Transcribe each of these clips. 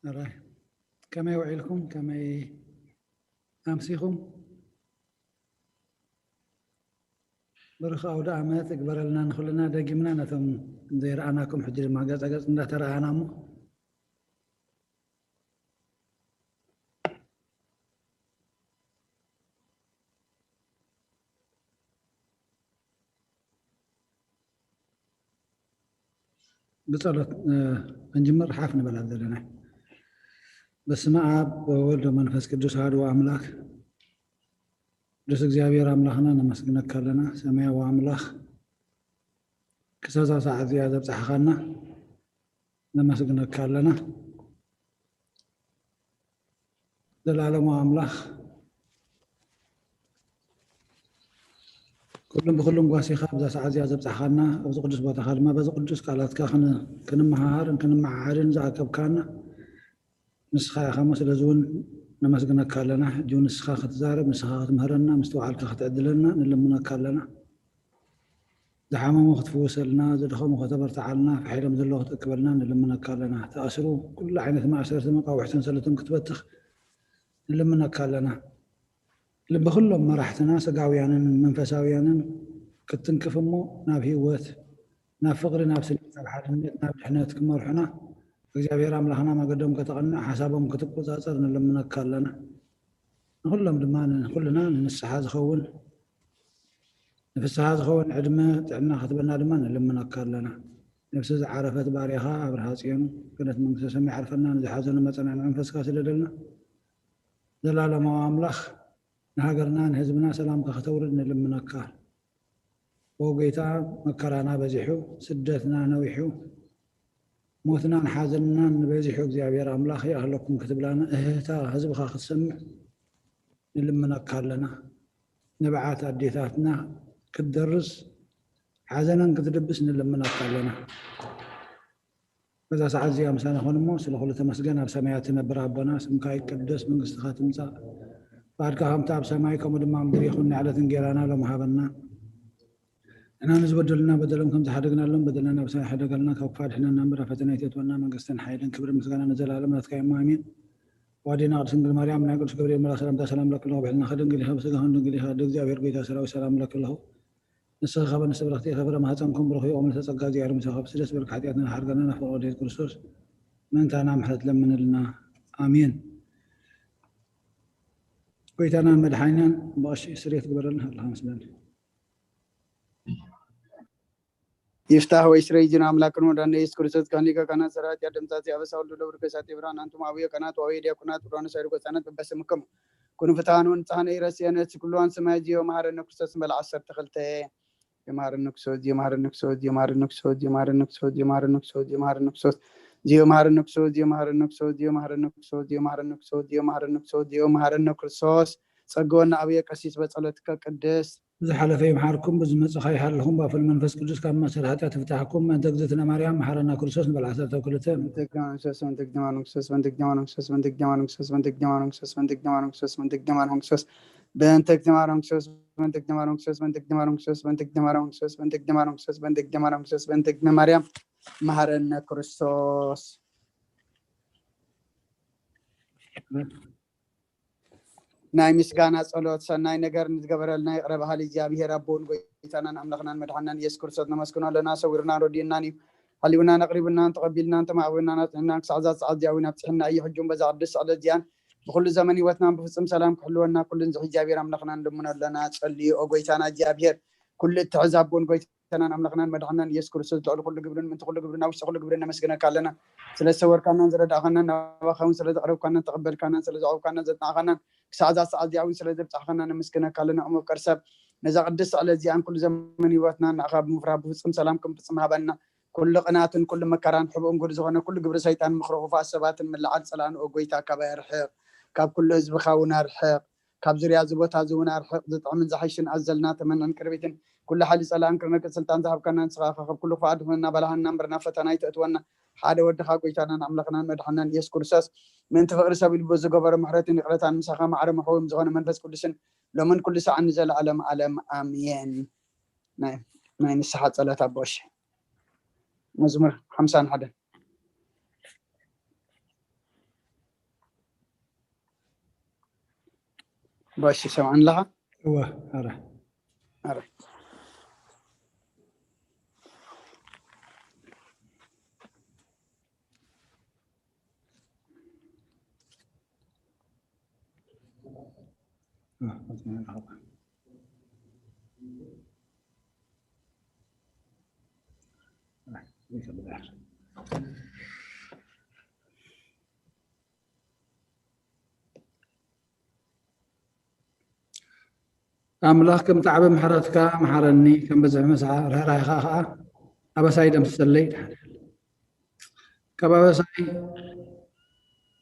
ኣራይ፣ ከመይ ውዒልኩም? ከመይ ኣምሲኹም? ብሩኽ ኣውደ ኣመት እግበረልና ንኹልና። ደጊምና ነቶም ዘይረኣናኩም ሕጂ ድማ ገጸ ገጽ እንዳተረኣና እሞ ብጸሎት ክንጅምር ሓፍ ንበላ ዘለና። በስመ ኣብ ወወልድ ወመንፈስ ቅዱስ ኣሐዱ ኣምላክ። ቅዱስ እግዚኣብሔር ኣምላኽና ነመስግነካ ኣለና። ሰማያዊ ኣምላኽ ክሳብ እዛ ሰዓት እዚኣ ዘብጻሕኻና ነመስግነካ ኣለና። ዘላለማዊ ኣምላኽ ኩሉን ብኩሉን ጓሲኻ ኣብዛ ሰዓት እዚኣ ዘብጻሕኻና ኣብዚ ቅዱስ ቦታኻ ድማ በዚ ቅዱስ ቃላትካ ክን- ክንመሃሃርን ክንመዓዓድን ዝኣከብካና ንስኻ ኢኻ እሞ ስለዚ እውን ነመስግነካ ኣለና። ሕጂ እውን ንስኻ ክትዛረብ፣ ንስኻ ክትምህረና፣ ምስትውዓልካ ክትዕድለና ንልምነካ ኣለና። ዝሓመሙ ክትፍውሰልና፣ ዝደኸሙ ከተበርትዓልና፣ ፈሒሎም ዘለዉ ክትእክበልና ንልምነካ ኣለና። ተኣስሩ ኩሉ ዓይነት ማእሰርቲ መቃውሒ ሰንሰለቶም ክትበትኽ ንልምነካ ኣለና። ልቢ ኩሎም መራሕትና ስጋውያንን መንፈሳውያንን ክትትንክፍ እሞ ናብ ህይወት፣ ናብ ፍቕሪ፣ ናብ ስኒት፣ ናብ ሓድነት፣ ናብ ድሕነት ክመርሑና እግዚኣብሔር ኣምላኽና መገዶም ከተቕንዕ ሓሳቦም ክትቆጻጸር ንልምነካ ኣለና። ንኹሎም ድማ ንኹልና ንንስሓ ዝኸውን ንፍስሓ ዝኸውን ዕድመ ጥዕና ክትበና ድማ ንልምነካ ኣለና። ነብሲ ዝዓረፈት ባርያኻ ኣብርሃ ጽዮን ገነት መንግስተ ሰማይ ዓርፈና ንዝሓዘኑ መጸናን መንፈስካ ስደደልና። ዘላለማዊ ኣምላኽ ንሃገርና ንህዝብና ሰላምካ ከተውርድ ንልምነካ። ኦ ጎይታ መከራና በዚሑ፣ ስደትና ነዊሑ፣ ሞትናን ሓዘንናን ንበዚሑ እግዚኣብሔር ኣምላኽ ይኣህለኩም ክትብላና እህህታ ህዝብኻ ክትሰምዕ ንልምነካ ኣለና። ንብዓት ኣዴታትና ክትደርስ ሓዘነን ክትድብስ ንልምነካ ኣለና። በዛ ሰዓት እዚኣ ምሳና ኾን እሞ ስለ ኩሉ ተመስገን። ኣብ ሰማያት ትነብር ኣቦና ስምካ ይቀደስ፣ መንግስትኻ ትምጻእ፣ ፍቓድካ ከምቲ ኣብ ሰማይ ከምኡ ድማ ኣብ ምድሪ ይኹን። ንዕለት እንጌራና ሎም ሃበና። ንሕና ንዝበደሉና በደሎም ከም ዝሓደግናሎም በደልና ናብ ሰማይ ሕደገልና፣ ካብ ክፋ ድሕነና እምበር ኣብ ፈተና ኣይተእትወና። መንግስትን ሓይልን ክብርን ምስጋና ንዘለኣለም ናትካ እሞ ኣሜን። ዋዴና ቅድስት ድንግል ማርያም ናይ ቅዱስ ገብርኤል መልኣክ ሰላምታ ሰላም ለኪ ኣለኹ፣ ብሕልናኺ ድንግል ኢኺ፣ ብስጋኺ ድንግል ኢኻ። ኣደ እግዚኣብሔር ጎይታ ሰራዊት ሰላም ለኪ ኣለኹ። ንስኺ ካብ ኣንስቲ ብርኽቲ ኢኺ፣ ፍረ ማህፀንኩም ብሩኽ እዩ። ኦም ልዕልተ ጸጋ እግዚኣብሔር ምሳኺ፣ ብስደት በልኪ ሓጢኣትና ሓርገና፣ ናብ ፍቕሪ ወዲ የሱስ ክርስቶስ ምእንታና ምሕረት ለምንልና። ኣሜን። ጎይታናን መድሓኒናን ብቐሺ ስሬት ግበረልና፣ ኣለኻ መስለኒ። ይፍታህ ወይ ስረይ ጅን ኣምላክን ወዳነ ኢየሱስ ክርስቶስ ካን ሊቀ ካህናት ሰራዊት ያደምጻት ያበሳ ወልዶ ለብር ከሳት ይብራን ኣንቱም ኣቡየ ካህናት ወአቡየ ዲያቆናት ወዳነ ሳይዱ ገጻነት በበስምኩም ኩኑ ፍትሃን ወንጽሃነ ይረስየነ እቲ ኩሉዋን ሰማይ ጅዮ መሃረነ ክርስቶስ ንበል ዓሰርተ ክልተ የማረነ ክርስቶስ የማረነ ክርስቶስ የማረነ ክርስቶስ የማረነ ክርስቶስ የማረነ ክርስቶስ የማረነ ክርስቶስ የማረነ ክርስቶስ የማረነ ክርስቶስ የማረነ ክርስቶስ የማረነ ክርስቶስ የማረነ ክርስቶስ ጸግወና ኣቡየ ቀሲስ በጸሎትከ ቅድስት ዝሓለፈ ይምሓርኩም፣ ብዝመጽእ ይሓልኹም፣ ብኣፈል መንፈስ ቅዱስ ካብ ማእሰር ሓጢኣት ይፍታሕኩም። ምእንተ እግዝእትነ ማርያም መሓረና ክርስቶስ ንበል ዓሰርተ ክልተ። በእንተ እግዝእትነ ማርያም መሓረነ ክርስቶስ። ናይ ምስጋና ጸሎት። ሰናይ ነገር ንዝገበረልና ይቕረ በሃሊ እግዚኣብሔር ኣቦን ጎይታናን ኣምላኽናን መድሓናን ኢየሱስ ክርስቶስ ነመስግኖ ኣለና። ሰዊርናን ረዲእናን እዩ። ሃሊውናን ኣቕሪቡናን ተቐቢልናን ተማዕቢልናን ኣጽኒዕናን ክሳዕ እዛ ሰዓት እዚኣ እውን ኣብጽሕና እዩ። ሕጂ እውን በዛ ቅድስት ዕለት እዚኣን ብኹሉ ዘመን ህይወትናን ብፍጹም ሰላም ክሕልወና ኩሉ ንዝሒ እግዚኣብሔር ኣምላኽና ንልምኖ ኣለና። ጸልዩ ኦ ጎይታና እግዚኣብሔር ኩሉ እትሕዝ ኣቦን ጎይታናን ኣምላኽናን መድሓናን ኢየሱስ ክርስቶስ ልዕሊ ኩሉ ግብርን ምንቲ ኩሉ ግብርን ኣብ ውሽጢ ኩሉ ግብርን ነመስግነካ ኣለና። ስለ ዝሰወርካናን ዝረዳእካናን ናባኻ እውን ስለ ዘቕረብካናን ተቐበልካናን ስለ ዘዕብካናን ዘጽናዕካናን ክሳዕ እዛ ሰዓት እዚኣ እውን ስለ ዘብጻሕካና ነመስግነካ ኣለና። እሞ ፍቅር ሰብ ነዛ ቅድስቲ ዕለት እዚኣን ኩሉ ዘመን ህይወትና ንኣኻ ብምፍራህ ብፍጹም ሰላም ክንፍጽም ሃበና። ኩሉ ቅናትን ኩሉ መከራን ሕብኡን ጉድ ዝኾነ ኩሉ ግብሪ ሰይጣን ምኽሪ ክፉኣት ሰባትን ምልዓል ጸላእን ኦ ጎይታ ካባይ ኣርሕቕ። ካብ ኩሉ ህዝብኻ እውን ኣርሕቕ። ካብ ዙርያ እዚ ቦታ እዚ እውን ኣርሕቕ። ዝጥዕምን ዝሓይሽን ኣዘልና ተመናን ቅርቢትን ኩሉ ሓይሊ ጸላእን ክርነቅጽ ስልጣን ዝሃብካና ንስኻ ኢኻ። ካብ ኩሉ ክፉኣት ድሕነና በላሃና እምበር ናብ ፈተና ኣይተእትወና። ሓደ ወድኻ ጎይታናን ኣምላኽናን መድሓናን ኢየሱስ ክርስቶስ ምእንቲ ፍቕሪ ሰብ ኢሉ ዝገበሮ ምሕረትን ይቕረታን ምሳኻ ማዕረ መሕወም ዝኾነ መንፈስ ቅዱስን ሎምን ኩሉ ሰዓን ንዘለኣለም ኣለም ኣሜን። ናይ ናይ ንስሓ ጸሎት ኣቦ እሺ። መዝሙር ሓምሳን ሓደን። ባሽ ሰምዓን ኣለኻ? እወ ኣረ ኣረ ኣምላኽ ከም ጻዕቢ ምሕረትካ መሓረኒ፣ ከም ብዝሒ መስሓ ርህራሄኻ ኸኣ ኣበሳይ ደምስሰለይ። ካብ ኣበሳይ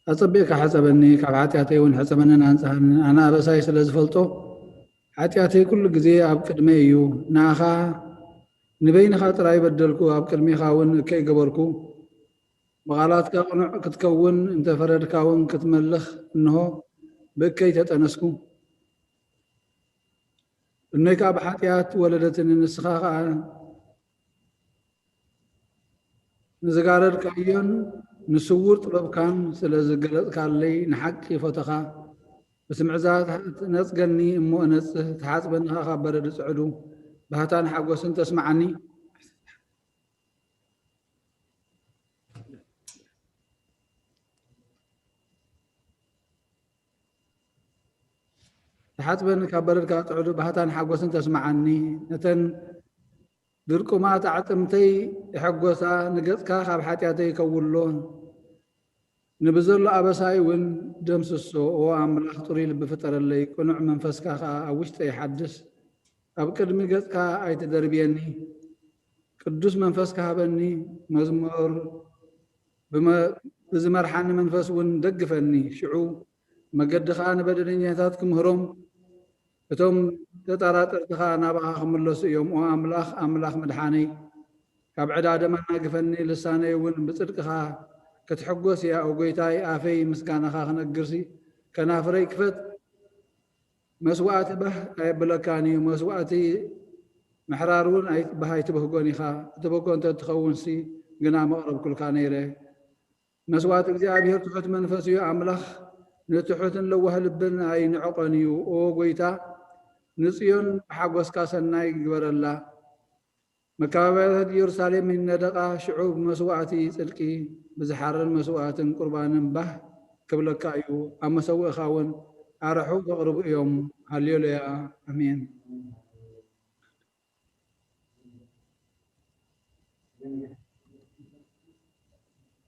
ኣጸቢቕካ ሕጸበኒ፣ ካብ ሓጢኣተይ እውን ሕጸበንን ኣንጽሃኒ። ኣነ ኣበሳይ ስለ ዝፈልጦ፣ ሓጢኣተይ ኩሉ ግዜ ኣብ ቅድመይ እዩ። ንኣኻ ንበይንኻ ጥራይ በደልኩ፣ ኣብ ቅድሚኻ እውን እከይ ገበርኩ። ብቓላትካ ቅኑዕ ክትከውን እንተ ፈረድካ እውን ክትመልኽ፣ እንሆ ብእከይ ተጠነስኩ። እኖይ ከኣ ብሓጢኣት ወለደትኒ፣ ንስኻ ኸኣ ንዝጋረድካዮን ንስዉር ጥበብካን ስለ ዝገለጽካለይ፣ ንሓቂ ፈተኻ። ብስምዕዛ ነጽገኒ እሞ እነጽህ፣ ተሓጽበኒ ኸኣ ካብ በረድ ጽዕዱ። ባህታን ሓጎስን ተስምዓኒ። ተሓጽበኒ ካብ በረድካ ጽዕዱ፣ ባህታን ሓጎስን ተስምዓኒ። ነተን ድርቁማት ኣዕጽምተይ ይሐጎሳ፣ ንገጽካ ካብ ሓጢኣተይ ከውሎ። ንብዘሎ ኣበሳይ እውን ደምስሶ። ኦ ኣምላኽ፣ ጽሩይ ልቢ ፍጠረለይ፣ ቅኑዕ መንፈስካ ኸኣ ኣብ ውሽጠይ ሓድስ። ኣብ ቅድሚ ገጽካ ኣይትደርብየኒ። ቅዱስ መንፈስካ ሃበኒ። መዝሙር ብመ-፣ ብዝመርሓኒ መንፈስ እውን ደግፈኒ። ሽዑ መገድኻ ንበደለኛታት ክምህሮም፣ እቶም ተጠራጠርቲ ኸኣ ናባኻ ክምለሱ እዮም። ኦ ኣምላኽ፣ ኣምላኽ ምድሓነይ፣ ካብ ዕዳ ደም ኣናግፈኒ። ልሳነይ እውን ብጽድቅኻ ክትሕጎስ እያ። ኦ ጐይታይ፣ ኣፈይ ምስጋናኻ ክነግርሲ፣ ከናፍረይ ክፈት። መስዋእቲ ባህ ኣየብለካን እዩ፣ መስዋእቲ ምሕራር እውን ኣይ-፣ ባህ ኣይትብህጎን ኢኻ። እቲ በጎ እንተ ትኸውንሲ ግና መቕረብኩልካ ነይረ። መስዋእቲ እግዚኣብሔር ትሑት መንፈስ እዩ፣ ኣምላኽ ንትሑትን ለዋህ ልብን ኣይንዕቆን እዩ። ኦ ጐይታ፣ ንጽዮን ብሓጎስካ ሰናይ ግበረላ። መካበብያታት ኢየሩሳሌም ይነደቓ፣ ሽዑ ብመስዋእቲ ጽድቂ፣ ብዝሓርር መስዋእትን ቁርባንን ባህ ክብለካ እዩ፣ ኣብ መሰውእኻ እውን ኣርሑ ከቕርቡ እዮም። ሃሌሉያ፣ ኣሜን።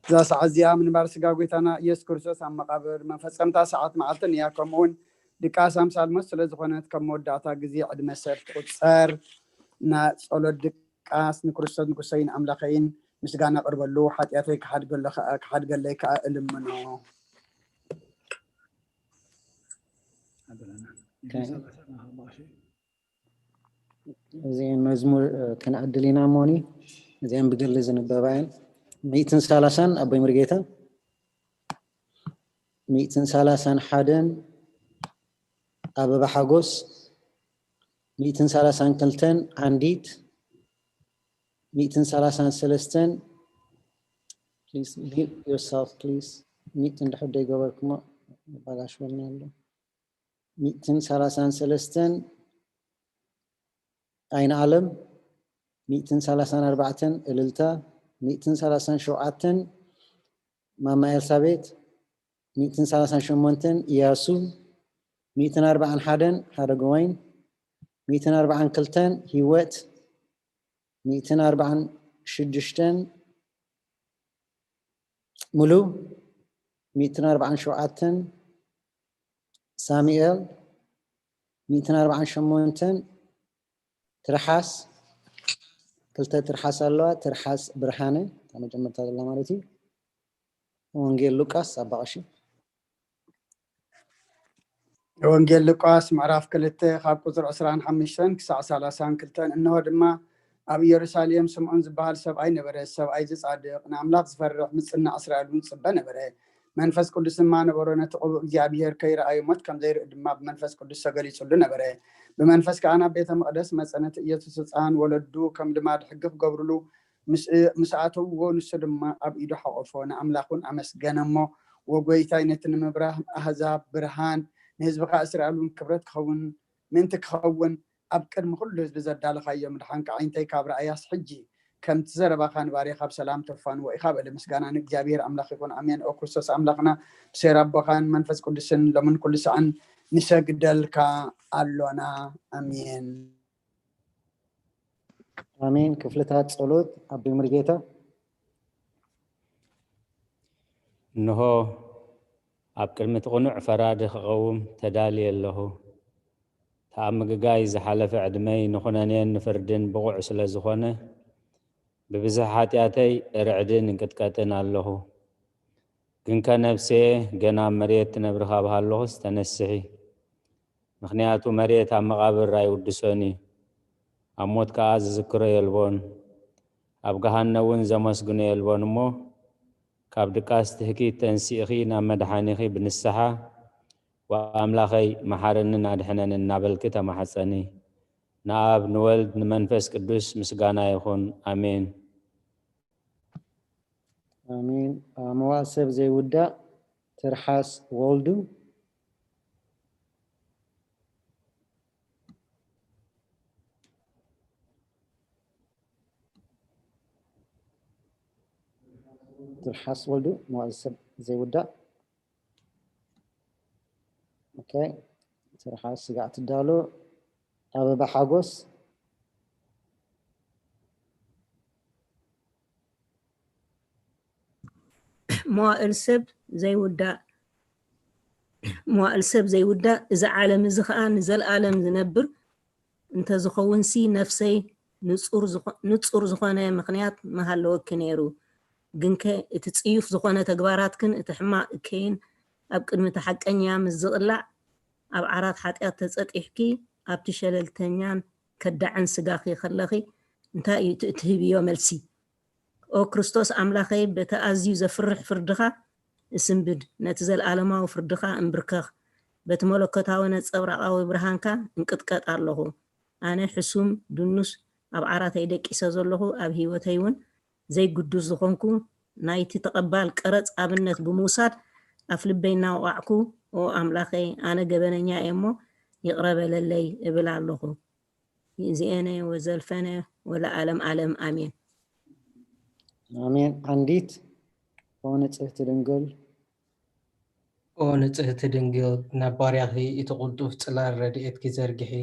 እዛ ሰዓት እዚኣ ምንባር ስጋ ጐይታና ኢየሱስ ክርስቶስ ኣብ መቓብር፣ መፈጸምታ ሰዓት መዓልትን እያ። ከምኡውን ድቃስ ኣምሳል ሞት ስለ ዝኾነት፣ ከም መወዳእታ ግዜ ዕድመ ሰብ ትቑጸር። ና ጸሎት ድቃስ። ንክርስቶስ ንጉሰይን ኣምላኸይን ምስጋና ኣቕርበሉ፣ ሓጢኣተይ ክሓድገሉ ከኣ፣ ክሓድገለይ ከኣ እልምኖ። እዚአን መዝሙር፣ እ፣ ክንዕድል ኢና እሞኒ፣ እዚአን ብግሊ ዝንበባ እየን። ሚእትን ሰላሳን ኣቦይ ሙሉጌታ፣ ሚእትን ሰላሳን ሓደን ኣበባ ሓጎስ፣ ሚእትን ሰላሳን ክልተን ዓንዲት፣ ሚእትን ሰላሳን ሰለስተን፣ please mute yourself please፣ ሚእትን ድሕር ደይገበርኩሞ ይባላሽወልና ኣሎ። ሚእትን ሰላሳን ሰለስተን ኣይን ኣለም፣ ሚእትን ሰላሳን ኣርባዕተን እልልታ፣ ሚእትን ሰላሳን ሸውዓተን ማማ ኤልሳቤጥ፣ ሚእትን ሰላሳን ሸሞንተን እያሱ፣ ሚእትን ኣርባዓን ሓደን ሓረገወይን፣ ሚእትን ኣርባዓን ክልተን ህይወት፣ ሚእትን ኣርባዓን ሽዱሽተን ሙሉ፣ ሚእትን ኣርባዓን ሸውዓተን ሳሙኤል፣ ሚእትን ኣርባዓን ሸሞንተን ትርሓስ፣ ክልተ ትርሓስ ኣለዋ፣ ትርሓስ ብርሃነ፣ እታ መጀመርታ ዘላ ማለት እዩ። ወንጌል ሉቃስ ኣባ ቀሺ። ወንጌል ሉቃስ ምዕራፍ ክልተ ካብ ቁጽሪ ዕስራን ሓሙሽተን ክሳዕ ሰላሳን ክልተን። እንሆ ድማ ኣብ ኢየሩሳሌም ስምዖን ዝበሃል ሰብኣይ ነበረ። ሰብኣይ ዝጻድቕ፣ ንኣምላኽ ዝፈርሕ፣ ምጽናዕ እስራኤል እውን ዝጽበ ነበረ። መንፈስ ቅዱስ ድማ ነበሮ። ነቲ ቅቡእ እግዚኣብሔር ከይረኣዩ ሞት ከም ዘይርኢ ድማ ብመንፈስ ቅዱስ ተገሊጹሉ ነበረ። ብመንፈስ ከኣ ናብ ቤተ መቕደስ መጸ። ነቲ ኢየሱስ ህጻን ወለዱ ከም ልማድ ሕጊ ክገብሩሉ ምስ ኣተውዎ፣ ንሱ ድማ ኣብ ኢዱ ሓቆፎ፣ ንኣምላኽ እውን ኣመስገነ እሞ፣ ወጎይታይ፣ ነቲ ንምብራህ ኣህዛብ ብርሃን፣ ንህዝብኻ እስራኤል እውን ክብረት ክኸውን ምእንቲ ክኸውን ኣብ ቅድሚ ኩሉ ህዝቢ ዘዳለኻዮ ምድሓንካ፣ ዓይንተይ ካብ ረኣያስ፣ ሕጂ ከምቲ ዘረባኻ ንባርያኻ ብሰላም ተፋንዎ ኢኻ በለ። ምስጋና ንእግዚኣብሔር ኣምላኽ ይኹን፣ ኣሜን። ኦ ክርስቶስ ኣምላኽና፣ ብሴር ኣቦኻን መንፈስ ቅዱስን ሎምን ኩሉ ሰዓን ንሰግደልካ ኣሎና። ኣሜን። ኣሜን። ክፍልታት ጸሎት ኣቦይ ሙሉጌታ። እንሆ ኣብ ቅድሚ እቲ ቅኑዕ ፈራዲ ክቐውም ተዳልየ ኣለኹ። እቲ ኣብ ምግጋይ ዝሓለፈ ዕድመይ ንኹነኔን ንፍርድን ብቑዕ ስለ ዝኾነ፣ ብብዝሒ ሓጢኣተይ እርዕድን እንቅጥቀጥን ኣለኹ። ግንከ ነፍሰየ ገና ኣብ መሬት ትነብሪ ካብ ሃለኹስ ተነስሒ። ምኽንያቱ መሬት ኣብ መቓብር ኣይውድሶን እዩ፣ ኣብ ሞት ከኣ ዝዝክሮ የልቦን። ኣብ ገሃነ እውን ዘመስግኖ የልቦን እሞ፣ ካብ ድቃስ ትህኪት ተንሲእኺ ናብ መድሓኒኺ ብንስሓ፣ "ወኣምላኸይ መሓረንን ኣድሕነንን" እናበልኪ ተማሕጸኒ። ንኣብ ንወልድ ንመንፈስ ቅዱስ ምስጋና ይኹን። ኣሜን። ኣሜን። ኣመዋ ሰብ ዘይውዳእ ትርሓስ ወልዱ። ትርሓስ ወልዱ መዋእል ሰብ ዘይውዳእ። ኦኬ፣ ትርሓስ ስጋዕ ትዳሎ። ኣበባ ሓጎስ። መዋእል ሰብ ዘይውዳእ፣ መዋእል ሰብ ዘይውዳእ፣ እዚ ዓለም እዚ ኸኣ ንዘለኣለም ዝነብር እንተዝኸውንሲ፣ ነፍሰይ ንጹር ዝኾ-፣ ንጹር ዝኾነ ምኽንያት ምሃለወኪ ነይሩ። ግንከ እቲ ጽዩፍ ዝኾነ ተግባራትክን እቲ ሕማቕ እከይን ኣብ ቅድሚ እቲ ሓቀኛ ምስ ዝቕላዕ፣ ኣብ ዓራት ሓጢኣት ተጸጢሕኪ፣ ኣብቲ ሸለልተኛን ከዳዕን ስጋኺ ከለኺ፣ እንታይ እዩ እቲ እትህብዮ መልሲ? ኦ ክርስቶስ ኣምላኸይ፣ በቲ ኣዝዩ ዘፍርሕ ፍርድኻ እስንብድ፣ ነቲ ዘለኣለማዊ ፍርድኻ እንብርከኽ፣ በቲ መለኮታዊ ነጸብራቓዊ ብርሃንካ እንቅጥቀጥ ኣለኹ። ኣነ ሕሱም፣ ድኑስ፣ ኣብ ዓራተይ ደቂሰ ዘለኹ፣ ኣብ ህይወተይ እውን ዘይግዱስ ዝኾንኩ፣ ናይቲ ተቐባል ቀረጽ ኣብነት ብምውሳድ ኣፍልበይ እናወቓዕኩ፣ ኦ ኣምላኸይ፣ ኣነ ገበነኛ እየ እሞ ይቕረ በለለይ እብል ኣለኹ። ይእዜነ ወዘልፈነ ወለዓለም ዓለም ኣሜን። ኣሜን። ዓንዲት ኦ ንጽህቲ ድንግል። ኦ ንጽህቲ ድንግል፣ ናብ ባርያኺ እቲ ቅልጡፍ ጽላል ረድኤትኪ ዘርግሒ፣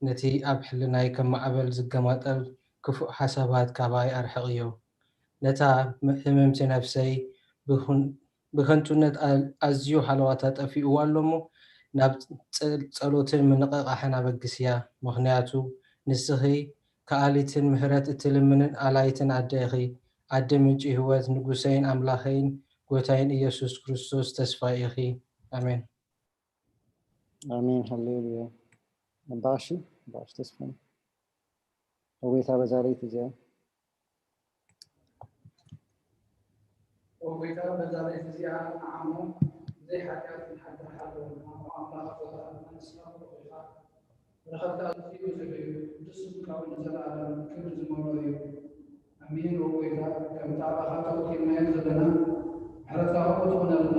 ነቲ ኣብ ሕልናይ ከም ማዕበል ዝገማጠል ክፉእ ሓሳባት ካባይ ኣርሕቕዮ። ነታ ህምምቲ ነፍሰይ ብኹን-፣ ብከንቱነት ኣ-፣ ኣዝዩ ሃለዋታ ጠፊእዋ ኣሎ እሞ፣ ናብ ጸ-፣ ጸሎትን ምንቕቓሕን ኣበግስያ። ምኽንያቱ ንስኺ ከኣሊትን ምሕረት እትልምንን ኣላይትን ኣደ ኢኺ። ኣደ ምንጪ ህይወት፣ ንጉሰይን ኣምላኸይን ጎይታይን ኢየሱስ ክርስቶስ ተስፋይ ኢኺ። ኣሜን። ኣሜን። ሃሌሉያ። ኣባሺ፣ ኣባሺ ተስፋ። እወይታ በዛ ለይቲ እዚኣ። እወይታ በዛ ለይቲ እዚኣ ንዓሞ ብዘይ ሓጢኣት ክንሓድር ሓለወና። ኣምላኽ ኣቦታትና ንስኻ ብሩኽ ኢኻ። በረኸትካ ኣዝዩ ብዙሕ እዩ። ቅዱስ ስምካ እውን ንዘለኣለም ክብሪ ዝመልኦ እዩ። ኣሜን። ኦ ጎይታ፣ ከምቲ ኣባኻ ተወኪልናዮ ዘለና፣ ምሕረትካ ከምኡ ትኹነልና።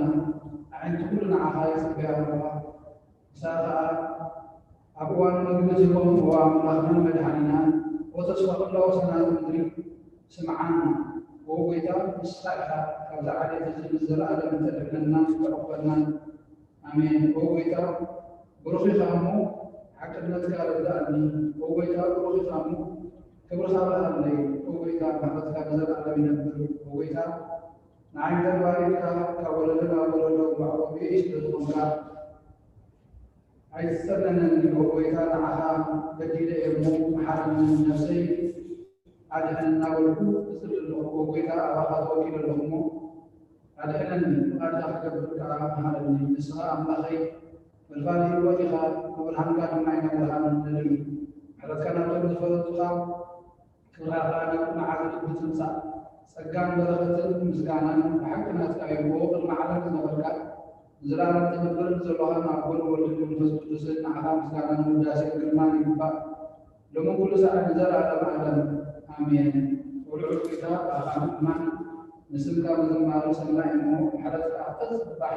ኣዒንቲ ኩሉ ንዓኻ ይጽበያ ኣለዋ። ንስኻ ኸኣ ኣብ እዋን መግቢ ዝህቦም፣ ኦ ኣምላኽናን መድሓኒናን፣ ኦ ተስፋ ኩላ ወሰናት ምድሪ፣ ስምዓና። ኦ ጎይታ፣ ንስኻ ኢኻ ካብዚ ዓሌት እዚ ንዘለኣለም እተድሕነናን እተዕቁበናን። ኣሜን። ኦ ጎይታ፣ ብሩኽ ኢኻ እሞ ሓቅነትካ ርድኣኒ። ኦ ጎይታ፣ ብሩኽ ኢኻ እሞ ክብርኻ በሃለይ። ኦ ጎይታ፣ ምሕረትካ ንዘለኣለም ይነብር። ኦ ጎይታ፣ ንዓይ ተባሪኽካ ካብ ወለዶ ናብ ወለዶ ባዕቦ ብኢሽ ስለ ዝኾንካ ኣይትጸለነኒ። ኦ ጎይታ፣ ንዓኻ በዲለ እየ እሞ መሓረኒ። ነፍሰይ ኣድሕን እናበልኩ እጽሊ ኣለኹ። ኦ ጎይታ፣ ኣባኻ ተወኪለ ኣለኹ እሞ ኣድሕነኒ፣ ፍቓድካ ክገብር ከኣ መሃረኒ። ንስኻ ኣምላኸይ ፈልፋሊ ህይወት ኢኻ፣ ብብርሃንካ ድማ ኢና ብርሃን ንርኢ። ምሕረትካ ናብ ዘሎ ዝፈለጡኻ፣ ክብርኻ ከኣ ናብ ኩሉ ዓለም ትምጻእ። ጸጋን በረኸትን ምስጋናን ብሓቂ ናትካ እዩ። ኦ ቅድሚ ዓለም ዝነበርካ፣ ንዘለኣለም ትነብርን ዘሎኻን ኣቦን ወልድን መንፈስ ቅዱስን፣ ንዓኻ ምስጋናን ውዳሴን ግርማን ይግባእ፣ ሎምን ኩሉ ሰዓት ንዘለኣለም ዓለም። ኣሜን። ልዑል ጐይታ፣ ብኣኻ ምእማን፣ ንስምካ ምዝማሩ ሰናይ እሞ፣ ምሕረትካ ተዝባሕ፣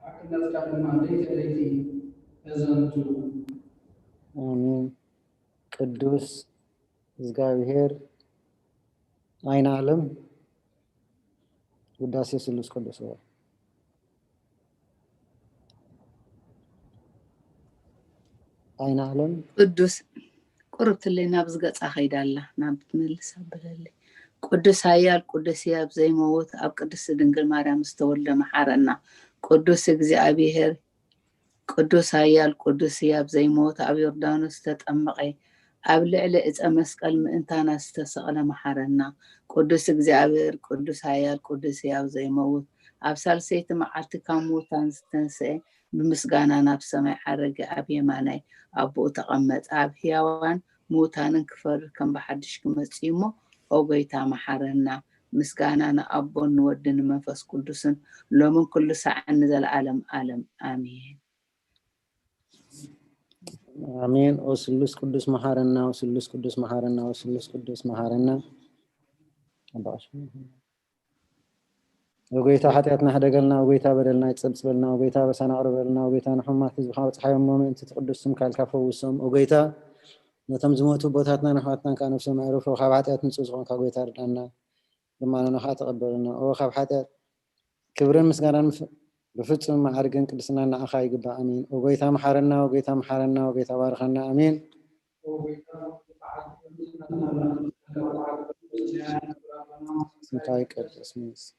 ሓቅነትካ ድማ ለይቲ ለይቲ ተዘንቱ። ኣሜን። ቅዱስ እግዚኣብሔር፣ ዓይነ ዓለም፣ ውዳሴ ስሉስ ቅዱስ እወ። ዓይነ ዓለም። ቅዱስ፣ ቁርብትለይ ናብ ዝገጻ ከይዳ ኣላ፣ ናብ ትመልስ ኣብለለይ። ቅዱስ ኃያል ቅዱስ ህያብ ዘይመውት ኣብ ቅድስት ድንግል ማርያም ዝተወልደ መሓረና። ቅዱስ እግዚኣብሔር፣ ቅዱስ ኃያል ቅዱስ ህያብ ዘይመውት ኣብ ዮርዳኖስ ዝተጠመቐ፣ ኣብ ልዕሊ ዕፀ መስቀል ምእንታና ዝተሰቕለ መሓረና። ቅዱስ እግዚኣብሔር፣ ቅዱስ ኃያል ቅዱስ ህያብ ዘይመውት ኣብ ሳልሰይቲ መዓልቲ ካብ ምውታን ዝተንስአ፣ ብምስጋና ናብ ሰማይ ዓረገ፣ ኣብ የማናይ ኣቦኡ ተቐመጠ። ኣብ ህያዋን ምውታንን ክፈርድ ከም ብሓድሽ ክመጽእ እዩ እሞ፣ ኦ ጐይታ፣ መሓረና። ምስጋና ንኣቦን ንወድን ንመንፈስ ቅዱስን፣ ሎምን ኩሉ ሳዕን ንዘለዓለም ዓለም። ኣሜን። ኣሜን። ኦ ስሉስ ቅዱስ መሓረና፣ ኦ ስሉስ ቅዱስ መሓረና፣ ኦ ስሉስ ቅዱስ መሓረና። ኣባሽ። ኦ ጐይታ፣ ሓጢኣትና ሕደገልና፣ ኦ ጐይታ፣ በደልና ይጸብጽበልና፣ ኦ ጐይታ፣ ኣበሳና ኣቕርበልና፣ ኦ ጐይታ፣ ንሕሙማት ህዝብኻ ኣብጽሓዮም፣ እሞ ምእንቲ እቲ ቅዱስ ስምካ ኢልካ ፈውሶም። ኦ ጐይታ፣ ነቶም ዝሞቱ ኣቦታትናን ኣሕዋትናን ከኣ ነፍሶም ኣዕርፎ፣ ካብ ሓጢኣት ንጹህ ዝኾንካ ጐይታ ርድኣና፣ ልማኖና ከኣ ተቐበለና። ኦ ካብ ሓጢኣት ክብርን ምስጋናን ብፍ-፣ ብፍጹም መዓርግን ቅድስናን ንዓኻ ይግባእ። ኣሜን። ኦ ጐይታ መሓረና፣ ኦ ጐይታ መሓረና፣ ኦ ጐይታ ባርኸና። ኣሜን። ስምካ ይቀደስ መንግስት-፣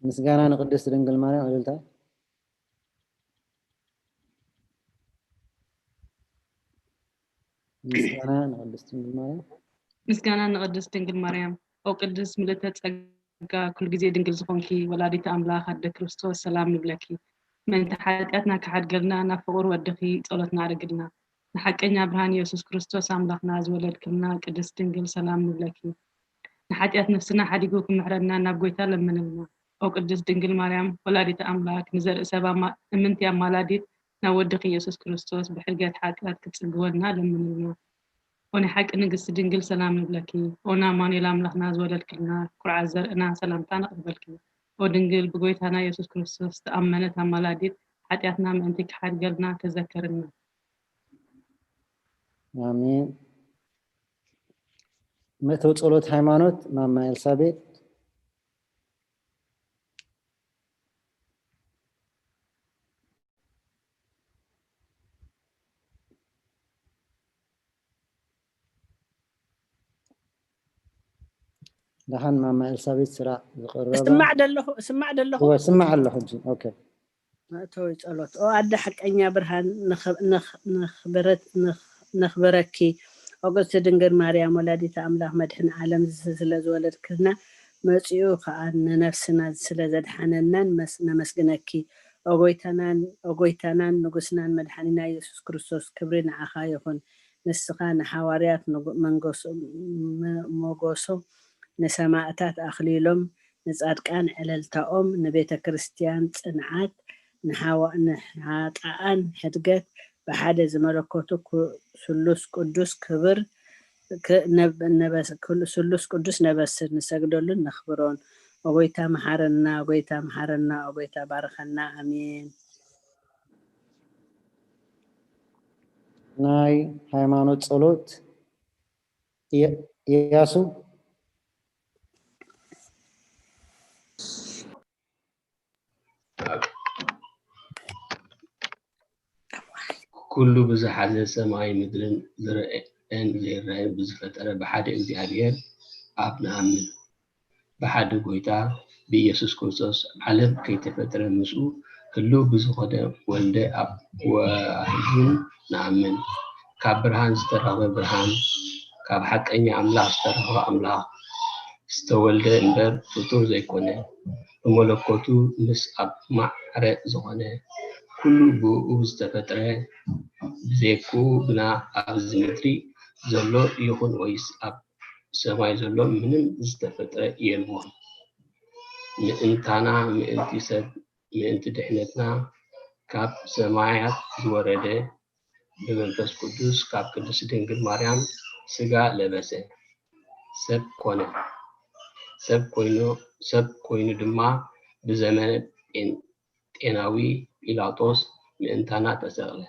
ምስጋና ንቅድስት ድንግል ማርያም። እልልታ። ምስጋና ንቅድስት ድንግል ማርያም። ምስጋና ንቅድስት ድንግል ማርያም። ኦ ቅድስት ምልእተ ጸጋ፣ ኩሉ ግዜ ድንግል ዝኾንኪ ወላዲተ ኣምላኽ ኣደ ክርስቶስ፣ ሰላም ንብለኪ። ምእንቲ ሓጢኣትና ክሓድገልና ናብ ፍቑር ወድኺ ጸሎትና ኣድርግልና። ንሓቀኛ ብርሃን ኢየሱስ ክርስቶስ ኣምላኽና ዝወለድክልና ቅድስት ድንግል፣ ሰላም ንብለኪ። ንሓጢኣት ነፍስና ሓዲጉ ክምሕረና ናብ ጐይታ ለምንልና። ኦ ቅድስት ድንግል ማርያም ወላዲተ ኣምላክ፣ ንዘርኢ ሰብ ኣማ-፣ እምንቲ ኣማላዲት ናብ ወድኺ ኢየሱስ ክርስቶስ ብሕድገት ሓጢኣት ክትጽግወልና ለምንልና። ኦ ናይ ሓቂ ንግስቲ ድንግል፣ ሰላም ንብለኪ። ኦ ንኣማኑኤል ኣምላኽና ዝወለድክልና ኩርዓት ዘርእና፣ ሰላምታ ነቕርበልኪ። ኦ ድንግል ብጎይታና ኢየሱስ ክርስቶስ ዝተኣመነት ኣማላዲት፣ ሓጢኣትና ምእንቲ ክሓድገልና ተዘከርና። ኣሜን። መእተዊ ጸሎት ሃይማኖት ማማ ኤልሳቤጥ። ደሓን ማማ ኤልሳቤጥ ስራዕ ዝቕረባ። እስማዕ ደለኹ፣ እስማዕ ደለኹ። እወ፣ ስማዕ ኣለኹ ሕጂ። ኦኬ። መእተዊ ጸሎት። ኦ ኣደ ሓቀኛ ብርሃን፣ ነኽ-፣ ነኽ-፣ ነኽብረት-፣ ነኽ-፣ ነኽብረኪ። ኦ ቅድስቲ ድንግል ማርያም ወላዲተ ኣምላኽ መድሕን ዓለም ዝ-፣ ስለ ዝወለድክልና፣ መጺኡ ከኣ ንነፍስና ስለ ዘድሓነናን መስ-፣ ነመስግነኪ። ኦ ጎይታናን፣ ኦ ጎይታናን ንጉስናን መድሓኒና ኢየሱስ ክርስቶስ፣ ክብሪ ንዓኻ ይኹን። ንስኻ ንሓዋርያት ንጉ-፣ መንጎሶ-፣ መ-፣ ሞጎሶ፣ ንሰማእታት ኣኽሊሎም፣ ንጻድቃን ዕልልታኦም፣ ንቤተ ክርስቲያን ጽንዓት፣ ንሓዋ-፣ ንሓጥኣን ሕድገት፣ ብሓደ ዝመለኮቱ ኩ-፣ ስሉስ ቅዱስ ክብር ክ-፣ ነብ-፣ ነበስ-፣ ክል-፣ ስሉስ ቅዱስ ነበስር፣ ንሰግደሉን ነኽብሮን። ኦ ጎይታ መሓረና፣ ኦ ጎይታ መሓረና፣ ኦ ጎይታ ባርኸና። ኣሜን። ናይ ሃይማኖት ጸሎት። እያ-፣ እያሱ። ኩሉ ብዝሓዘ ሰማይ ምድርን ዝረኣን ዘይረኣን ብዝፈጠረ ብሓደ እግዚኣብሔር ኣብ ንኣምን። ብሓደ ጐይታ ብኢየሱስ ክርስቶስ ዓለም ከይተፈጥረ ምስኡ ህልው ብዝኾነ ወልደ ኣብ ዋህድን ንኣምን። ካብ ብርሃን ዝተረኽበ ብርሃን፣ ካብ ሓቀኛ ኣምላኽ ዝተረኽበ ኣምላኽ፣ ዝተወልደ እምበር ፍጡር ዘይኮነ፣ ብመለኮቱ ምስ ኣብ ማዕረ ዝኾነ፣ ኩሉ ብእኡ ዝተፈጥረ፣ ብዘይክኡ ግና ኣብዚ ምድሪ ዘሎ ይኹን ወይስ ኣብ ሰማይ ዘሎ ምንም ዝተፈጥረ የልቦን። ምእንታና፣ ምእንቲ ሰብ፣ ምእንቲ ድሕነትና ካብ ሰማያት ዝወረደ፣ ብመንፈስ ቅዱስ ካብ ቅድስት ድንግል ማርያም ሥጋ ለበሰ፣ ሰብ ኮነ። ሰብ ኮይኑ፣ ሰብ ኮይኑ ድማ ብዘመነ ጴንጤናዊ ጲላጦስ ምእንታና ተሰቕለ፣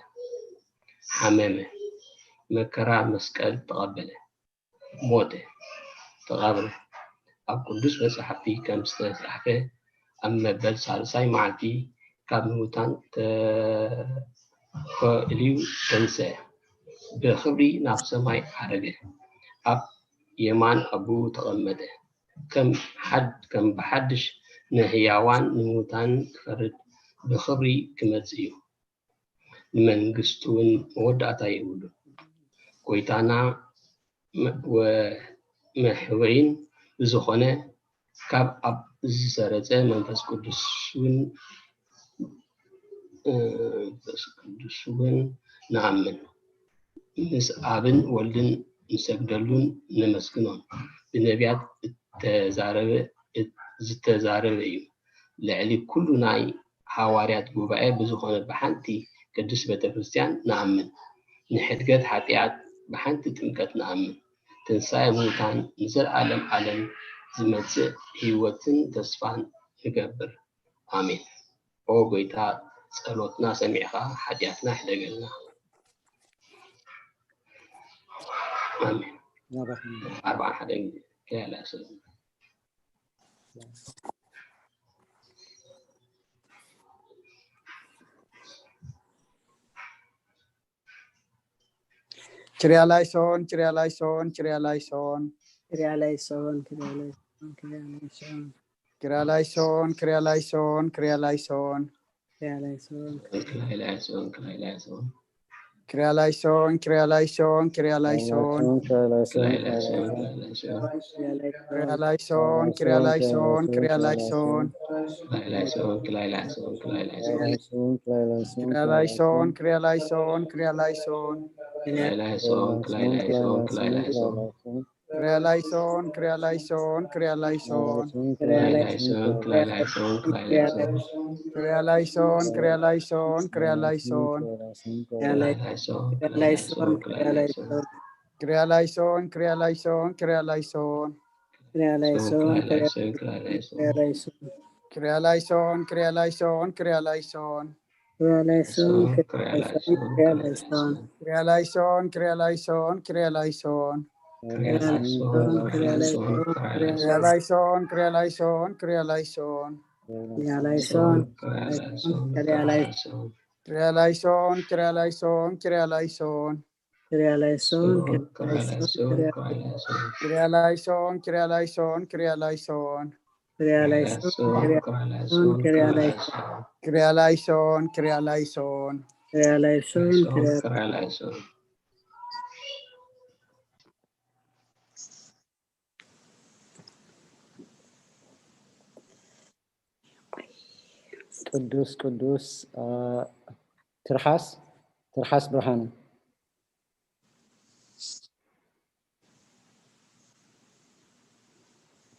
ሓመመ፣ መከራ መስቀል ተቐበለ፣ ሞተ፣ ተቐብረ። ኣብ ቅዱስ መጻሕፍቲ ከም ዝተጻሕፈ፣ ኣብ መበል ሳልሳይ መዓልቲ ካብ ምዉታን ተኸእልዩ ተንስአ፣ ብኽብሪ ናብ ሰማይ ዓረገ፣ ኣብ የማን ኣቦኡ ተቐመጠ። ከም ሓድ-፣ ከም ብሓድሽ ንህያዋን ንምዉታን ክፈርድ ብኽብሪ ክመጽእ እዩ። ንመንግስቱ እውን መወዳእታ የብሉን። ጐይታና መ-፣ ወ-፣ መሕወይን ብዝኾነ ካብ ኣብ ዝሰረጸ መንፈስ ቅዱስ እውን፣ መንፈስ ቅዱስ እውን ንኣምን። ምስ ኣብን ወልድን ንሰግደሉን ነመስግኖን። ብነቢያት እተዛረበ፣ እት-፣ ዝተዛረበ እዩ። ልዕሊ ኩሉ ናይ ሃዋርያት ጉባኤ ብዝኾነ ብሓንቲ ቅድስት ቤተ ክርስቲያን ንኣምን። ንሕድገት ሓጢኣት ብሓንቲ ጥምቀት ንኣምን። ትንሳኤ ምዉታን ንዘለዓለም ዓለም ዝመጽእ ህይወትን ተስፋን ንገብር። ኣሜን። ኦ ጐይታ፣ ጸሎትና ሰሚዕኻ ሓጢኣትና ሕደገልና። ኣሜን። ናባኹም። ኣርብዓን ሓደን ግዜ ከያላ ሰብ። ኪርያ ላይሶን፣ ኪርያ ላይሶን፣ ኪርያ ላይሶን። ኪርያ ላይሶን፣ ኪርያ ላይሶን፣ ኪርያ ላይሶን። ኪርያ ላይሶን፣ ኪርያ ላይሶን፣ ኪርያ ላይሶን። ኪርያ ላይሶን። ክላይ ላይሶን፣ ክላይ ላይሶን። ኪርያ ላይሶን፣ ኪርያ ላይሶን፣ ኪርያ ላይሶን። ክላይ ላይሶን፣ ክላይ ላይሶን። ኪርያ ላይሶን፣ ኪርያ ላይሶን፣ ኪርያ ላይሶን። ክላይ ላይሶን፣ ክላይ ላይሶን፣ ክላይ ላይሶን። ኪርያ ላይሶን፣ ኪርያ ላይሶን፣ ኪርያ ላይሶን። ክላይ ላይሶን፣ ክላይ ላይሶን፣ ክላይ ላይሶን። ኪርያ ላይሶን፣ ኪርያ ላይሶን፣ ኪርያ ላይሶን። ክላይ ላይሶን፣ ክላይ ላይሶን፣ ክላይ ላይሶን። ኪርያ ላይሶን፣ ኪርያ ላይሶን፣ ኪርያ ላይሶን። ክላይ ላይሶን፣ ክላይ ላይሶን፣ ክላይ ላይሶን። ኪርያ ላይሶን፣ ኪርያ ላይሶን፣ ኪርያ ላይሶን። ኪርያ ላይሶን፣ ክላይ ላይሶን፣ ክላይ ላይሶን። ኪርያ ላይሶን። ኪርያ ላይሶን፣ ኪርያ ላይሶን፣ ኪርያ ላይሶን። ኪርያ ላይሶን፣ ኪርያ ላይሶን፣ ኪርያ ላይሶን። ኪርያ ላይሶን፣ ኪርያ ላይሶን፣ ኪርያ ላይሶን። ክላይ ላይሶን፣ ክላይ ላይሶን፣ ክላይ ኪርያ ላይሶን። ላይሶን፣ ኪርያ ላይሶን፣ ኪርያ ላይሶን። ኪርያ ላይሶን፣ ክላይ ላይሶን፣ ኪርያ ክላይ ላይሶን። ላይሶን። ኪርያ ላይሶን፣ ኪርያ ላይሶን፣ ኪርያ ላይሶን። ኪርያ ላይሶን፣ ኪርያ ክላይ ላይሶን፣ ላይሶን፣ ኪርያ ክላይ ላይሶን። ኪርያ ላይሶን፣ ኪርያ ላይሶን፣ ኪርያ ላይሶን። ኪርያ ላይሶን፣ ኪርያ ክላይ ላይሶን፣ ኪርያ ክላይ ላይሶን። ላይሶን። ኪርያ ላይሶን፣ ኪርያ ላይሶን። ኪርያ ላይሶን፣ ኪርያ ክላይ ላይሶን። ቅዱስ ቅዱስ አ፣ ትርሓስ ትርሓስ ብርሃነ።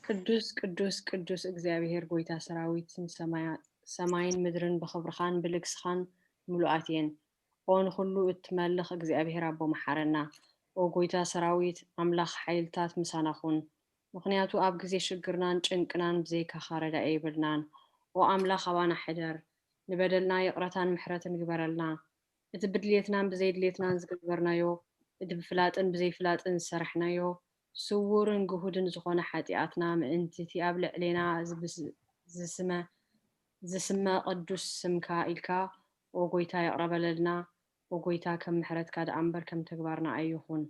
ቅዱስ ቅዱስ ቅዱስ እግዚኣብሄር ጐይታ ሰራዊት፣ ንሰማያ-፣ ሰማይን ምድርን ብኽብርኻን ብልግስኻን ምሉኣት እየን። ኦ ንኹሉ እትመልኽ እግዚኣብሄር ኣቦ፣ መሓረና። ኦ ጐይታ ሰራዊት፣ ኣምላኽ ሓይልታት፣ ምሳና ኩን። ምኽንያቱ ኣብ ግዜ ሽግርናን ጭንቅናን ብዘይካኻ ረዳኢ የብልናን። ኦ ኣምላኽ፣ ኣባና ሕደር። ንበደልና ይቕረታን ምሕረትን ግበረልና። እቲ ብድልየትናን ብዘይድልየትናን ዝገበርናዮ፣ እቲ ብፍላጥን ብዘይፍላጥን ዝሰራሕናዮ፣ ስዉርን ግሁድን ዝኾነ ሓጢኣትና፣ ምእንቲ እቲ ኣብ ልዕሌና ዝብስ-፣ ዝስመ-፣ ዝስመ ቅዱስ ስምካ ኢልካ፣ ኦ ጐይታ፣ ይቕረ በለልና። ኦ ጐይታ፣ ከም ምሕረትካ ደኣ እምበር ከም ተግባርና ኣይኹን።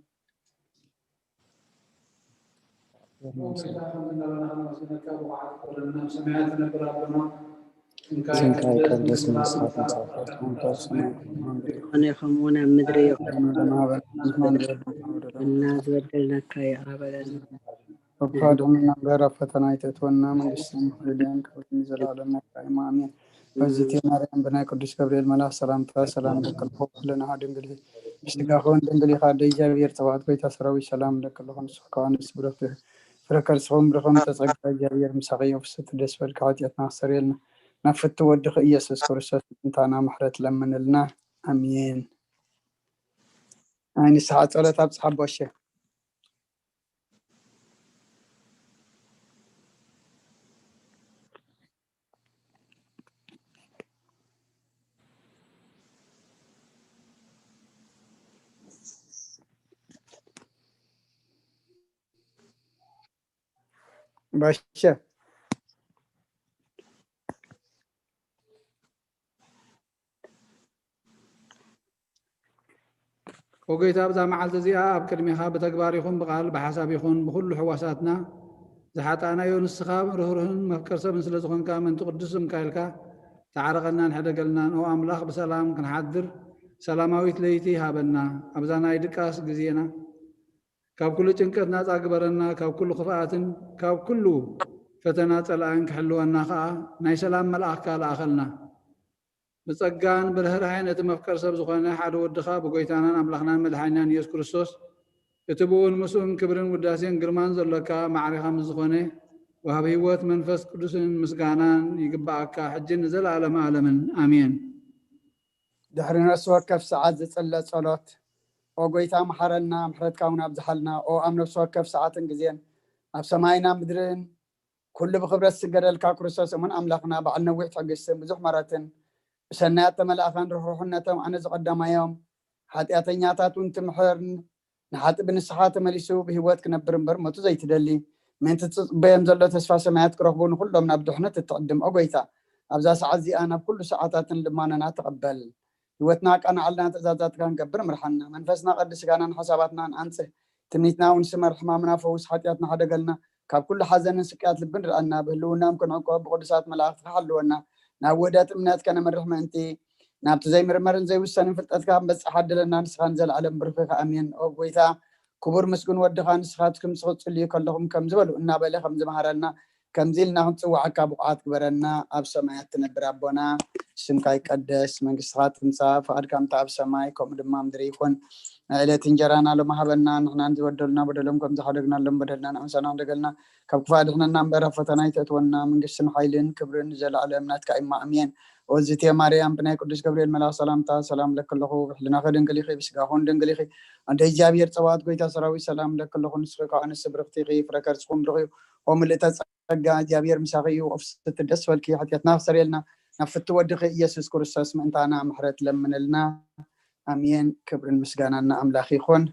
ስምካ ይቀደስ፣ መንግስትኻ ትምጻእ፣ ፈቃድካ ኣብ ሰማይ ከምኡ ኣብ ምድሪ ትኹን። ይኹን፣ ከምኡ እውን ኣብ ምድሪ ይኹን። እና ዝበደልናካ ይቕረ በለልና። እኳ ድሕንና እምበር ኣብ ፈተና ኣይተእትወና፣ መንግስትን ሓይልን ክብርን ዘለዓለም ናትካ እዩ። ኣሜን። በዝቲ ማርያም ብናይ ቅዱስ ገብርኤል መልኣኽ ሰላምታ ሰላም ለክልኹ ኩለና ድንግል ኢኺ፣ ብስጋኹን ድንግል ኢኻ፣ ኣደ እግዚኣብሔር ጸባኦት ጎይታ ሰራዊት ሰላም ለክልኹ፣ ንስኺ ከኣ ንስብረቱ ፍረ ከርስኹም ብርኹም ተጸጋ እግዚኣብሔር ምሳኺ እዩ። ፍስሕቲ ደስ በልካ፣ ሓጢኣትና ክሰርየልና ናብ ፍቱ ወድኺ ኢየሱስ ክርስቶስ ምእንታና ምሕረት ለምንልና። ኣሜን። ናይ ንስሓ ጸሎት ኣብጽሓ ቦሸ። ባሸ። ኦ ጎይታ፣ ኣብዛ መዓልቲ እዚኣ ኣብ ቅድሜኻ ብተግባር ይኹን ብቓል፣ ብሓሳብ ይኹን ብኹሉ ሕዋሳትና ዝሓጣእናዮ፣ ንስኻ ርህሩህን መፍቀር ሰብን ስለ ዝኾንካ፣ ምእንቲ ቅዱስ ስምካ ኢልካ ተዓረቐናን ሕደገልናን። ኦ ኣምላኽ፣ ብሰላም ክንሓድር ሰላማዊት ለይቲ ሃበና። ኣብዛ ናይ ድቃስ ግዜና ካብ ኩሉ ጭንቀት ናጻ ግበረና፣ ካብ ኩሉ ክፍኣትን ካብ ኩሉ ፈተና ጸላእን ክሕልወና ከኣ ናይ ሰላም መልኣኽካ ለኣኸልና። ብጸጋን ብርህራሄን እቲ መፍቀር ሰብ ዝኾነ ሓደ ወድኻ ብጎይታናን ኣምላኽናን መድሓኒናን ኢየሱስ ክርስቶስ፣ እቲ ብኡን ምስኡን ክብርን ውዳሴን ግርማን ዘሎካ ማዕሪኻ ምስ ዝኾነ ወሃቢ ህይወት መንፈስ ቅዱስን ምስጋናን ይግብኣካ፣ ሕጂ ንዘለኣለመ ዓለምን። ኣሜን። ድሕሪ ነፍሲ ወከፍ ሰዓት ዝጽለ ጸሎት። ኦ ጎይታ፣ መሓረና፣ ምሕረትካ እውን ኣብዝሓልና። ኦ ኣብ ነፍሲ ወከፍ ሰዓትን ግዜን ኣብ ሰማይና ምድርን ኩሉ ብኽብረት ዝስገደልካ ክርስቶስ እሙን ኣምላኽና፣ በዓል ነዊሕ ትዕግስትን ብዙሕ ምሕረትን፣ ብሰናያት ተመላእኻን ርሕሩሕነቶም ኣነ ዝቐዳማዮም፣ ሓጢኣተኛታት እውን ትምሕርን ንሓጢእ ብንስሓ ተመሊሱ ብህይወት ክነብር እምበር ሞቱ ዘይትደሊ፣ ምእንቲ ዝጽበዮም ዘሎ ተስፋ ሰማያት ክረኽቡ ንኹሎም ናብ ድሕነት እትዕድም። ኦ ጎይታ፣ ኣብዛ ሰዓት እዚኣ ናብ ኩሉ ሰዓታትን ልማኖና ተቐበል። ህይወትና ኣቃንዓልና፣ ትእዛዛትካ ክንገብር ምርሓና። መንፈስና ቀድስ፣ ስጋናን ሓሳባትናን ኣንጽህ። ትምኒትና እውን ስመር፣ ሕማምና ፈውስ፣ ሓጢኣትና ሓደገልና፣ ካብ ኩሉ ሓዘንን ስቅያት ልብን ርኣና። ብህልውናም ክንዕቆብ ብቅዱሳት መላእኽትካ ሓልወና። ናብ ውህደት እምነት ከነምርሕ ምእንቲ፣ ናብቲ ዘይምርመርን ዘይውሰንን ፍልጠትካ ክንበጽሕ ዓድለና። ንስኻ ንዘለኣለም ብሩኽ ኢኻ። ኣሜን። ኦ ጎይታ፣ ክቡር ምስጉን ወድኻ ንስኻትኩም ትጽልዩ ከለኹም ከምዚ በሉ እናበለ ከም ዝመሃረና፣ ከምዚ ኢልና ክንጽውዓካ ብቑዓት ግበረና። ኣብ ሰማያት ትነብር ኣቦና፣ ስምካ ይቀደስ፣ መንግስትኻ ትምጻእ፣ ፍቓድካ ከምታ ኣብ ሰማይ ከምኡ ድማ ምድሪ ይኹን። ናይ ዕለት እንጀራና ሎሚ ሃበና፣ ንሕና ንዝበደሉና በደሎም ከም ዝሓደግናሎም በደልና ንሕንሰና ንደገልና፣ ካብ ክፋእ ድሕነና እምበር ኣብ ፈተና ኣይተእትወና፣ መንግስትን ሓይልን ክብርን ንዘለኣለም ናትካ እማ። ኣሜን። ኦዝቴ ማርያም ብናይ ቅዱስ ገብርኤል መልኣኽ ሰላምታ ሰላም ለክለኹ፣ ብሕልናኺ ድንግል ኢኺ፣ ብስጋኹን ድንግል ኢኺ። ኣደ እግዚኣብሔር ጸባኦት ጎይታ ሰራዊት ሰላም ለክለኹ፣ ንስኺ ከኣ ኣንስቲ ብርኽቲ ኢኺ፣ ፍረ ከርስኹም ብሩኽ እዩ። ኦ ምልእተ ጸጋ እግዚኣብሔር ምሳኺ እዩ፣ ኦ ፍስሕቲ ደስ በልኪ፣ ሓጢኣትና ክሰርየልና ናብ ፍቲ ወድኺ ኢየሱስ ክርስቶስ ምእንታና ምሕረት ለምንልና። ኣሜን። ክብርን ምስጋናን ንኣምላኽ ይኹን።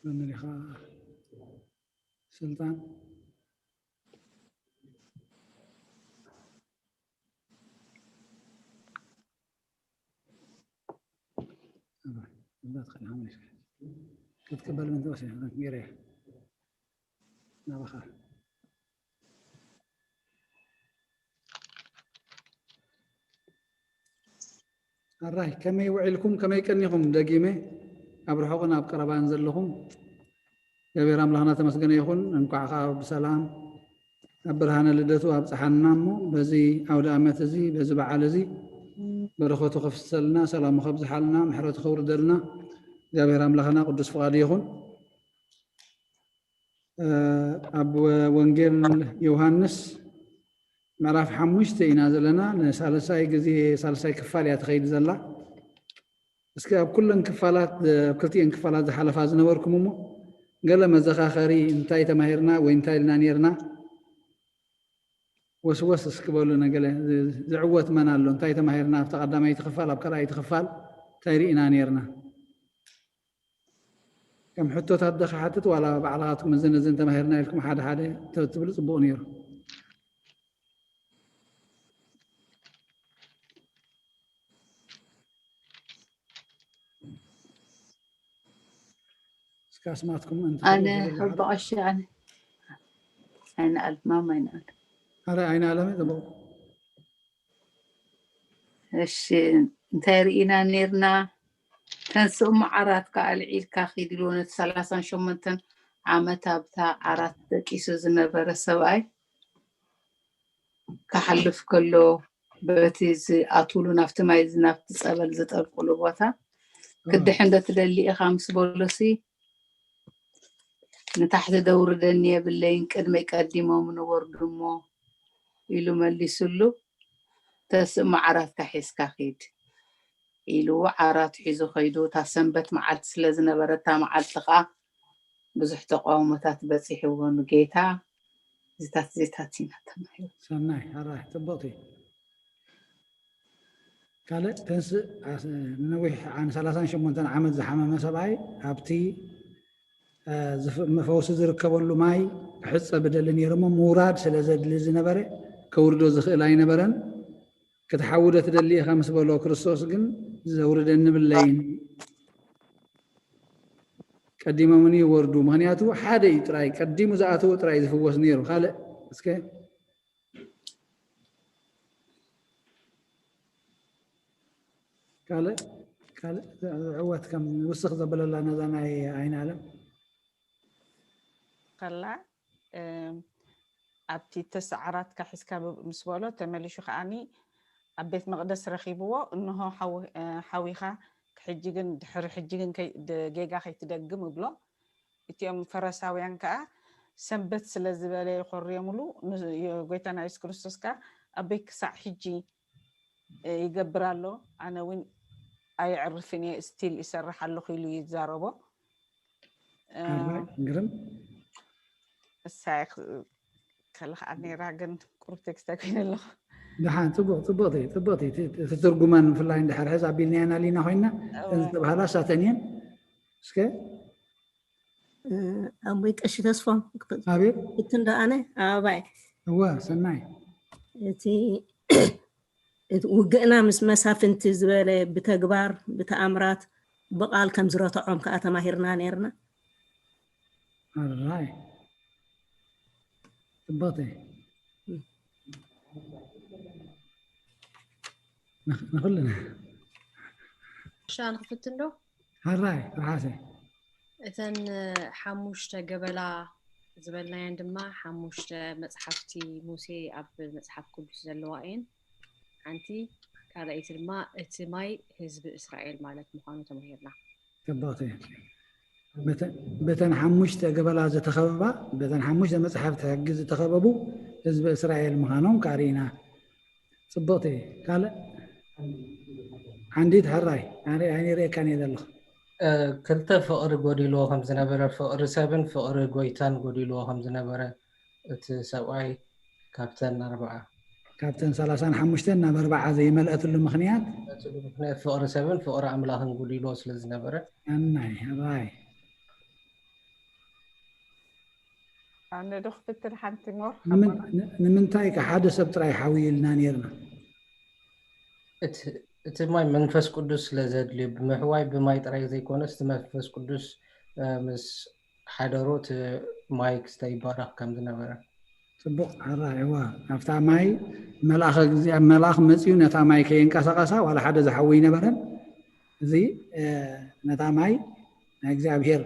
መመሪኻ ስልጣን ክትቅበል ምን ተወሰነ ገይረ ናባኻ። ኣራይ፣ ከመይ ውዒልኩም፣ ከመይ ቀኒኹም? ደጊመ ኣብ ርሑቕን ኣብ ቀረባን ዘለኹም እግዚኣብሔር ኣምላኽና ተመስገነ ይኹን። እንኳዕ ኸዓ ብሰላም ኣብ ብርሃነ ልደቱ ኣብጽሓና እሞ በዚ ኣውደ ኣመት እዚ፣ በዚ በዓል እዚ በረኸቱ ከፍሰልና፣ ሰላሙ ከብዝሓልና፣ ምሕረቱ ከውርደልና እግዚኣብሔር ኣምላኽና ቅዱስ ፍቓዱ ይኹን። እ፣ ኣብ ወንጌል ዮሃንስ ምዕራፍ ሓሙሽተ ኢና ዘለና። ንሳልሳይ ግዜ፣ ሳልሳይ ክፋል እያ ትኸይድ ዘላ። እስኪ ኣብ ኩለን ክፋላት፣ ኣብ ክልቲኤን ክፋላት ዝሓለፋ ዝነበርኩም እሞ ገለ መዘኻኸሪ እንታይ ተማሂርና ወይ እንታይ ኢልና ነይርና? ወስወስ እስኪ በሉ፣ ነገለ ዝ-፣ ዝዕወት መን ኣሎ? እንታይ ተማሂርና ኣብታ ቀዳመይቲ ክፋል፣ ኣብ ካልኣይቲ ክፋል እንታይ ርኢና ነይርና? ከም ሕቶታት ዶ ክሓትት ዋላ ባዕልኻትኩም እዝን እዝን ተማሂርና ኢልኩም ሓደ ሓደ ተትብሉ ጽቡቕ ነይሩ። እስኪ ካስማትኩም ኣነ ሕበቐሺ ኣነ ኣይንኣል ማማ ኣይንኣል ኣረ ኣይነ ኣለመ ጽቡቕ። እሺ እንታይ ርኢና ነርና? ተንስኡ መዓራት ከዓ ኣልዒልካ ኪድ ኢልዎ ነቲ ሰላሳን ሸሞንተን ዓመት ኣብታ ዓራት ደቂሱ ዝነበረ ሰብኣይ ክሓልፍ ከሎ በቲ ዝኣትውሉ ናብቲ ማይ ናብቲ ፀበል ዝጠልቁሉ ቦታ ክድሕን ዶ ትደሊ ኢኻ ምስ በሎሲ ንታሕቲ ደውርደኒ የብለይን ቅድመይ ቀዲሞም ንወርዱ እሞ ኢሉ መሊሱሉ። ተስእ መዓራትካ ሒዝካ ኺድ ኢልዎ ዓራቱ ሒዙ ኸይዱ። እታ ሰንበት መዓልቲ ስለ ዝነበረት እታ መዓልቲ ኸዓ ብዙሕ ተቃውሞታት በፂሕዎ ንጌታ። እዚታት እዚታት ኢና ተማሂሩ። ሰናይ ሕራይ ፅቡቕቲ ካልእ ተንስእ ንነዊሕ ን ሰላሳን ሸሞንተን ዓመት ዝሓመመ ሰብኣይ ኣብቲ ፈውሲ ዝርከበሉ ማይ ክሕፀ ብደሊ ነይሩ እሞ ምውራድ ስለ ዘድሊ ዝነበረ ከውርዶ ዝኽእል ኣይነበረን። ክትሓውዶ ትደሊ ኢኻ ምስ በሎ ክርስቶስ ግን ዘውርደኒ ብለይን ቀዲሞምኒ ይወርዱ። ምክንያቱ ሓደ እዩ ጥራይ ቀዲሙ ዝኣተዎ ጥራይ ዝፍወስ ነይሩ። ካልእ እስከ ካልእ ካልእ ዝዕወት ከም ንውስኽ ዘበለላ ነዛ ናይ ዓይኒ ኣለም ከላ ኣብቲ ተሰዓራትካ ሒዝካ ምስ በሎ ተመሊሹ ከዓኒ ኣብ ቤት መቕደስ ረኺብዎ እንሆ ሓዊኻ ሕጂ ግን ድሕሪ ሕጂ ግን ጌጋ ከይትደግም እብሎ እቲኦም ፈረሳውያን ከዓ ሰንበት ስለ ዝበለ ይኾርዮምሉ ጎይታና የሱስ ክርስቶስ ከዓ ኣበይ ክሳዕ ሕጂ ይገብር ኣሎ ኣነ እውን ኣየዕርፍን እየ ስቲል ይሰርሕ ኣለኹ ኢሉ ይዛረቦ ግርም እሳይ ከልኽዓ ነይራ ግን ቁሩብ ቴክስት ኣይኮይነ ኣለኹ ደሓን ፅቡቅ ፅቡቅቲ ፅቡቅቲ እቲ ትርጉመን ብፍላይ እንድሕር ሕዝ ኣቢልናየን ኣሊና ኮይና እተን ዝተባሃላ እሳተን እየን እስከ ኣቦይ ቀሺ ተስፎም ኣቤት እቲ እንዳ ኣነ ኣባባይ እወ ሰናይ እቲ ውግእና ምስ መሳፍንቲ ዝበለ ብተግባር ብተኣምራት ብቓል ከም ዝረትዖም ከዓ ተማሂርና ነርና ኣራይ ፅቡቅቲ ንኩልና ሻ ንክፍትን ዶ ሓራይ ርሓሰ እተን ሓሙሽተ ገበላ ዝበልናየን ድማ ሓሙሽተ መፅሓፍቲ ሙሴ ኣብ መፅሓፍ ቅዱስ ዘለዋ እየን ሓንቲ ካልኣይቲ ድማ እቲ ማይ ህዝቢ እስራኤል ማለት ምዃኑ ተማሂርና ፅቡቅቲ በተን ሓሙሽተ ገበላ ዝተኸበባ በተን ሓሙሽተ መፅሓፍቲ ሕጊ ዝተኸበቡ ህዝቢ እስራኤል ምዃኖም ካሪና ፅቡቅቲ ካልእ ሓንዲት ሕራይ ኣነ ሪኤካን እየ ዘለኹ ክልተ ፍቕሪ ጎዲልዎ ከም ዝነበረ ፍቕሪ ሰብን ፍቕሪ ጎይታን ጎዲልዎ ከም ዝነበረ እቲ ሰብኣይ ካብተን ኣርባዓ ካብተን ሰላሳን ሓሙሽተን ናብ ኣርባዓ ዘይመልአትሉ ምኽንያት ነትሉ ምክንያት ፍቕሪ ሰብን ፍቕሪ ኣምላኽን ጎዲልዎ ስለ ዝነበረ ኣናይ ሕራይ ኣነ ዶ ክፍትን ሓንቲ ሞር ንምንታይ ከ ሓደ ሰብ ጥራይ ሓውዩ ኢልና ነርና እቲ ማይ መንፈስ ቅዱስ ስለ ዘድልዮ ብምሕዋይ ብማይ ጥራይ ዘይኮነስ እቲ መንፈስ ቅዱስ ምስ ሓደሮ እቲ ማይ ክስተ ይባረኽ ከም ዝነበረ ፅቡቅ ሕራይ እዋ ኣብታ ማይ መልኣኸ እግዚኣብ መልኣኽ መፅዩ ነታ ማይ ከየንቀሳቀሳ ዋላ ሓደ ዝሓዊ ይነበረን እዚ ነታ ማይ ናይ እግዚኣብሔር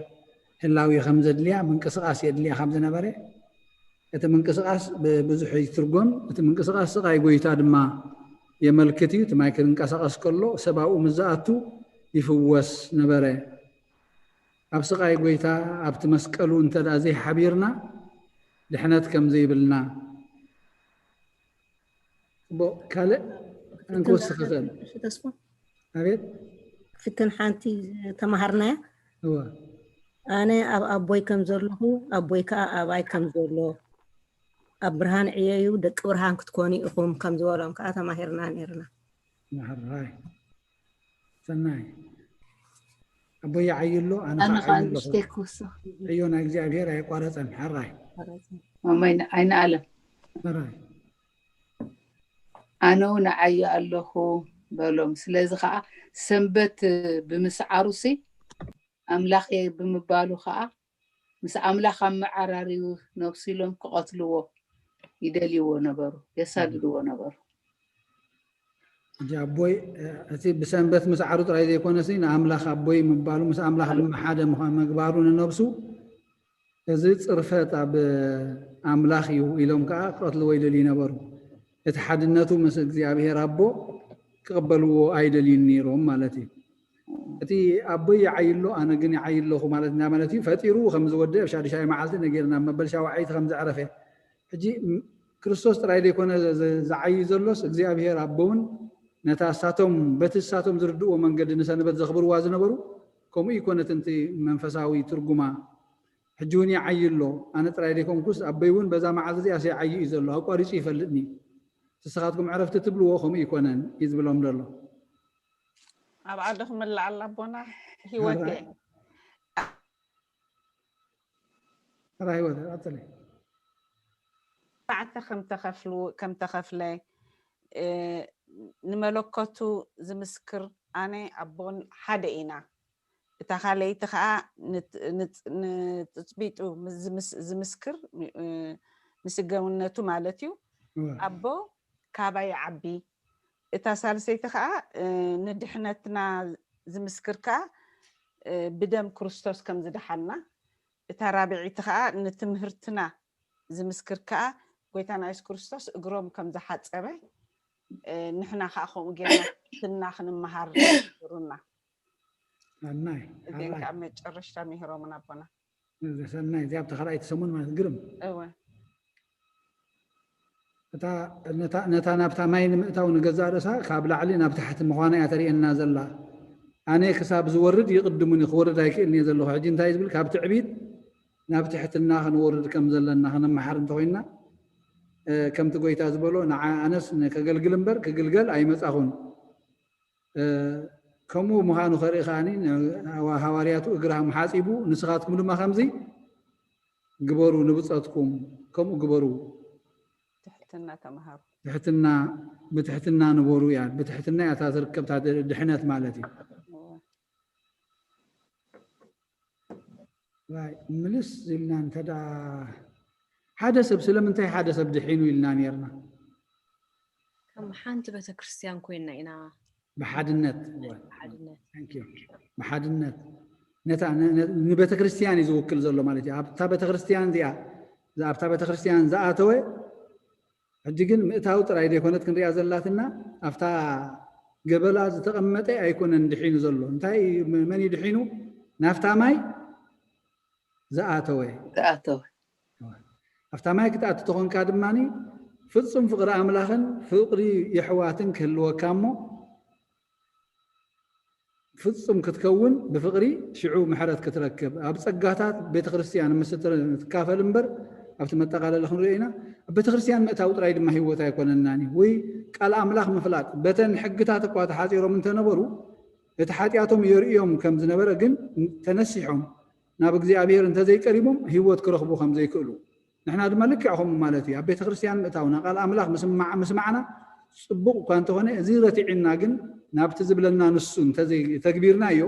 ህላዊ ከም ዘድልያ ምንቅስቃስ የድልያ ከም ዝነበረ እቲ ምንቅስቃስ ብብዙሕ ይትርጎም እቲ ምንቅስቃስ ስቃይ ጎይታ ድማ የመልክት እዩ እቲ ማይ ክንንቀሳቀስ ከሎ ሰብኣኡ ምዝኣቱ ይፍወስ ነበረ ኣብ ስቃይ ጎይታ ኣብቲ መስቀሉ እንተ ዘይሓቢርና ድሕነት ከም ዘይብልና ካልእ እንክወስኽ ይኽእል ተስፋ ኣቤት ፍትን ሓንቲ ተማሃርናያ እወ ኣነ ኣብ ኣቦይ ከም ዘለኹ ኣቦይ ከዓ ኣባይ ከም ዘሎ ኣብ ብርሃን ዕየዩ ደቂ ብርሃን ክትኮኑ ኢኹም ከም ዝበሎም ከዓ ተማሂርና ነርና ማሕራይ ሰናይ ኣቦይ ይዓዩ ኣሎ ኣነ ኣነ ከዓ ከዓ ዓዩ ኣለኹ ንእሽተይ ክውስኽ ዕዮ ናይ እግዚኣብሔር ኣየቋረፀን ሕራይ ማማይ ኣይንኣለም ሕራይ ኣነ እውን እዓዪ ኣለኹ በሎም። ስለዚ ኸዓ ሰንበት ብምስዓሩሲ ኣምላኽ እየ ብምባሉ ከዓ ምስ ኣምላኽ ኣመዓራርዩ ነብሱ ኢሎም ክቐትልዎ ይደልይዎ ነበሩ፣ የሳድድዎ ነበሩ። ሕጂ ኣቦይ እቲ ብሰንበት ምስዓሩ ጥራይ ዘይኮነሲ ንኣምላኽ ኣቦይ ምባሉ ምስ ኣምላኽ ድማ ሓደ ምዃን ምግባሩ ንነብሱ እዚ ጽርፈት ኣብ ኣምላኽ እዩ ኢሎም ከዓ ክቐትልዎ ይደልዩ ነበሩ። እቲ ሓድነቱ ምስ እግዚኣብሔር ኣቦ ክቕበልዎ ኣይደልዩን ነይሮም ማለት እዩ። እቲ ኣቦይ ይዓይሎ ኣነ ግን ይዓይ ኣለኹ ማለት እና ማለት እዩ። ፈጢሩ ከም ዝወደ ኣብ ሻዱሻይ መዓልቲ ነጊርና መበል ሻውዓይቲ ከም ዘዕረፈ። ሕጂ ክርስቶስ ጥራይ ዘይኮነ ዝዓይ ዘሎስ እግዚኣብሔር ኣቦ እውን ነታ እሳቶም በቲ እሳቶም ዝርድእዎ መንገዲ ንሰንበት ዘኽብርዋ ዝነበሩ ከምኡ ይኮነት እንቲ መንፈሳዊ ትርጉማ። ሕጂ እውን ይዓይ ኣሎ ኣነ ጥራይ ዘይኮንኩስ ኣቦይ እውን በዛ መዓልቲ እዚኣ ሰይዓዩ እዩ ዘሎ ኣቋሪፁ ይፈልጥኒ። ንስኻትኩም ዕረፍቲ ትብልዎ ከምኡ ይኮነን እዩ ዝብሎም ዘሎ። ኣብ ዓድኹም ላዓል ኣቦና ህይወት ራ ህይወት ቀፅሊ ሰዓተ ከም ተኸፍለ ንመለኮቱ ዝምስክር ኣነ ኣቦን ሓደ ኢና። እታ ካልኣይቲ ከዓ ንትፅቢጡ ዝምስክር ምስገውነቱ ማለት እዩ። ኣቦ ካባይ ዓቢ። እታ ሳልሰይቲ ከዓ ንድሕነትና ዝምስክር ከዓ ብደም ክርስቶስ ከም ዝደሓና። እታ ራብዒቲ ከዓ ንትምህርትና ዝምስክር ከዓ ጎይታና የሱስ ክርስቶስ እግሮም ከም ዝሓፀበ ንሕና ከዓ ከምኡ ጌርና ትሕትና ክንመሃር ሩና። ሰናይ እዚን ከዓ መጨረሽታ ምሂሮምን ኣቦና። ሰናይ እዚኣ ኣብቲ ካልኣይቲ ሰሙን ማለት ግርም። እወ ነታ ናብታ ማይ ንምእታው ንገዛእ ርእሳ ካብ ላዕሊ ናብ ታሕቲ ምዃና እያ ተርእየና ዘላ። ኣነ ክሳብ ዝወርድ ይቕድሙኒ፣ ክወርድ ኣይክእልን እየ ዘለኹ። ሕጂ እንታይ ዝብል ካብ ትዕቢት ናብ ትሕትና ክንወርድ ከም ዘለና ክንመሓር እንተኮይንና ከምቲ ጎይታ ዝበሎ ንዓ ኣነስ ከገልግል እምበር ክግልገል ኣይመጻኹን። ከምኡ ምዃኑ ከርኢ ከዓኒ ሃዋርያቱ እግርም ሓጺቡ ንስኻትኩም ድማ ከምዚ ግበሩ ንብጸትኩም ከምኡ ግበሩ። ትሕትና ተምሃሩ። ትሕትና ብትሕትና ንበሩ እያ። ብትሕትና እያ እታ ትርከብታ ድሕነት ማለት እዩ። ምልስ ኢልና እንተ ሓደ ሰብ ስለምንታይ ሓደ ሰብ ድሒኑ ኢልና ነርና? ከም ሓንቲ ቤተክርስትያን ኮይና ኢና ብሓድነት ሓድነት ብሓድነት ነታ ንቤተክርስትያን እዩ ዝውክል ዘሎ ማለት እዩ። ኣብታ ቤተክርስትያን እዚኣ ኣብታ ቤተክርስትያን ዝኣተወ ሕጂ ግን ምእታው ጥራይ ዘይኮነት ክንሪኣ ዘላትና ኣብታ ገበላ ዝተቐመጠ ኣይኮነን ድሒኑ ዘሎ። እንታይ መን እዩ ድሒኑ? ናፍታ ማይ ዝኣተወ ዝኣተወ ኣብታ ማይ ክትኣቱ ተኾንካ ድማ ፍጹም ፍቕሪ ኣምላኽን ፍቕሪ የሕዋትን ክህልወካ እሞ ፍጹም ክትከውን ብፍቕሪ ሽዑ ምሕረት ክትረክብ ኣብ ጸጋታት ቤተ ክርስቲያን ምስ ትካፈል እምበር ኣብቲ መጠቓለሊ ክንሪኦ ኢና። ኣብ ቤተ ክርስቲያን ምእታው ጥራይ ድማ ህይወት ኣይኮነናን እዩ። ወይ ቃል ኣምላኽ ምፍላጥ በተን ሕግታት እኳ ተሓጺሮም እንተነበሩ እቲ ሓጢኣቶም የርእዮም ከም ዝነበረ ግን ተነሲሖም ናብ እግዚኣብሔር እንተዘይቀሪቦም ህይወት ክረኽቡ ከም ዘይክእሉ ንሕና ድማ ልክዕ ከምኡ ማለት እዩ። ኣብ ቤተ ክርስቲያን ምእታውና ቃል ኣምላኽ ምስማዕና ጽቡቕ እኳ እንተኾነ እዚ ረቲዕና ግን ናብቲ ዝብለና ንሱ እንተዘይተግቢርናዮ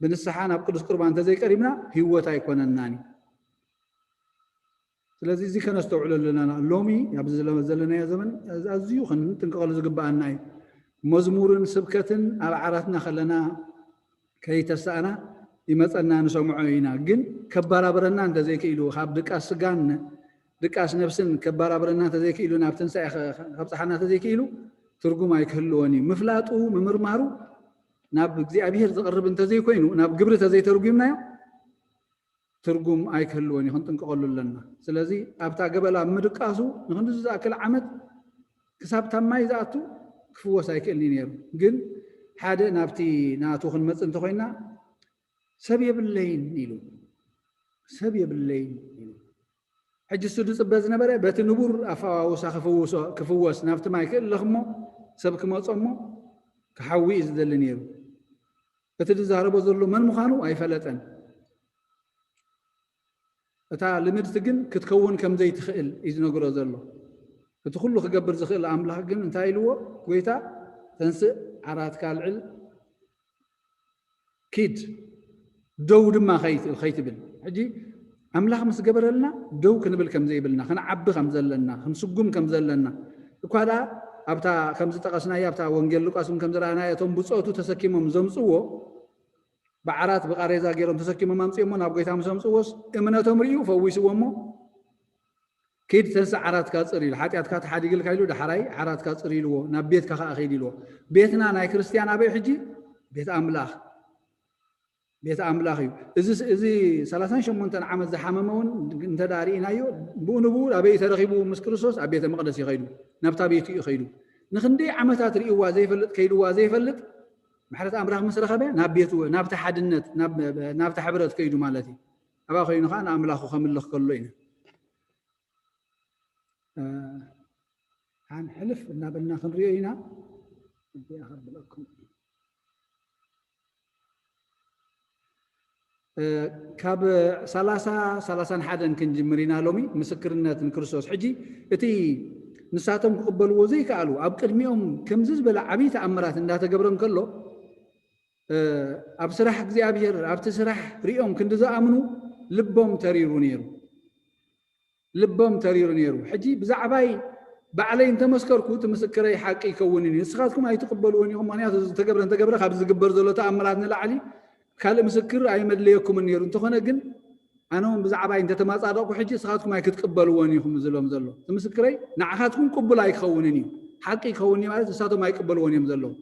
ብንስሓ ናብ ቅዱስ ቁርባን እንተዘይቀሪብና ህይወት ኣይኮነናን እዩ። ስለዚ እዚ ከነስተውዕሎ ኣለና። ሎሚ ኣብዚ ዘለናዮ ዘመን ኣዝዩ ክንጥንቀቐሉ ዝግበኣና እዩ። መዝሙርን ስብከትን ኣብ ዓራትና ከለና ከይተሳእና ይመፀና ንሰምዖ ኢና። ግን ከባራብረና እንተዘይክኢሉ ካብ ድቃስ ስጋን ድቃስ ነብስን ከባራብረና እንተዘይክኢሉ ናብ ትንሳኤ ከብፅሓና እንተዘይክኢሉ ትርጉም ኣይክህልዎን እዩ። ምፍላጡ ምምርማሩ ናብ እግዚኣብሔር ዝቐርብ እንተዘይኮይኑ ናብ ግብሪ እንተዘይተርጉምናዮ ትርጉም ኣይክህልዎን እዩ። ክንጥንቀቐሉ ኣለና። ስለዚ ኣብታ ገበላ ምድቃሱ ንክንድዚ ዝኣክል ዓመት ክሳብ ታማይ ዝኣቱ ክፍወስ ኣይክእልን እዩ ነይሩ። ግን ሓደ ናብቲ ናቱ ክንመፅእ እንተኮይና ሰብ የብለይን ኢሉ ሰብ የብለይን ኢሉ ሕጂ እሱ ዝፅበ ዝነበረ በቲ ንቡር ኣፈዋውሳ ክፍወስ ናብቲ ማይ ክእለኽ እሞ ሰብ ክመፆ እሞ ክሓዊ እዩ ዝደሊ ነይሩ። እቲ ዝዛረቦ ዘሎ መን ምዃኑ ኣይፈለጠን። እታ ልምድቲ ግን ክትከውን ከም ዘይትኽእል እዩ ዝነግሮ ዘሎ። እቲ ኩሉ ክገብር ዝኽእል ኣምላኽ ግን እንታይ ኢልዎ? ጎይታ ተንስእ፣ ዓራትካ ኣልዕል፣ ኪድ፣ ደው ድማ ከይት- ከይትብል። ሕጂ ኣምላኽ ምስ ገበረልና ደው ክንብል ከም ዘይብልና፣ ክንዓቢ ከም ዘለና፣ ክንስጉም ከም ዘለና፣ እኳ ደኣ ኣብታ ከም ዝጠቐስናያ ኣብታ ወንጌል ሉቃስ እውን ከም ዝረኣናዮ እቶም ብጾቱ ተሰኪሞም ዘምጽዎ፣ ብዓራት ብቃሬዛ ገይሮም ተሰኪሞም ኣምጽኦሞ ናብ ጎይታ ምስ ኣምጽዎስ እምነቶም ርእዩ ፈዊስዎ እሞ ኪድ ተንስእ ዓራትካ ጽር ኢሉ ሓጢኣትካ ተሓዲግልካ ኢሉ ዳሕራይ ዓራትካ ጽር ኢልዎ ናብ ቤትካ ከኣ ኪድ ኢልዎ። ቤትና ናይ ክርስትያን ኣበይ ሕጂ? ቤት ኣምላኽ። ቤት ኣምላኽ እዩ። እዚ እዚ ሰላሳን ሸሞንተን ዓመት ዝሓመመ እውን እንተ ደኣ ርኢናዮ ብኡ ንብኡ ኣበይ ተረኺቡ ምስ ክርስቶስ ኣብ ቤተ መቕደስ እዩ ኸይዱ። ናብታ ቤቱ እዩ ኸይዱ። ንኽንደይ ዓመታት ርእይዋ ዘይፈልጥ ከይድዋ ዘይፈልጥ ምሕረት ኣምላኽ ምስ ረኸበ ናብ ቤቱ ናብቲ ሓድነት ናብ ናብቲ ሕብረት ከይዱ ማለት እዩ። ኣብኣ ኮይኑ ኸዓ ንኣምላኹ ከምልኽ ከሎ ኢና። ሓን ሕልፍ እናበልና ክንሪኦ ኢና። እዚኣ ከብለኩም ካብ ሰላሳ ሰላሳን ሓደን ክንጅምር ኢና ሎሚ። ምስክርነት ንክርስቶስ ሕጂ እቲ ንሳቶም ክቕበልዎ ዘይከኣሉ ኣብ ቅድሚኦም ከምዚ ዝበለ ዓብዪ ተኣምራት እንዳተገብረ እንከሎ ኣብ ስራሕ እግዚኣብሔር ኣብቲ ስራሕ ሪኦም ክንዲ ዝኣምኑ ልቦም ተሪሩ ነይሩ። ልቦም ተሪሩ ነይሩ። ሕጂ ብዛዕባይ ባዕለይ እንተመስከርኩ እቲ ምስክረይ ሓቂ ይከውንን እዩ። ንስኻትኩም ኣይትቕበልዎን ኢኹም፣ ምኽንያቱ ዝተገብረ እንተገብረ ካብ ዝግበር ዘሎ ተኣምራት ንላዕሊ ካልእ ምስክር ኣይመድለየኩምን ነይሩ። እንተኾነ ግን ኣነ እውን ብዛዕባይ እንተተማጻደቕኩ ሕጂ ንስኻትኩም ኣይክትቅበልዎን ኢኹም ዝሎም ዘሎ እቲ ምስክረይ ንዓኻትኩም ቅቡል ኣይክኸውንን እዩ። ሓቂ ይከውን እዩ ማለት ንሳቶም ኣይቅበልዎን እዮም ዘለዉ።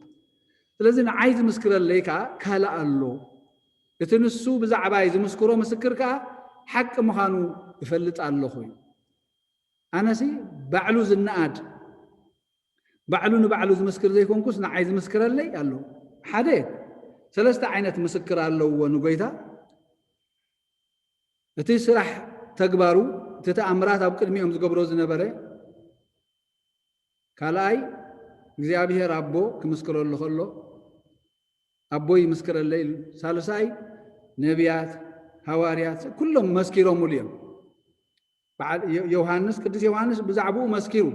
ስለዚ ንዓይ ዝምስክረለይ ከዓ ካልእ ኣሎ። እቲ ንሱ ብዛዕባይ ዝምስክሮ ምስክር ከዓ ሓቂ ምዃኑ እፈልጥ ኣለኹ እዩ። ኣነሲ ባዕሉ ዝነኣድ ባዕሉ ንባዕሉ ዝምስክር ዘይኮንኩስ ንዓይ ዝምስክረለይ ኣሎ። ሓደ ሰለስተ ዓይነት ምስክር ኣለውዎ ንጎይታ። እቲ ስራሕ ተግባሩ እቲ ተኣምራት ኣብ ቅድሚኦም ዝገብሮ ዝነበረ ካልኣይ እግዚኣብሔር ኣቦ ክምስክረሉ ከሎ ኣቦ ይምስክረለይ ኢሉ። ሳልሳይ ነቢያት፣ ሃዋርያት ኩሎም መስኪሮምሉ እዮም። በዓል ዮ- ዮሃንስ ቅዱስ ዮሃንስ ብዛዕባኡ መስኪሩ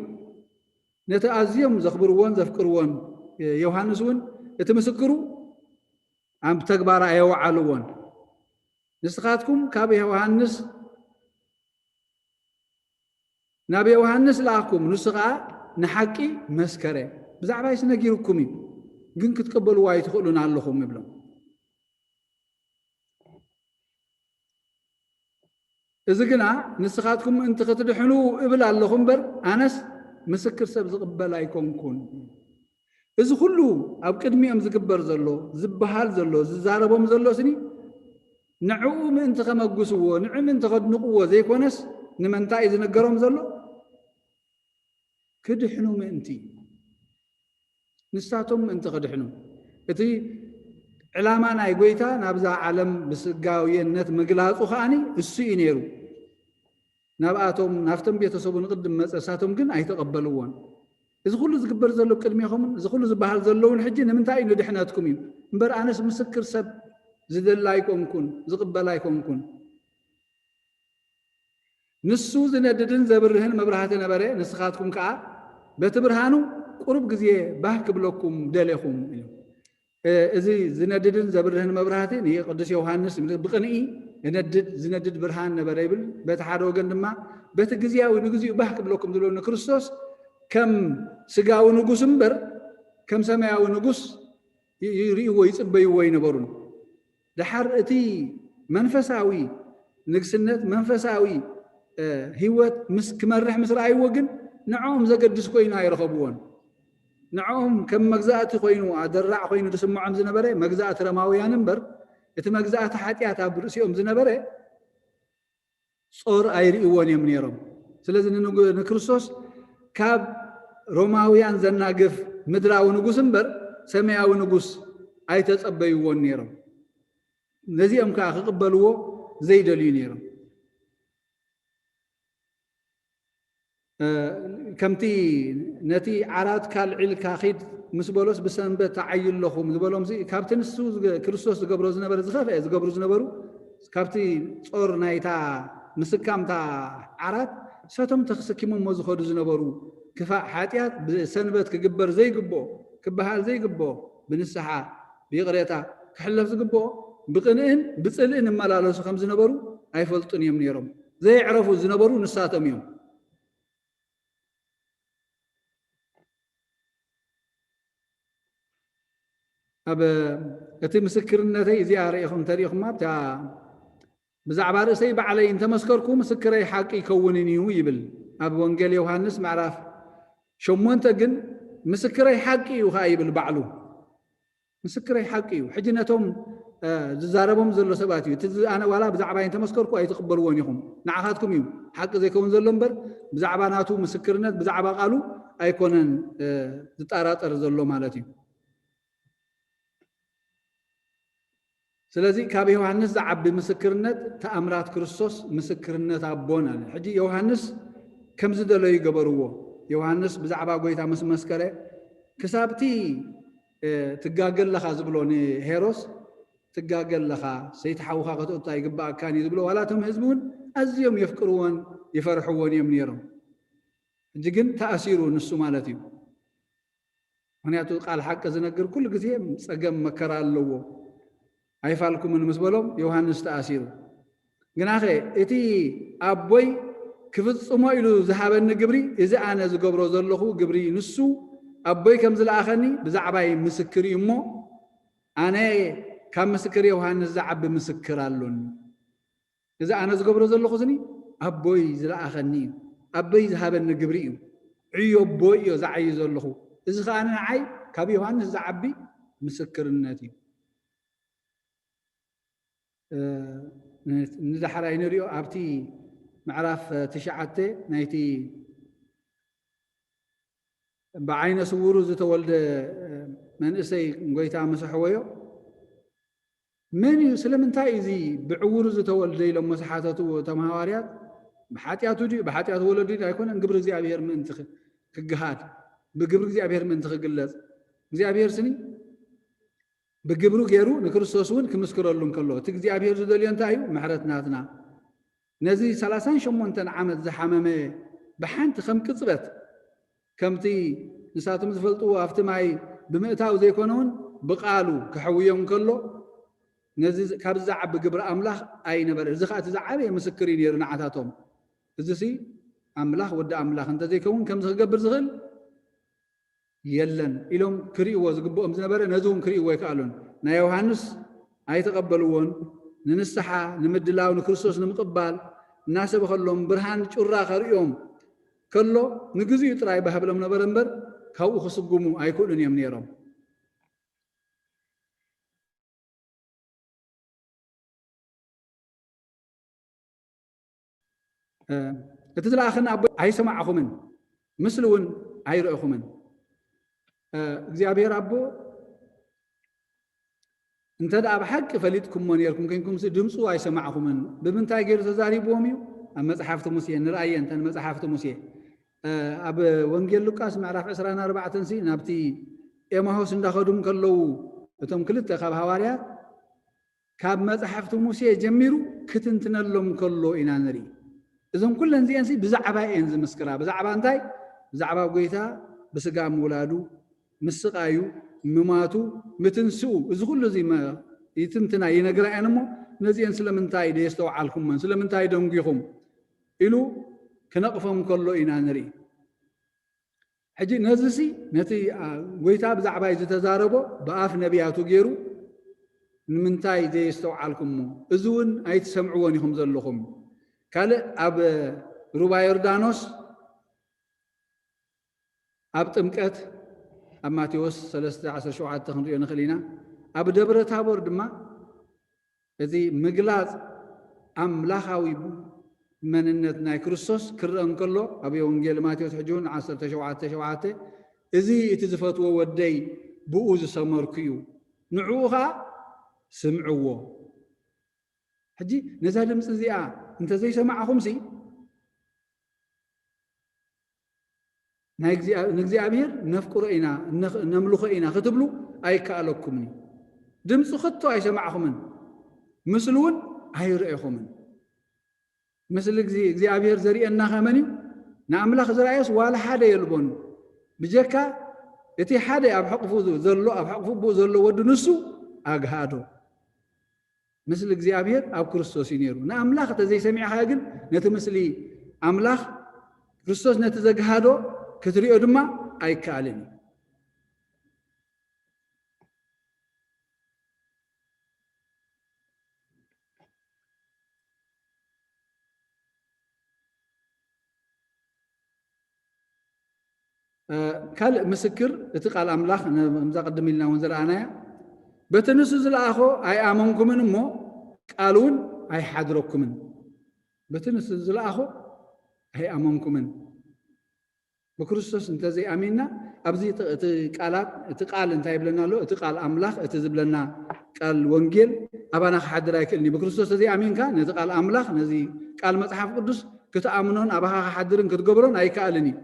ነቲ ኣዝዮም ዘኽብርዎን ዘፍቅርዎን ዮሃንስ እውን እቲ ምስክሩ ኣብ ተግባር ኣየወዓልዎን። ንስኻትኩም ካብ ዮሃንስ ናብ ዮሃንስ ለኣኽኩም፣ ንሱ ኸዓ ንሓቂ መስከረ። ብዛዕባይስ ነጊሩኩም እዩ፣ ግን ክትቀበልዎ ኣይትኽእሉን ኣለኹም ይብሎም። እዚ ግና ንስኻትኩም ምእንቲ ክትድሕኑ እብል ኣለኹ እምበር፣ ኣነስ ምስክር ሰብ ዝቕበል ኣይኮንኩን። እዚ ኩሉ ኣብ ቅድሚኦም ዝግበር ዘሎ፣ ዝበሃል ዘሎ፣ ዝዛረቦም ዘሎ ስኒ ንዕኡ ምእንቲ ከመጉስዎ፣ ንዑ ምእንቲ ከድንቕዎ ዘይኮነስ፣ ንመንታይ እዩ ዝነገሮም ዘሎ? ክድሕኑ ምእንቲ። ንሳቶም ምእንቲ ክድሕኑ። እቲ ዕላማ ናይ ጎይታ ናብዛ ዓለም ብስጋውየነት ምግላጹ ከኣኒ እሱ እዩ ነይሩ። ናብኣቶም፣ ናብቶም ቤተሰቡ ንቕድም መጸ፣ እሳቶም ግን ኣይተቐበልዎን። እዚ ኩሉ ዝግበር ዘሎ ቅድሜኹምን፣ እዚ ኩሉ ዝበሃል ዘለውን ሕጂ ንምንታይ እዩ? ንድሕነትኩም እዩ። እምበር ኣነስ ምስክር ሰብ ዝደሊ ኣይኮንኩን፣ ዝቕበል ኣይኮንኩን። ንሱ ዝነድድን ዘብርህን መብራህቲ ነበረ፣ ንስኻትኩም ከኣ በቲ ብርሃኑ ቁሩብ ግዜ ባህ ክብለኩም ደሌኹም እዩ። እ፣ እዚ ዝነድድን ዘብርህን መብራህቲ ንቅዱስ ዮሃንስ ብቅንኢ እነድድ፣ ዝነድድ ብርሃን ነበረ ይብል። በቲ ሓደ ወገን ድማ በቲ ግዜያዊ ንግዚኡ ባህ ክብለኩም ዝብሎ ንክርስቶስ ከም ስጋዊ ንጉስ እምበር ከም ሰማያዊ ንጉስ ይ-፣ ይርእይዎ ይጽበይዎ ኣይነበሩን። ደሓር እቲ መንፈሳዊ ንግስነት፣ መንፈሳዊ፣ እ፣ ህይወት ምስ ክመርሕ ምስ ረኣይዎ ግን ንዕኦም ዘገድስ ኮይኑ ኣይረኸብዎን። ንዕኦም ከም መግዛእቲ ኮይኑ፣ ኣደራዕ ኮይኑ ዝስምዖም ዝነበረ መግዛእቲ ረማውያን እምበር፣ እቲ መግዛእቲ ሓጢኣት ኣብ ርእሲኦም ዝነበረ ጾር ኣይርእይዎን እዮም ነይሮም። ስለዚ ንንጉ-፣ ንክርስቶስ ካብ ሮማውያን ዘናግፍ ምድራዊ ንጉስ እምበር ሰማያዊ ንጉስ ኣይተጸበይዎን ነይሮም። ነዚኦም ከኣ ክቕበልዎ ዘይደልዩ ነይሮም። እ፣ ከምቲ ነቲ ዓራትካ ኣልዒልካ ኺድ ምስ በሎስ ብሰንበት ትዓዩ ኣለኹም ዝበሎምሲ፣ ካብቲ ንሱ ዝገ-፣ ክርስቶስ ዝገብሮ ዝነበረ ዝኸፍአ ዝገብሩ ዝነበሩ፣ ካብቲ ጾር ናይታ ምስካምታ ዓራት እሳቶም ተሰኪሞሞ ዝኸዱ ዝነበሩ ክፋእ ሓጢኣት ብሰንበት ክግበር ዘይግብኦ፣ ክበሃል ዘይግብኦ፣ ብንስሓ፣ ብይቕሬታ ክሕለፍ ዝግብኦ፣ ብቕንእን ብጽልእን እመላለሱ ከም ዝነበሩ ኣይፈልጡን እዮም ነይሮም። ዘየዕረፉ ዝነበሩ ንሳቶም እዮም። ኣብ እቲ ምስክርነተይ እዚኣ ርኢኹም እንተሪኢኹማ፣ እታ ብዛዕባ ርእሰይ ባዕለይ እንተመስከርኩ፣ ምስክረይ ሓቂ ይከውንን እዩ ይብል። ኣብ ወንጌል ዮሃንስ ምዕራፍ ሸሞንተ ግን፣ ምስክረይ ሓቂ እዩ ኸዓ ይብል ባዕሉ። ምስክረይ ሓቂ እዩ። ሕጂ ነቶም፣ እ፣ ዝዛረቦም ዘሎ ሰባት እዩ። እቲ ዝ-፣ ኣነ ዋላ ብዛዕባይ እንተመስከርኩ ኣይትቕበልዎን ኢኹም። ንዓኻትኩም እዩ ሓቂ ዘይከውን ዘሎ እምበር፣ ብዛዕባ ናቱ ምስክርነት፣ ብዛዕባ ቃሉ ኣይኮነን፣ እ፣ ዝጠራጠር ዘሎ ማለት እዩ። ስለዚ ካብ ዮሃንስ ዝዓቢ ምስክርነት ተኣምራት ክርስቶስ ምስክርነት ኣቦን ኣለ። ሕጂ ዮሃንስ ከም ዝደለዩ ገበርዎ። ዮሃንስ ብዛዕባ ጎይታ ምስ መስከረ፣ ክሳብቲ፣ እ፣ ትጋገ ኣለኻ ዝብሎ ንሄሮስ፣ ትጋገ ኣለኻ፣ ሰይቲ ሓውኻ ከተእቱ ኣይግብኣካን እዩ ዝብሎ። ዋላ እቶም ህዝቢ እውን ኣዝዮም የፍቅርዎን ይፈርሕዎን እዮም ነይሮም። ሕጂ ግን ተኣሲሩ ንሱ ማለት እዩ። ምኽንያቱ ቃል ሓቂ ዝነግር ኩሉ ግዜ ጸገም መከራ ኣለዎ። ኣይፋልኩምን ምስ በሎም ዮሃንስ ተኣሲሩ። ግናኸ እቲ ኣቦይ ክፍጽሞ ኢሉ ዝሃበኒ ግብሪ፣ እዚ ኣነ ዝገብሮ ዘለኹ ግብሪ ንሱ ኣቦይ ከም ዝለኣኸኒ ብዛዕባይ ምስክር እዩ እሞ፣ ኣነ ካብ ምስክር ዮሃንስ ዝዓቢ ምስክር ኣሎኒ። እዚ ኣነ ዝገብሮ ዘለኹ ስኒ ኣቦይ ዝለኣኸኒ እዩ። ኣቦይ ዝሃበኒ ግብሪ እዩ። ዕዮ ኣቦይ እዮ ዝዓዪ ዘለኹ። እዚ ኸኣ ንዓይ ካብ ዮሃንስ ዝዓቢ ምስክርነት እዩ። እ፣ ን-፣ ንዳሕራይ ንሪኦ ኣብቲ ምዕራፍ ትሽዓተ ናይቲ ብዓይነ ስውሩ ዝተወልደ መንእሰይ ጎይታ ምስ ኣሕወዮ፣ መን እዩ፣ ስለምንታይ እዩ እዚ ብዕውሩ ዝተወልደ ኢሎም ምስ ሓተትዎ እቶም ሃዋርያት፣ ብሓጢኣቱ ድዩ፣ ብሓጢኣት ወለዱ ድዩ ኣይኮነን፣ ግብሪ እግዚኣብሔር ምእንቲ ክ-፣ ክግሃድ፣ ብግብሪ እግዚኣብሔር ምእንቲ ክግለጽ፣ እግዚኣብሔር ስኒ ብግብሩ ገይሩ ንክርስቶስ እውን ክምስክረሉ እንከሎ፣ እቲ እግዚኣብሔር ዝደልዮ እንታይ እዩ? ምሕረት ናትና። ነዚ ሰላሳን ሸሞንተን ዓመት ዝሓመመ ብሓንቲ ከም ቅጽበት፣ ከምቲ ንሳቶም ዝፈልጥዎ ኣብቲ ማይ ብምእታው ዘይኮነ እውን ብቃሉ ክሕውዮም ከሎ፣ ነዚ፣ ካብዚ ዝዓቢ ግብሪ ኣምላኽ ኣይነበረ። እዚ ኸኣ እቲ ዝዓበየ ምስክር እዩ ነይሩ ንዓታቶም። እዚሲ ኣምላኽ ወዲ ኣምላኽ እንተዘይከውን ከምዚ ክገብር ዝኽእል የለን ኢሎም ክርእይዎ ዝግብኦም ዝነበረ፣ ነዚ እውን ክርእይዎ ኣይከኣሉን። ናይ ዮሃንስ ኣይተቐበልዎን። ንንስሓ ንምድላው፣ ንክርስቶስ ንምቕባል እናሰበኸሎም ብርሃን ጩራ ከርእዮም ከሎ፣ ንግዚኡ ጥራይ ባህብሎም ነበረ እምበር፣ ካብኡ ክስጉሙ ኣይክእሉን እዮም ነይሮም። እ፣ እቲ ዝለኣኸኒ ኣቦ ኣይሰማዕኹምን፣ ምስሊ እውን ኣይረእኹምን። እ፣ እግዚኣብሔር ኣቦ እንተ ደኣ ብሓቂ ፈሊጥኩሞ ነይርኩም ኮይንኩምሲ፣ ድምፁ ኣይሰማዕኹምን። ብምንታይ ገይሩ ተዛሪብዎም እዩ? ኣብ መጽሓፍቲ ሙሴ ንርኣየን፣ እተን መጽሓፍቲ ሙሴ። እ፣ ኣብ ወንጌል ሉቃስ ምዕራፍ ዕስራን ኣርባዕተን ሲ፣ ናብቲ ኤማሆስ እንዳኸዱ እንከለዉ፣ እቶም ክልተ ካብ ሃዋርያት፣ ካብ መጽሓፍቲ ሙሴ ጀሚሩ ክትንትነሎም ከሎ ኢና ንርኢ። እዞም ኩለን እዚአን ሲ ብዛዕባ እየን ዝምስክራ። ብዛዕባ እንታይ? ብዛዕባ ጎይታ ብስጋ ምውላዱ፣ ምስቃዩ፣ ምማቱ፣ ምትንስኡ፣ እዚ ኩሉ እዚ መ-፣ ይትንትና፣ ይነግራ እየን እሞ፣ ነዚአን ስለምንታይ ደየስተውዓልኩመን? ስለምንታይ ደንጒኹም? ኢሉ ክነቕፎም ከሎ ኢና ንርኢ። ሕጂ ነዚሲ፣ ነቲ፣ አ፣ ጎይታ ብዛዕባይ ዝተዛረቦ ብኣፍ ነቢያቱ ገይሩ፣ ንምንታይ ዘየስተውዓልኩሞ? እዚ እውን ኣይትሰምዕዎን ኢኹም ዘለኹም። ካልእ ኣብ ሩባ ዮርዳኖስ፣ ኣብ ጥምቀት፣ ኣብ ማቴዎስ ሰለስተ ዓሰርተ ሸውዓተ ክንሪኦ ንኽእል ኢና። ኣብ ደብረ ታቦር ድማ እቲ ምግላጽ ኣምላኻዊ መንነት ናይ ክርስቶስ ክረአ እንከሎ፣ ኣብ ወንጌል ማቴዎስ ሕጂ እውን ዓሰርተ ሸውዓተ ሸውዓተ፣ "እዚ እቲ ዝፈትዎ ወደይ ብኡ ዝሰመርኩ እዩ፣ ንዕኡ ኸኣ ስምዕዎ።" ሕጂ ነዛ ድምፂ እዚኣ እንተዘይሰማዕኹምሲ፣ ናይ እግዚኣብ-፣ ንእግዚኣብሔር ነፍቅሮ ኢና፣ ነኽ-፣ ነምልኾ ኢና ክትብሉ ኣይከኣለኩምን እዩ። ድምፂ ከቶ ኣይሰማዕኹምን፣ ምስሊ እውን ኣይረኤኹምን። ምስሊ እግዚ-፣ እግዚኣብሔር ዘርእየና ከመን እዩ? ንኣምላኽ ዝረኣየስ ዋላ ሓደ የልቦን። ብጀካ እቲ ሓደ ኣብ ሕቕፉ ዘሎ፣ ኣብ ሕቕፉ ኣቦኡ ዘሎ ወዱ ንሱ ኣግሃዶ። ምስሊ እግዚኣብሔር ኣብ ክርስቶስ እዩ ነይሩ። ንኣምላኽ እንተዘይሰሚዕኻ ግን ነቲ ምስሊ ኣምላኽ ክርስቶስ ነቲ ዘግሃዶ ክትሪኦ ድማ ኣይከኣልን እዩ። ካልእ ምስክር እቲ ቃል ኣምላኽ፣ ከምዛ ቅድም ኢልና እውን ዝረኣናያ፣ በቲ ንሱ ዝለኣኾ ኣይኣመንኩምን እሞ ቃል እውን ኣይሓድረኩምን። በቲ ንሱ ዝለኣኾ ኣይኣመንኩምን። ብክርስቶስ እንተዘይኣሚንና ኣብዚ እቲ ቃላት፣ እቲ ቃል እንታይ ይብለና ኣሎ? እቲ ቃል ኣምላኽ፣ እቲ ዝብለና ቃል ወንጌል ኣባና ክሓድር ኣይክእልን እዩ። ብክርስቶስ ተዘይኣሚንካ ነዚ ቃል ኣምላኽ፣ ነዚ ቃል መጽሓፍ ቅዱስ ክትኣምኖን ኣባኻ ክሓድርን ክትገብሮን ኣይከኣልን እዩ።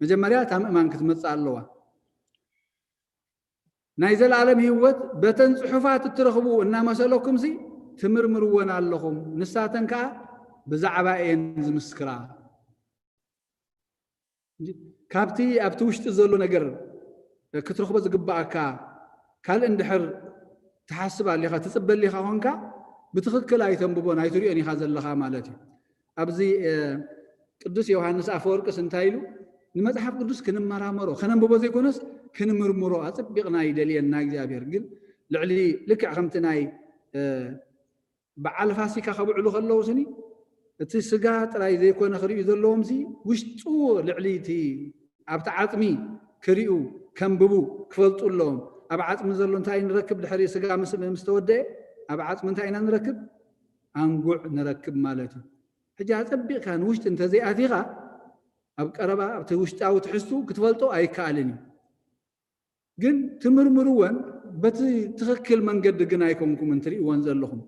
መጀመርያ እታ ምእማን ክትመጽእ ኣለዋ። ናይ ዘለኣለም ህይወት በተን ጽሑፋት እትረኽቡ እናመሰለኩም ሲ ትምርምርወን ኣለኹም፣ ንሳተን ከኣ ብዛዕባ እየን ዝምስክራ። ካብቲ ኣብቲ ውሽጢ ዘሎ ነገር ክትረኽቦ ዝግባኣካ ካልእ እንድሕር ትሓስብ ኣሊኻ፣ ትጽበ ኣሊኻ ኾንካ፣ ብትኽክል ኣይተንብቦን ኣይትሪኦን ኢኻ ዘለኻ ማለት እዩ። ኣብዚ ቅዱስ ዮሃንስ ኣፈወርቅስ እንታይ ኢሉ? ንመጽሓፍ ቅዱስ ክንመራመሮ፣ ከነንብቦ ዘይኮነስ ክንምርምሮ ኣጽቢቕና ይደልየና እግዚኣብሔር። ግን ልዕሊ ልክዕ ከምቲ ናይ በዓል ፋሲካ ከብዕሉ ከለዉ ስኒ እቲ ስጋ ጥራይ ዘይኮነ ክርእዩ ዘለዎም ሲ ውሽጡ ልዕሊ እቲ ኣብቲ ዓጽሚ ክርእዩ ከንብቡ ክፈልጡ ኣለዎም። ኣብ ዓጽሚ ዘሎ እንታይ ንረክብ? ድሕሪ ስጋ ምስ ምስ ተወደአ ኣብ ዓጽሚ እንታይ ኢና ንረክብ? ኣንጉዕ ንረክብ ማለት እዩ። ሕጂ ኣጸቢቕካ ንውሽጢ እንተዘይኣቲኻ ኣብ ቀረባ ኣብቲ ውሽጣዊ ትሕዝቱ ክትፈልጦ ኣይከኣልን እዩ። ግን ትምርምርወን በቲ ትኽክል መንገዲ ግን ኣይኮንኩምን ትርእይወን ዘለኹም።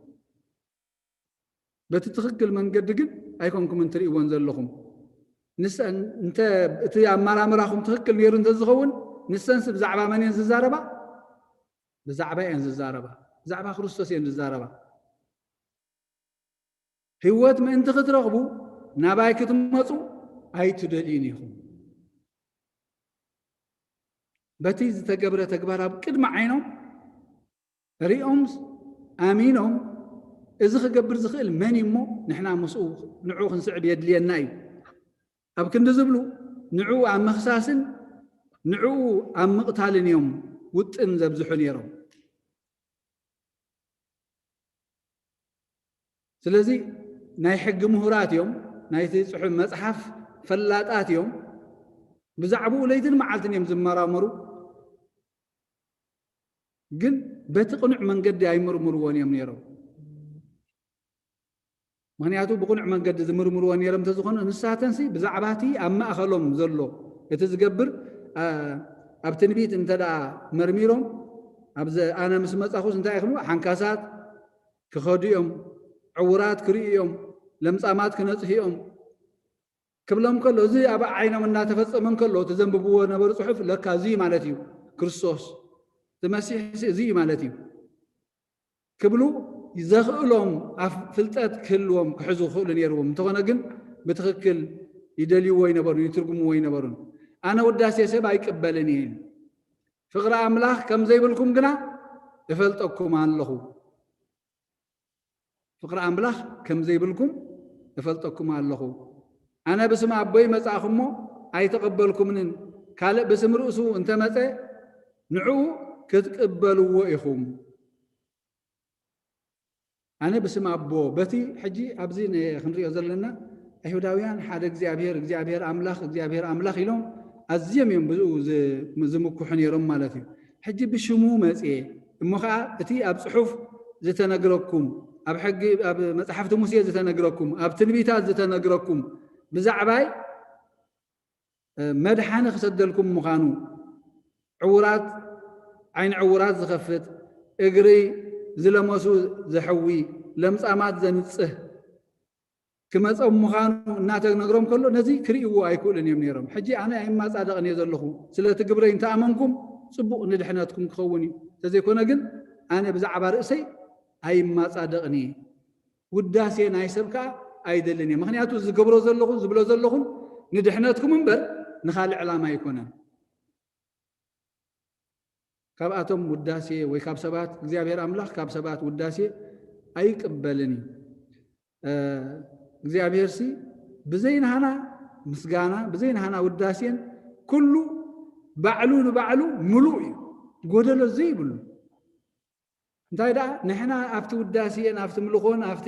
በቲ ትኽክል መንገዲ ግን ኣይኮንኩምን ትርእይወን ዘለኹም። ንሰን እንተ እቲ ኣመራምራኹም ትኽክል ነይሩ እንተዝኸውን ንሰንስ ብዛዕባ መን እየን ዝዛረባ? ብዛዕባ እየን ዝዛረባ። ብዛዕባ ክርስቶስ እየን ዝዛረባ። ህይወት ምእንቲ ክትረኽቡ ናባይ ክትመጹ ኣይትደልዩን ኢኹም። በቲ ዝተገብረ ተግባር ኣብ ቅድሚ ዓይኖም ሪኦም ኣሚኖም፣ እዚ ክገብር ዝኽእል መን እዩ እሞ ንሕና ምስኡ ንዕኡ ክንስዕብ የድልየና እዩ ኣብ ክንዲ ዝብሉ ንዕኡ ኣብ ምኽሳስን ንዕኡ ኣብ ምቕታልን እዮም ውጥን ዘብዝሑ ነይሮም። ስለዚ ናይ ሕጊ ምሁራት እዮም፣ ናይቲ ጽሑፍ መጽሓፍ ፈላጣት እዮም። ብዛዕባኡ ለይትን መዓልትን እዮም ዝመራመሩ፣ ግን በቲ ቅኑዕ መንገዲ ኣይምርምርዎን እዮም ነይሮም። ምኽንያቱ ብቕኑዕ መንገዲ ዝምርምርዎ ነይሮም እንተዝኾኑ ንሳተንሲ ብዛዕባ እቲ ኣብ ማእኸሎም ዘሎ እቲ ዝገብር ኣብ ትንቢት እንተ ደኣ መርሚሮም ኣብዚ ኣነ ምስ መጻኹስ እንታይ ኢኹም ሓንካሳት ክኸዱ እዮም፣ ዕውራት ክርእዩ እዮም፣ ለምጻማት ክነጽሁ እዮም ክብሎም ከሎ እዚ ኣብ ዓይኖም እናተፈጸመ እንከሎ እቲ ዘንብብዎ ነበሩ ጽሑፍ ለካ እዚ ማለት እዩ ክርስቶስ እቲ መሲሕ እዚ እዩ ማለት እዩ ክብሉ ዘኽእሎም ኣፍ- ፍልጠት ክህልዎም ክሕዙ ክኽእሉ ነይርዎም። እንተኾነ ግን ብትኽክል ይደልይዎ ኣይነበሩን፣ ይትርጉምዎ ኣይነበሩን። ኣነ ውዳሴ ሰብ ኣይቅበልን እየ። ፍቕሪ ኣምላኽ ከም ዘይብልኩም ግና እፈልጠኩም ኣለኹ። ፍቕሪ ኣምላኽ ከም ዘይብልኩም እፈልጠኩም ኣለኹ። ኣነ ብስም ኣቦይ መጻእኹሞ ኣይተቐበልኩምንን፣ ካልእ ብስም ርእሱ እንተመጸ ንዕኡ ክትቅበልዎ ኢኹም። ኣነ ብስም ኣቦ በቲ ሕጂ ኣብዚ ን- ክንሪኦ ዘለና ኣይሁዳውያን ሓደ እግዚኣብሔር እግዚኣብሔር ኣምላኽ እግዚኣብሔር ኣምላኽ ኢሎም ኣዝዮም እዮም ብኡ ዝ- ዝምኩሑ ነይሮም ማለት እዩ። ሕጂ ብሽሙ መጽየ እሞ ከዓ እቲ ኣብ ጽሑፍ ዝተነግረኩም ኣብ ሕጊ ኣብ መጽሓፍቲ ሙሴ ዝተነግረኩም ኣብ ትንቢታት ዝተነግረኩም ብዛዕባይ መድሓኒ ክሰደልኩም ምዃኑ፣ ዕውራት ዓይኒ ዕውራት ዝኸፍት፣ እግሪ ዝለመሱ ዘሕዊ፣ ለምጻማት ዘንጽህ ክመጾም ምዃኑ እናተነግሮም ከሎ ነዚ ክርእይዎ ኣይክእሉን እዮም ነይሮም። ሕጂ ኣነ ኣይማጻደቕን እየ ዘለኹ፣ ስለቲ ግብረይ እንተኣመንኩም ጽቡቕ ንድሕነትኩም ክኸውን እዩ፣ እንተዘይኮነ ግን ኣነ ብዛዕባ ርእሰይ ኣይማጻደቕን እየ። ውዳሴ ናይ ሰብ ከኣ ኣይደልን እየ። ምኽንያቱ ዝገብሮ ዘለኹ ዝብሎ ዘለኹን ንድሕነትኩም እምበር ንኻልእ ዕላማ ኣይኮነን። ካብኣቶም ውዳሴ ወይ ካብ ሰባት እግዚኣብሔር ኣምላኽ ካብ ሰባት ውዳሴ ኣይቅበልን እዩ። እግዚኣብሔር ሲ ብዘይናህና ምስጋና ብዘይናህና ውዳሴን ኩሉ ባዕሉ ንባዕሉ ምሉእ እዩ፣ ጎደሎ ዘይብሉ። እንታይ ደኣ ንሕና ኣብቲ ውዳሴን ኣብቲ ምልኾን ኣብቲ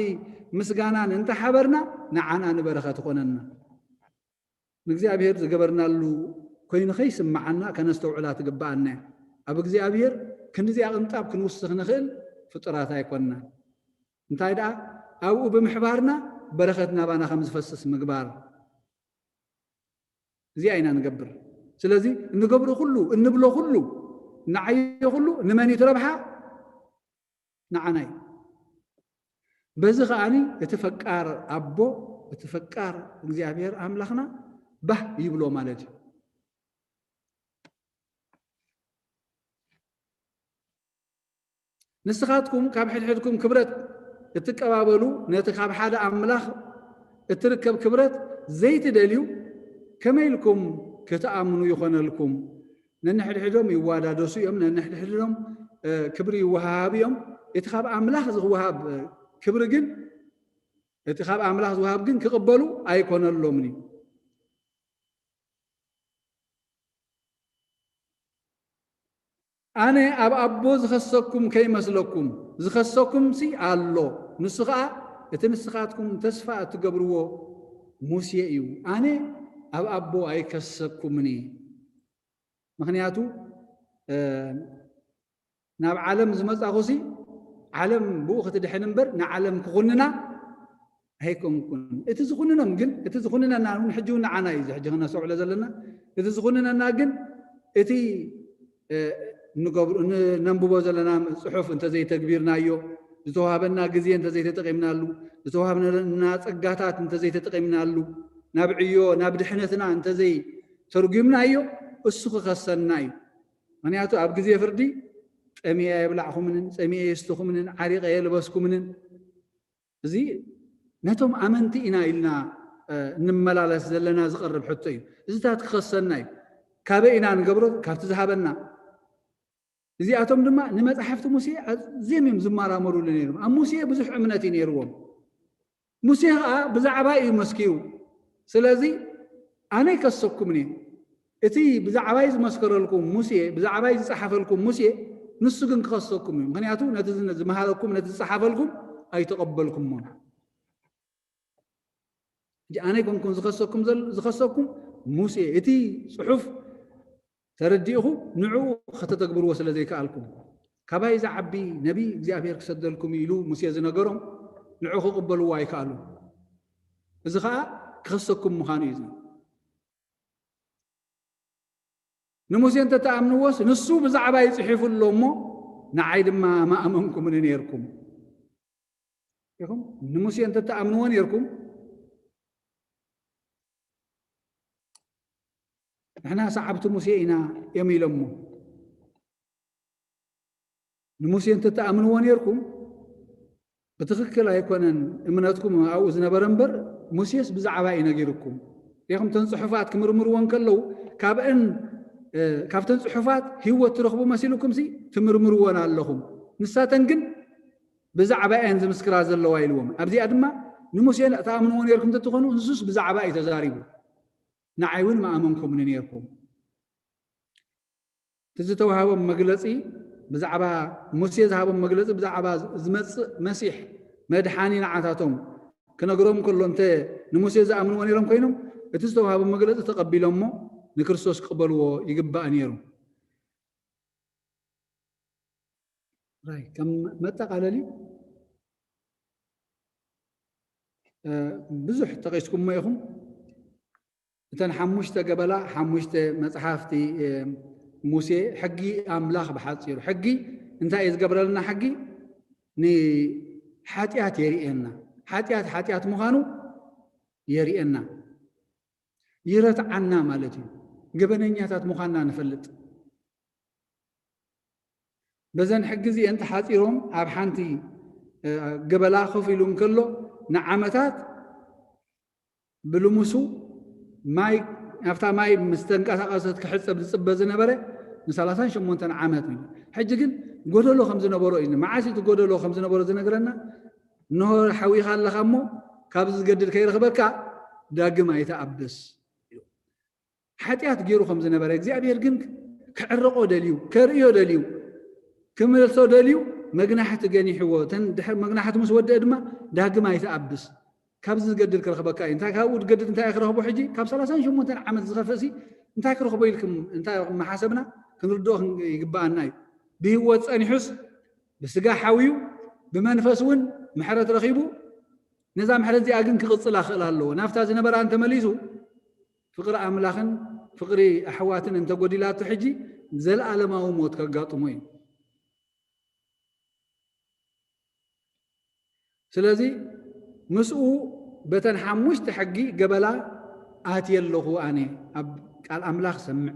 ምስጋናን እንተሓበርና ንዓና ንበረኸት ይኾነና። ንእግዚኣብሔር ዝገበርናሉ ኮይኑ ከይስምዓና ከነስተውዕላ ትግብኣና እያ። ኣብ እግዚኣብሔር ክንዲዚኣ ቅንጣብ ክንውስኽ ንኽእል ፍጡራት ኣይኮንና። እንታይ ደኣ ኣብኡ ብምሕባርና በረኸት ናባና ከም ዝፈስስ ምግባር። እዚኣ ኢና ንገብር። ስለዚ እንገብሮ ኩሉ፣ እንብሎ ኩሉ፣ እንዓዮ ኩሉ ንመን እዩ እቲ ረብሓ? ንዓና እዩ። በዚ ከኣኒ እቲ ፈቃር ኣቦ፣ እቲ ፈቃር እግዚኣብሔር ኣምላኽና ባህ ይብሎ ማለት እዩ። ንስኻትኩም ካብ ሕድሕድኩም ክብረት እትቀባበሉ፣ ነቲ ካብ ሓደ ኣምላኽ እትርከብ ክብረት ዘይትደልዩ፣ ከመይ ኢልኩም ክትኣምኑ ይኾነልኩም? ነንሕድሕዶም ይዋዳደሱ እዮም፣ ነንሕድሕዶም፣ እ፣ ክብሪ ይወሃሃቡ እዮም። እቲ ካብ ኣምላኽ ዝወሃብ፣ እ፣ ክብሪ ግን፣ እቲ ካብ ኣምላኽ ዝወሃብ ግን ክቕበሉ ኣይኮነሎምን እዩ። ኣነ ኣብ ኣቦ ዝኸሰኩም ከይመስለኩም፣ ዝኸሰኩምሲ ኣሎ፣ ንሱ ኸኣ እቲ ንስኻትኩም ተስፋ እትገብርዎ ሙሴ እዩ። ኣነ ኣብ ኣቦ ኣይከሰኩምን እየ። ምኽንያቱ፣ እ፣ ናብ ዓለም ዝመጻኹሲ፣ ዓለም ብኡ ክትድሕን እምበር፣ ንዓለም ክኹንና ኣይኮንኩን። እቲ ዝኹንኖም ግን፣ እቲ ዝኹንነና እውን ሕጂ እውን ንዓና እዩ፣ እዚ ሕጂ ክነስተውዕሎ ዘለና። እቲ ዝኹንነና ግን፣ እቲ፣ እ፣ ንገብሩ-፣ ን-፣ ነንብቦ ዘለና ጽሑፍ እንተዘይተግቢርናዮ፣ ዝተዋህበና ግዜ እንተዘይተጠቒምናሉ፣ ዝተዋህበና ጸጋታት እንተዘይተጠቒምናሉ፣ ናብ ዕዮ፣ ናብ ድሕነትና እንተዘይተርጒምናዮ፣ እሱ ክኸሰና እዩ። ምኽንያቱ ኣብ ግዜ ፍርዲ ጠሚየ ኣየብላዕኹምንን፣ ጸሚየ ኣየስትኹምንን፣ ዓሪቐ ኣየልበስኩምንን። እዚ ነቶም ኣመንቲ ኢና ኢልና፣ እ፣ እንመላለስ ዘለና ዝቐርብ ሕቶ እዩ። እዚታት ክኸሰና እዩ። ካበይ ኢና ንገብሮ? ካብቲ ዝሃበና። እዚኣቶም ድማ ንመጻሕፍቲ ሙሴ ኣዝዮም እዮም ዝመራመሩሉ ነይሮም። ኣብ ሙሴ ብዙሕ እምነት እዩ ነይርዎም። ሙሴ ኸኣ ብዛዕባይ እዩ መስኪሩ። ስለዚ ኣነ ኣይከሰኩምን እየ። እቲ ብዛዕባይ ዝመስከረልኩም ሙሴ፣ ብዛዕባይ ዝጸሓፈልኩም ሙሴ፣ ንሱ ግን ክኸሰኩም እዩ። ምኽንያቱ ነቲ ዝነ-፣ ዝመሃረኩም፣ ነቲ ዝጸሓፈልኩም ኣይተቐበልኩሞን። ሕጂ ኣነ ኣይኮንኩን ዝኸሰኩም ዘል-፣ ዝኸሰኩም ሙሴ፣ እቲ ጽሑፍ ተረዲእኹ ንዕኡ ከተተግብርዎ ስለ ዘይከኣልኩም፣ ካባይ ዝዓቢ ነቢይ እግዚኣብሔር ክሰደልኩም እዩ ኢሉ ሙሴ ዝነገሮም ንዕኡ ክቕበልዎ ኣይከኣሉን። እዚ ኸኣ ክኸሰኩም ምዃኑ እዩ። ንሙሴ እንተተኣምንዎስ ንሱ ብዛዕባይ ጽሒፉ ኣሎ እሞ ንዓይ ድማ ምኣመንኩምኒ ነይርኩም። ኢኹም ንሙሴ እንተተኣምንዎ ነይርኩም፣ ንሕና ሰዓብቲ ሙሴ ኢና እዮም ኢሎሞ። ንሙሴ እንተተኣምንዎ ነይርኩም፣ ብትኽክል ኣይኮነን እምነትኩም ኣብኡ ዝነበረ እምበር፣ ሙሴስ ብዛዕባ እዩ ነጊርኩም። ኢኹም እተን ጽሑፋት ክምርምርዎ እንከለዉ፣ ካብእን፣ እ፣ ካብተን ጽሑፋት ህይወት ትረኽቡ መሲልኩምሲ ትምርምርወን ኣለኹም። ንሳተን ግን ብዛዕባ እየን ዝምስክራ ዘለዋ ኢልዎም። ኣብዚኣ ድማ ንሙሴ ተኣምንዎ ነይርኩም እንተትኾኑ፣ ንሱስ ብዛዕባ እዩ ተዛሪቡ። ንዓይ እውን ምኣመንኩምኒ ነይርኩም። እቲ ዝተዋህቦም መግለጺ ብዛዕባ፣ ሙሴ ዝሃቦም መግለጺ ብዛዕባ ዝመጽእ መሲሕ መድሓኒ ንዓታቶም ክነግሮም ከሎ፣ እንተ ንሙሴ ዝኣምንዎ ነይሮም ኮይኖም፣ እቲ ዝተዋህቦም መግለጺ ተቐቢሎሞ ንክርስቶስ ክቕበልዎ ይግባእ ነይሩ። ራይ፣ ከም መጠቓለሊ፣ እ፣ ብዙሕ ጠቒስኩሞ ኢኹም። እተን ሓሙሽተ ገበላ፣ ሓሙሽተ መጽሓፍቲ፣ እ፣ ሙሴ፣ ሕጊ ኣምላኽ ብሓጺሩ። ሕጊ እንታይ እዩ ዝገብረልና? ሕጊ ንሓጢኣት የርእየና። ሓጢኣት ሓጢኣት ምዃኑ የርእየና። ይረትዓና ማለት እዩ። ገበነኛታት ምዃንና ንፈልጥ። በዘን ሕጊ እዚአን ተሓጺሮም ኣብ ሓንቲ፣ እ፣ ገበላ ኮፍ ኢሉ እንከሎ ንዓመታት ብልሙሱ ማይ፣ ኣብታ ማይ ምስ ተንቀሳቐሰት ክሕጸብ ዝጽበ ዝነበረ ንሰላሳን ሸሞንተን ዓመት እዩ። ሕጂ ግን ጎደሎ ከም ዝነበሮ እዩ። መዓስ እቲ ጎደሎ ከም ዝነበሮ ዝነግረና? እንሆ ሓዊኻ ኣለኻ እሞ፣ ካብዚ ዝገድል ከይረኽበካ ዳግም ኣይትኣብስ። ሓጢኣት ገይሩ ከም ዝነበረ እግዚኣብሔር ግን ክዕርቆ ደልዩ፣ ከርእዮ ደልዩ፣ ክምልሶ ደልዩ፣ መግናሕቲ ገኒሕዎ። እተን ድሕሪ መግናሕቲ ምስ ወደአ ድማ ዳግም ኣይትኣብስ። ካብዚ ዝገድል ክረኽበካ እዩ። እንታይ ካብኡ ዝገድል እንታይ ክረኽቦ ሕጂ? ካብ ሰላሳን ሸሞንተን ዓመት ዝኸፍእ ሲ እንታይ ክረኽቦ ኢልኩም እንታይ እናሓሰብና ክንርድኦ ክን-፣ ይግብኣና እዩ። ብህይወት ጸኒሑስ ብስጋ ሓውዩ ብመንፈስ እውን ምሕረት ረኺቡ ነዛ ምሕረት እዚኣ ግን ክቕጽላ ክኽእል ኣለዎ። ናብታ ዝነበራ እንተመሊሱ ፍቕሪ ኣምላኽን ፍቕሪ ኣሕዋትን እንተጎዲላቱ ሕጂ ዘለኣለማዊ ሞት ከጋጥሞ እዩ። ስለዚ ምስኡ በተን ሓሙሽተ ሕጊ ገበላ ኣትየ ኣለኹ። ኣነ ኣብ ቃል ኣምላኽ ሰምዕ፣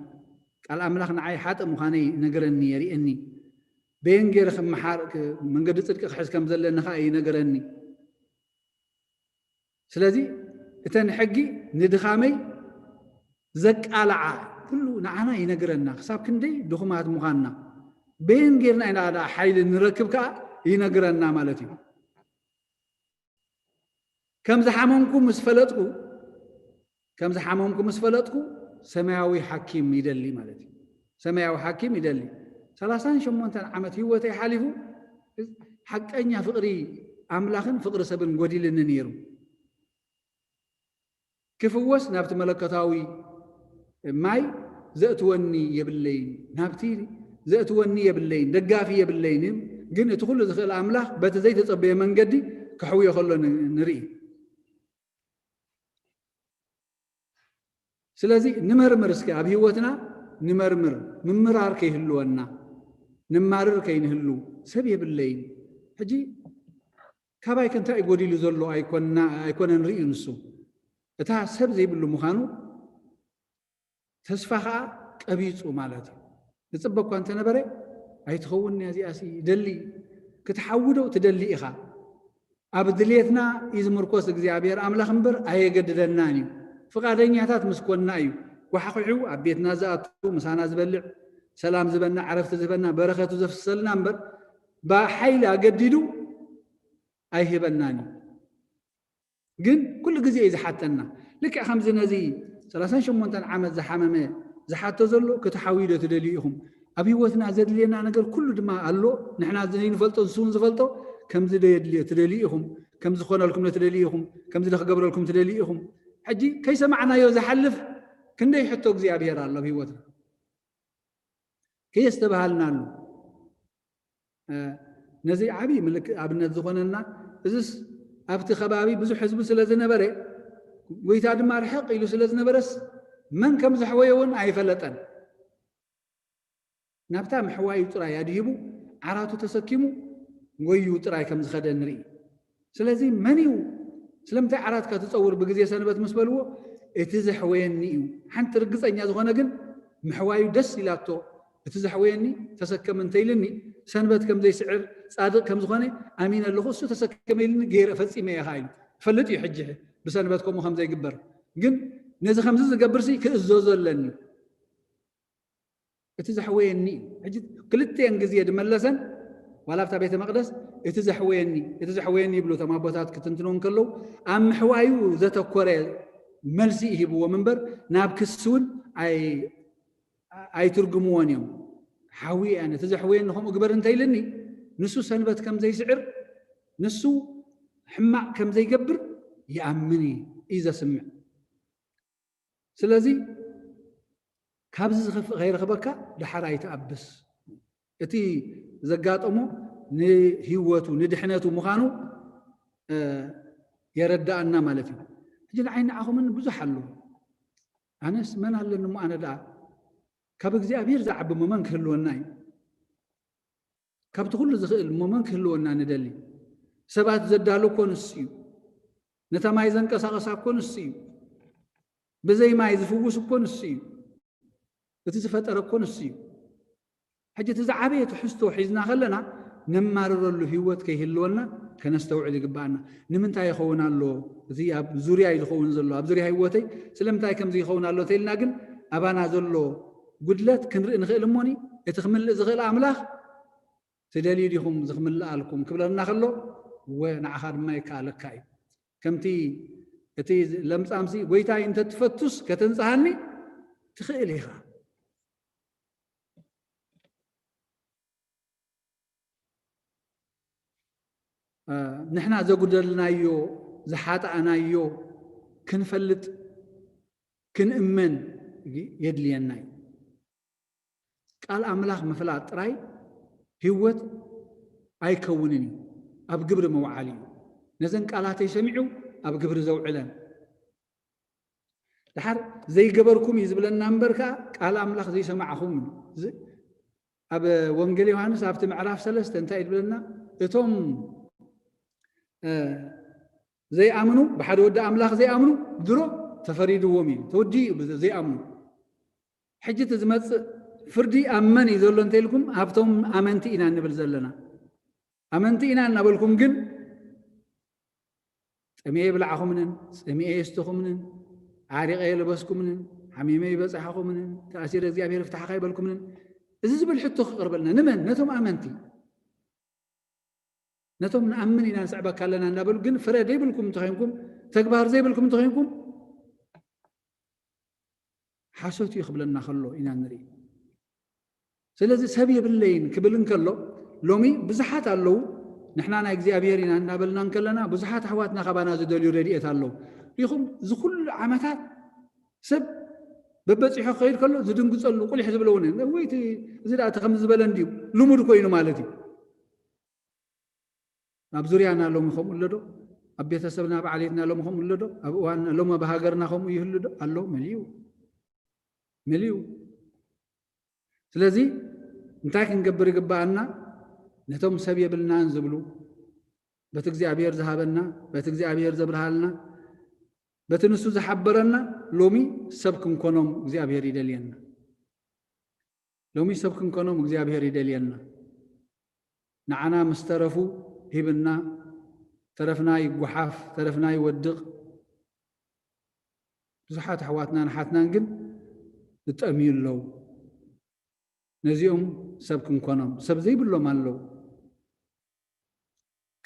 ቃል ኣምላኽ ንዓይ ሓጥእ ምዃነይ ይነግረኒ፣ የርእየኒ፣ በየን ገይረ ክመሓር፣ ክ-፣ መንገዲ ጽድቂ ክሕዝ ከም ዘለኒ ኸኣ ይነግረኒ። ስለዚ እተን ሕጊ ንድኻመይ ዘቃልዓ ኩሉ ንዓና ይነግረና፣ ክሳብ ክንደይ ድኹማት ምዃንና፣ በየን ጌርና ኢና ደኣ ሓይሊ ንረክብ ከኣ ይነግረና ማለት እዩ። ከም ዝሓመምኩ ምስ ፈለጥኩ፣ ከም ዝሓመምኩ ምስ ፈለጥኩ፣ ሰማያዊ ሓኪም ይደሊ ማለት እዩ። ሰማያዊ ሓኪም ይደሊ። ሰላሳን ሸሞንተን ዓመት ህይወተይ ሓሊፉ፣ ሓቀኛ ፍቕሪ ኣምላኽን ፍቕሪ ሰብን ጎዲልኒ ነይሩ። ክፍወስ ናብቲ መለኮታዊ ማይ ዘእትወኒ የብለይን፣ ናብቲ ዘእትወኒ የብለይን፣ ደጋፊ የብለይን። ግን እቲ ኩሉ ዝኽእል ኣምላኽ በቲ ዘይተጸበየ መንገዲ ከሕውዮ ከሎ ን-፣ ንርኢ። ስለዚ ንመርምር እስኪ፣ ኣብ ህይወትና ንመርምር፣ ምምራር ከይህልወና፣ ንማርር ከይንህሉ። ሰብ የብለይን። ሕጂ ካባይ ከ እንታይ እዩ ጎዲሉ ዘሎ ኣይኮና-፣ ኣይኮነን ርእዩ ንሱ። እታ ሰብ ዘይብሉ ምዃኑ ተስፋ ኸኣ ቀቢጹ ማለት እዩ። ዝጽበ እኳ እንተነበረ፣ ኣይትኸውን እያ እዚኣሲ፣ ይደሊ። ክትሓዊ ዶ ትደሊ ኢኻ? ኣብ ድሌትና እዩ ዝምርኮስ እግዚኣብሔር ኣምላኽ እምበር ኣየገድደናን እዩ። ፍቓደኛታት ምስ ኮንና እዩ ኳሕኲሑ ኣብ ቤትና ዝኣቱ፣ ምሳና ዝበልዕ፣ ሰላም ዝበና፣ ዕረፍቲ ዝህበና፣ በረኸቱ ዘፍስሰልና እምበር ብሓይሊ ኣገዲዱ ኣይህበናን እዩ። ግን ኩሉ ግዜ እዩ ዝሓተና። ልክዕ ከምዚ ነዚ ሰላሳን ሸሞንተን ዓመት ዝሓመመ ዝሓቶ ዘሎ፣ ክትሓውዩ ዶ ትደልዩ ኢኹም? ኣብ ህይወትና ዘድልየና ነገር ኩሉ ድማ ኣሎ። ንሕና ዘይንፈልጦ ንሱ እውን ዝፈልጦ። ከምዚ ዶ የድልዮ ትደልዩ ኢኹም? ከምዚ ክኾነልኩም ዶ ትደልዩ ኢኹም? ከምዚ ዶ ክገብረልኩም ትደልዩ ኢኹም? ሕጂ ከይሰማዕናዮ ዝሓልፍ ክንደይ ሕቶ እግዚኣብሔር ኣሎ ኣብ ህይወትና። ከየስተብሃልናሉ። እ፣ ነዚ ዓቢ ምልክ-፣ ኣብነት ዝኾነና፣ እዝስ ኣብቲ ከባቢ ብዙሕ ህዝቢ ስለ ዝነበረ፣ ጎይታ ድማ ርሕቕ ኢሉ ስለ ዝነበረስ፣ መን ከም ዘሕወዮ እውን ኣይፈለጠን። ናብታ ምሕዋዩ ጥራይ ኣድሂቡ፣ ዓራቱ ተሰኪሙ፣ ጎዩ ጥራይ ከም ዝኸደ ንርኢ። ስለዚ መን እዩ? ስለምንታይ ዓራትካ ትጸውር ብግዜ ሰንበት ምስ በልዎ፣ እቲ ዘሕወየኒ እዩ። ሓንቲ ርግጸኛ ዝኾነ ግን ምሕዋዩ ደስ ኢላቶ፣ እቲ ዘሕወየኒ ተሰከም እንተኢልኒ፣ ሰንበት ከም ዘይስዕር፣ ጻድቕ ከም ዝኾነ ኣሚነ ኣለኹ፣ እሱ ተሰከመ ኢልኒ፣ ገይረ ፈጺመ እየ ኢሉ። ይፈልጥ እዩ ሕጂ ብሰንበት ከምኡ ከም ዘይግበር። ግን ነዚ ከምዚ ዝገብርሲ ክእዘዞ ኣለኒ። እቲ ዘሕወየኒ እዩ። ሕጂ ክልተን ግዜ ድመለሰን፣ ዋላ ኣብታ ቤተ መቕደስ፣ "እቲ ዘሕወየኒ፣ እቲ ዘሕወየኒ" ይብሉ እቶም ኣቦታት ክትንትኖ እንከለዉ፣ ኣብ ምሕዋዩ ዘተኮረ መልሲ ይህብዎም እምበር፣ ናብ ክሲ እውን ኣይ-፣ ኣይትርጉምዎን እዮም። ሓውየ ኣነ፣ እቲ ዘሕወየኒ ከምኡ ግበር እንተኢልኒ፣ ንሱ ሰንበት ከም ዘይስዕር፣ ንሱ ሕማቕ ከም ዘይገብር ይኣምን እዩ፣ እዩ ዘስምዕ። ስለዚ ካብዚ ዝኸፍእ ከይረኽበካ ደሓር ኣይትኣብስ። እቲ ዘጋጠሞ ንህይወቱ፣ ንድሕነቱ ምዃኑ፣ እ፣ የረድኣና ማለት እዩ። ሕጂ ንዓይ ንዓኹምን ብዙሕ ኣሎ። ኣነስ መን ኣለኒ እሞ ኣነ ደኣ? ካብ እግዚኣብሔር ዝዓቢ እሞ መን ክህልወና እዩ? ካብቲ ኩሉ ዝኽእል እሞ መን ክህልወና ንደሊ? ሰባት ዘዳሉ እኮ ንሱ እዩ። ነታ ማይ ዘንቀሳቐሳ እኮ ንሱ እዩ። ብዘይ ማይ ዝፍውስ እኮ ንሱ እዩ። እቲ ዝፈጠረ እኮ ንሱ እዩ። ሕጂ እቲ ዝዓበየ ትሕዝቶ ሒዝና ከለና ነማርረሉ ህይወት ከይህልወና ከነስተውዕል ይግብኣና። ንምንታይ ይኸውን ኣሎ? እዚ ኣብ ዙርያይ ዝኸውን ዘሎ፣ ኣብ ዙርያ ህይወተይ ስለምንታይ ከምዚ ይኸውን ኣሎ እንተኢልና ግን ኣባና ዘሎ ጉድለት ክንርኢ ንኽእል እሞኒ፣ እቲ ክምልእ ዝኽእል ኣምላኽ ትደልዩ ዲኹም እዚ ክምልኣልኩም ክብለና ከሎ፣ እወ፣ ንዓኻ ድማ ይከኣለካ እዩ። ከምቲ እቲ ለምጻምሲ፣ "ጎይታይ፣ እንተ ትፈቱስ ከተንጽሃኒ ትኽእል ኢኻ።" እ፣ ንሕና ዘጉደልናዮ፣ ዝሓጣእናዮ ክንፈልጥ፣ ክንእመን የድልየና እዩ። ቃል ኣምላኽ ምፍላጥ ጥራይ ህይወት ኣይከውንን እዩ፣ ኣብ ግብሪ መውዓል እዩ። ነዘን ቃላተይ ሰሚዑ ኣብ ግብሪ ዘውዕለን። ደሓር ዘይገበርኩም እዩ ዝብለና እምበር ከኣ ቃል ኣምላኽ ዘይሰማዕኹም እዩ። ዝ-፣ ኣብ ወንጌል ዮሃንስ ኣብቲ ምዕራፍ ሰለስተ እንታይ እዩ ዝብለና? እቶም፣ እ፣ ዘይኣምኑ፣ ብሓደ ወዲ ኣምላኽ ዘይኣምኑ ድሮ ተፈሪድዎም እዩ። ተወዲኡ እዩ ብዘ-፣ ዘይኣምኑ። ሕጂ እቲ ዝመጽእ ፍርዲ ኣብ መን እዩ ዘሎ እንተኢልኩም፣ ኣብቶም ኣመንቲ ኢና እንብል ዘለና። ኣመንቲ ኢና እናበልኩም ግን፣ ጠምየ የብላዕኹምንን፣ ጸሚኤ የስትኹምንን፣ ዓሪቐ የለበስኩምንን፣ ሓሚመ ይበጻሕኹምንን፣ ተኣሲረ እግዚኣብሔር ይፍታሕኻ ይበልኩምንን፣ እዚ ዝብል ሕቶ ክቐርበልና። ንመን? ነቶም ኣመንቲ። ነቶም ንኣምን ኢና ንስዕበካ ኣለና እናበሉ ግን ፍረ ዘይብልኩም እንተኾይንኩም፣ ተግባር ዘይብልኩም እንተኾይንኩም፣ ሓሶት እዩ ክብለና ከሎ ኢና ንርኢ። ስለዚ ሰብ የብለይን ክብል እንከሎ፣ ሎሚ ብዙሓት ኣለዉ፣ ንሕና ናይ እግዚኣብሔር ኢና እናበልና እንከለና፣ ብዙሓት ኣሕዋትና ካባና ዝደልዩ ረድኤት ኣለዉ። ሪኹም፣ እዚ ኩሉ ዓመታት ሰብ በበጺሑ ክኸይድ ከሎ ዝድንግጸሉ፣ ቁሊሕ ዝብሎ እውን፣ ወይ እቲ፣ እዚ ደኣ እቲ ከምዚ ዝበለ እንድዩ፣ ልሙድ ኮይኑ ማለት እዩ። ኣብ ዙርያና ሎሚ ከምኡ ኣሎ ዶ? ኣብ ቤተሰብና፣ ኣብ ዓሌትና ሎሚ ከምኡ ኣሎ ዶ? ኣብ እዋንና ሎሚ፣ ኣብ ሃገርና ከምኡ ይህሉ ዶ? ኣሎ፣ መሊኡ፣ መሊኡ። ስለዚ እንታይ ክንገብር ይግብኣና? ነቶም ሰብ የብልናን ዝብሉ፣ በቲ እግዚኣብሔር ዝሃበና፣ በቲ እግዚኣብሔር ዘብርሃልና፣ በቲ ንሱ ዝሓበረና፣ ሎሚ ሰብ ክንኮኖም እግዚኣብሔር ይደልየና። ሎሚ ሰብ ክንኮኖም እግዚኣብሔር ይደልየና። ንዓና ምስ ተረፉ ሂብና፣ ተረፍና ይጓሓፍ፣ ተረፍና ይወድቕ። ብዙሓት ኣሕዋትናን ኣሓትናን ግን ዝጠምዩ ኣለዉ። ነዚኦም ሰብ ክንኮኖም፣ ሰብ ዘይብሎም ኣለዉ።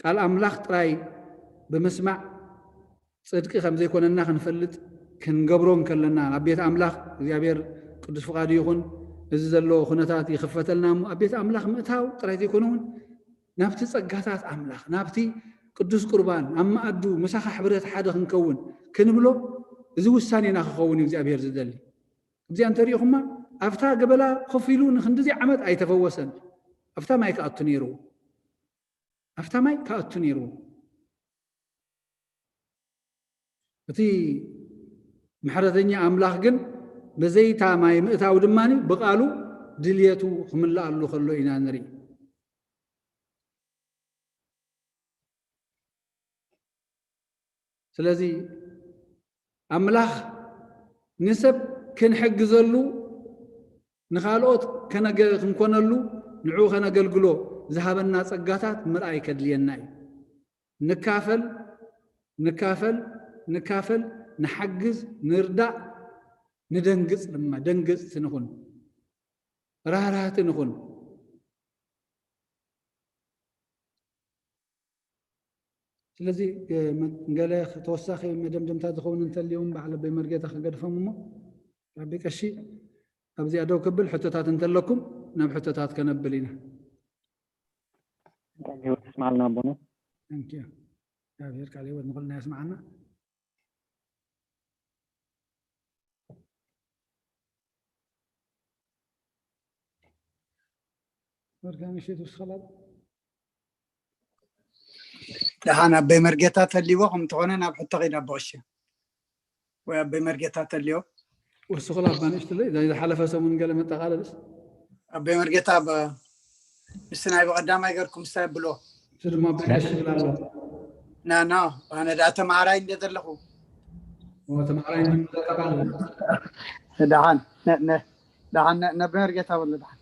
ቃል ኣምላኽ ጥራይ ብምስማዕ ጽድቂ ከም ዘይኮነና ክንፈልጥ፣ ክንገብሮ እንከለና፣ ናብ ቤት ኣምላኽ እግዚኣብሔር ቅዱስ ፍቓዱ ይኹን፣ እዚ ዘሎ ኩነታት ይኽፈተልና እሞ፣ ኣብ ቤት ኣምላኽ ምእታው ጥራይ ዘይኮነ እውን፣ ናብቲ ጸጋታት ኣምላኽ፣ ናብቲ ቅዱስ ቁርባን፣ ኣብ መኣዱ ምሳኻ ሕብረት ሓደ ክንከውን ክንብሎ፣ እዚ ውሳኔና ክኸውን እዩ እግዚኣብሔር ዝደሊ። እዚኣ እንተሪኢኹማ፣ ኣብታ ገበላ ኮፍ ኢሉ ንክንድዚ ዓመት ኣይተፈወሰን። ኣብታ ማይ ክኣቱ ነይርዎ። ኣብታ ማይ ክኣቱ ነይርዎ። እቲ ምሕረተኛ ኣምላኽ ግን፣ በዘይታ ማይ ምእታው ድማ ብቓሉ ድልየቱ ክምልኣሉ ከሎ ኢና ንርኢ። ስለዚ ኣምላኽ ንሰብ ክንሕግዘሉ፣ ንኻልኦት ከነገ-፣ ክንኮነሉ፣ ንዕኡ ከነገልግሎ ዝሃበና ጸጋታት ምርኣይ ከድልየና እዩ። ንካፈል፣ ንካፈል፣ ንካፈል፣ ንሓግዝ፣ ንርዳእ፣ ንደንግጽ ድማ፣ ደንገጽቲ ንኹን፣ ራህራህቲ ንኹን። ስለዚ፣ እ፣ መ-፣ ገለ ተወሳኺ መደምደምታ ዝኸውን እንተልዮም በዓል ኣቦይ መርጌታ ክገድፎም እሞ፣ ኣቦይ ቀሺ ኣብዚኣ ደው ክብል፣ ሕቶታት እንተለኩም ናብ ሕቶታት ከነብል ኢና። ብጣዕሚ ህይወት የስምዓልና ኣቦና። Thank you። እግዚኣብሔር ቃለ ህይወት ንኹልና የስምዓና። ወርካ ምሽት ውስኸላት። ደሓን ኣቦይ መርጌታ ተልይዎ ከም እንተኾነ ናብ ሕቶ ኸይድ ኣቦ ቀሺ። ወይ ኣቦይ መርጌታ ተልዮ። ወስኹል ኣባ ንእሽትለይ፣ ናይ ዝሓለፈ ሰሙን ገለ መጠቓለልስ? ኣቦይ መርጌታ፣ ብ-፣ ንስ ናይ ብቐዳማይ ገርኩም ስታይ ብሎ። እሱ ድማ ኣቦይ ቀሺ ይብል ኣሎ። ና፣ ና፣ ኣነ ደኣ ተማሃራይ እንደ ዘለኹ። ኦ፣ ተማሃራይ እንደ ዘለኻ። ደሓን፣ ነ-፣ ነ-፣ ደሓን፣ ነ-፣ ነቦይ መርጌታ በሎ ደሓን።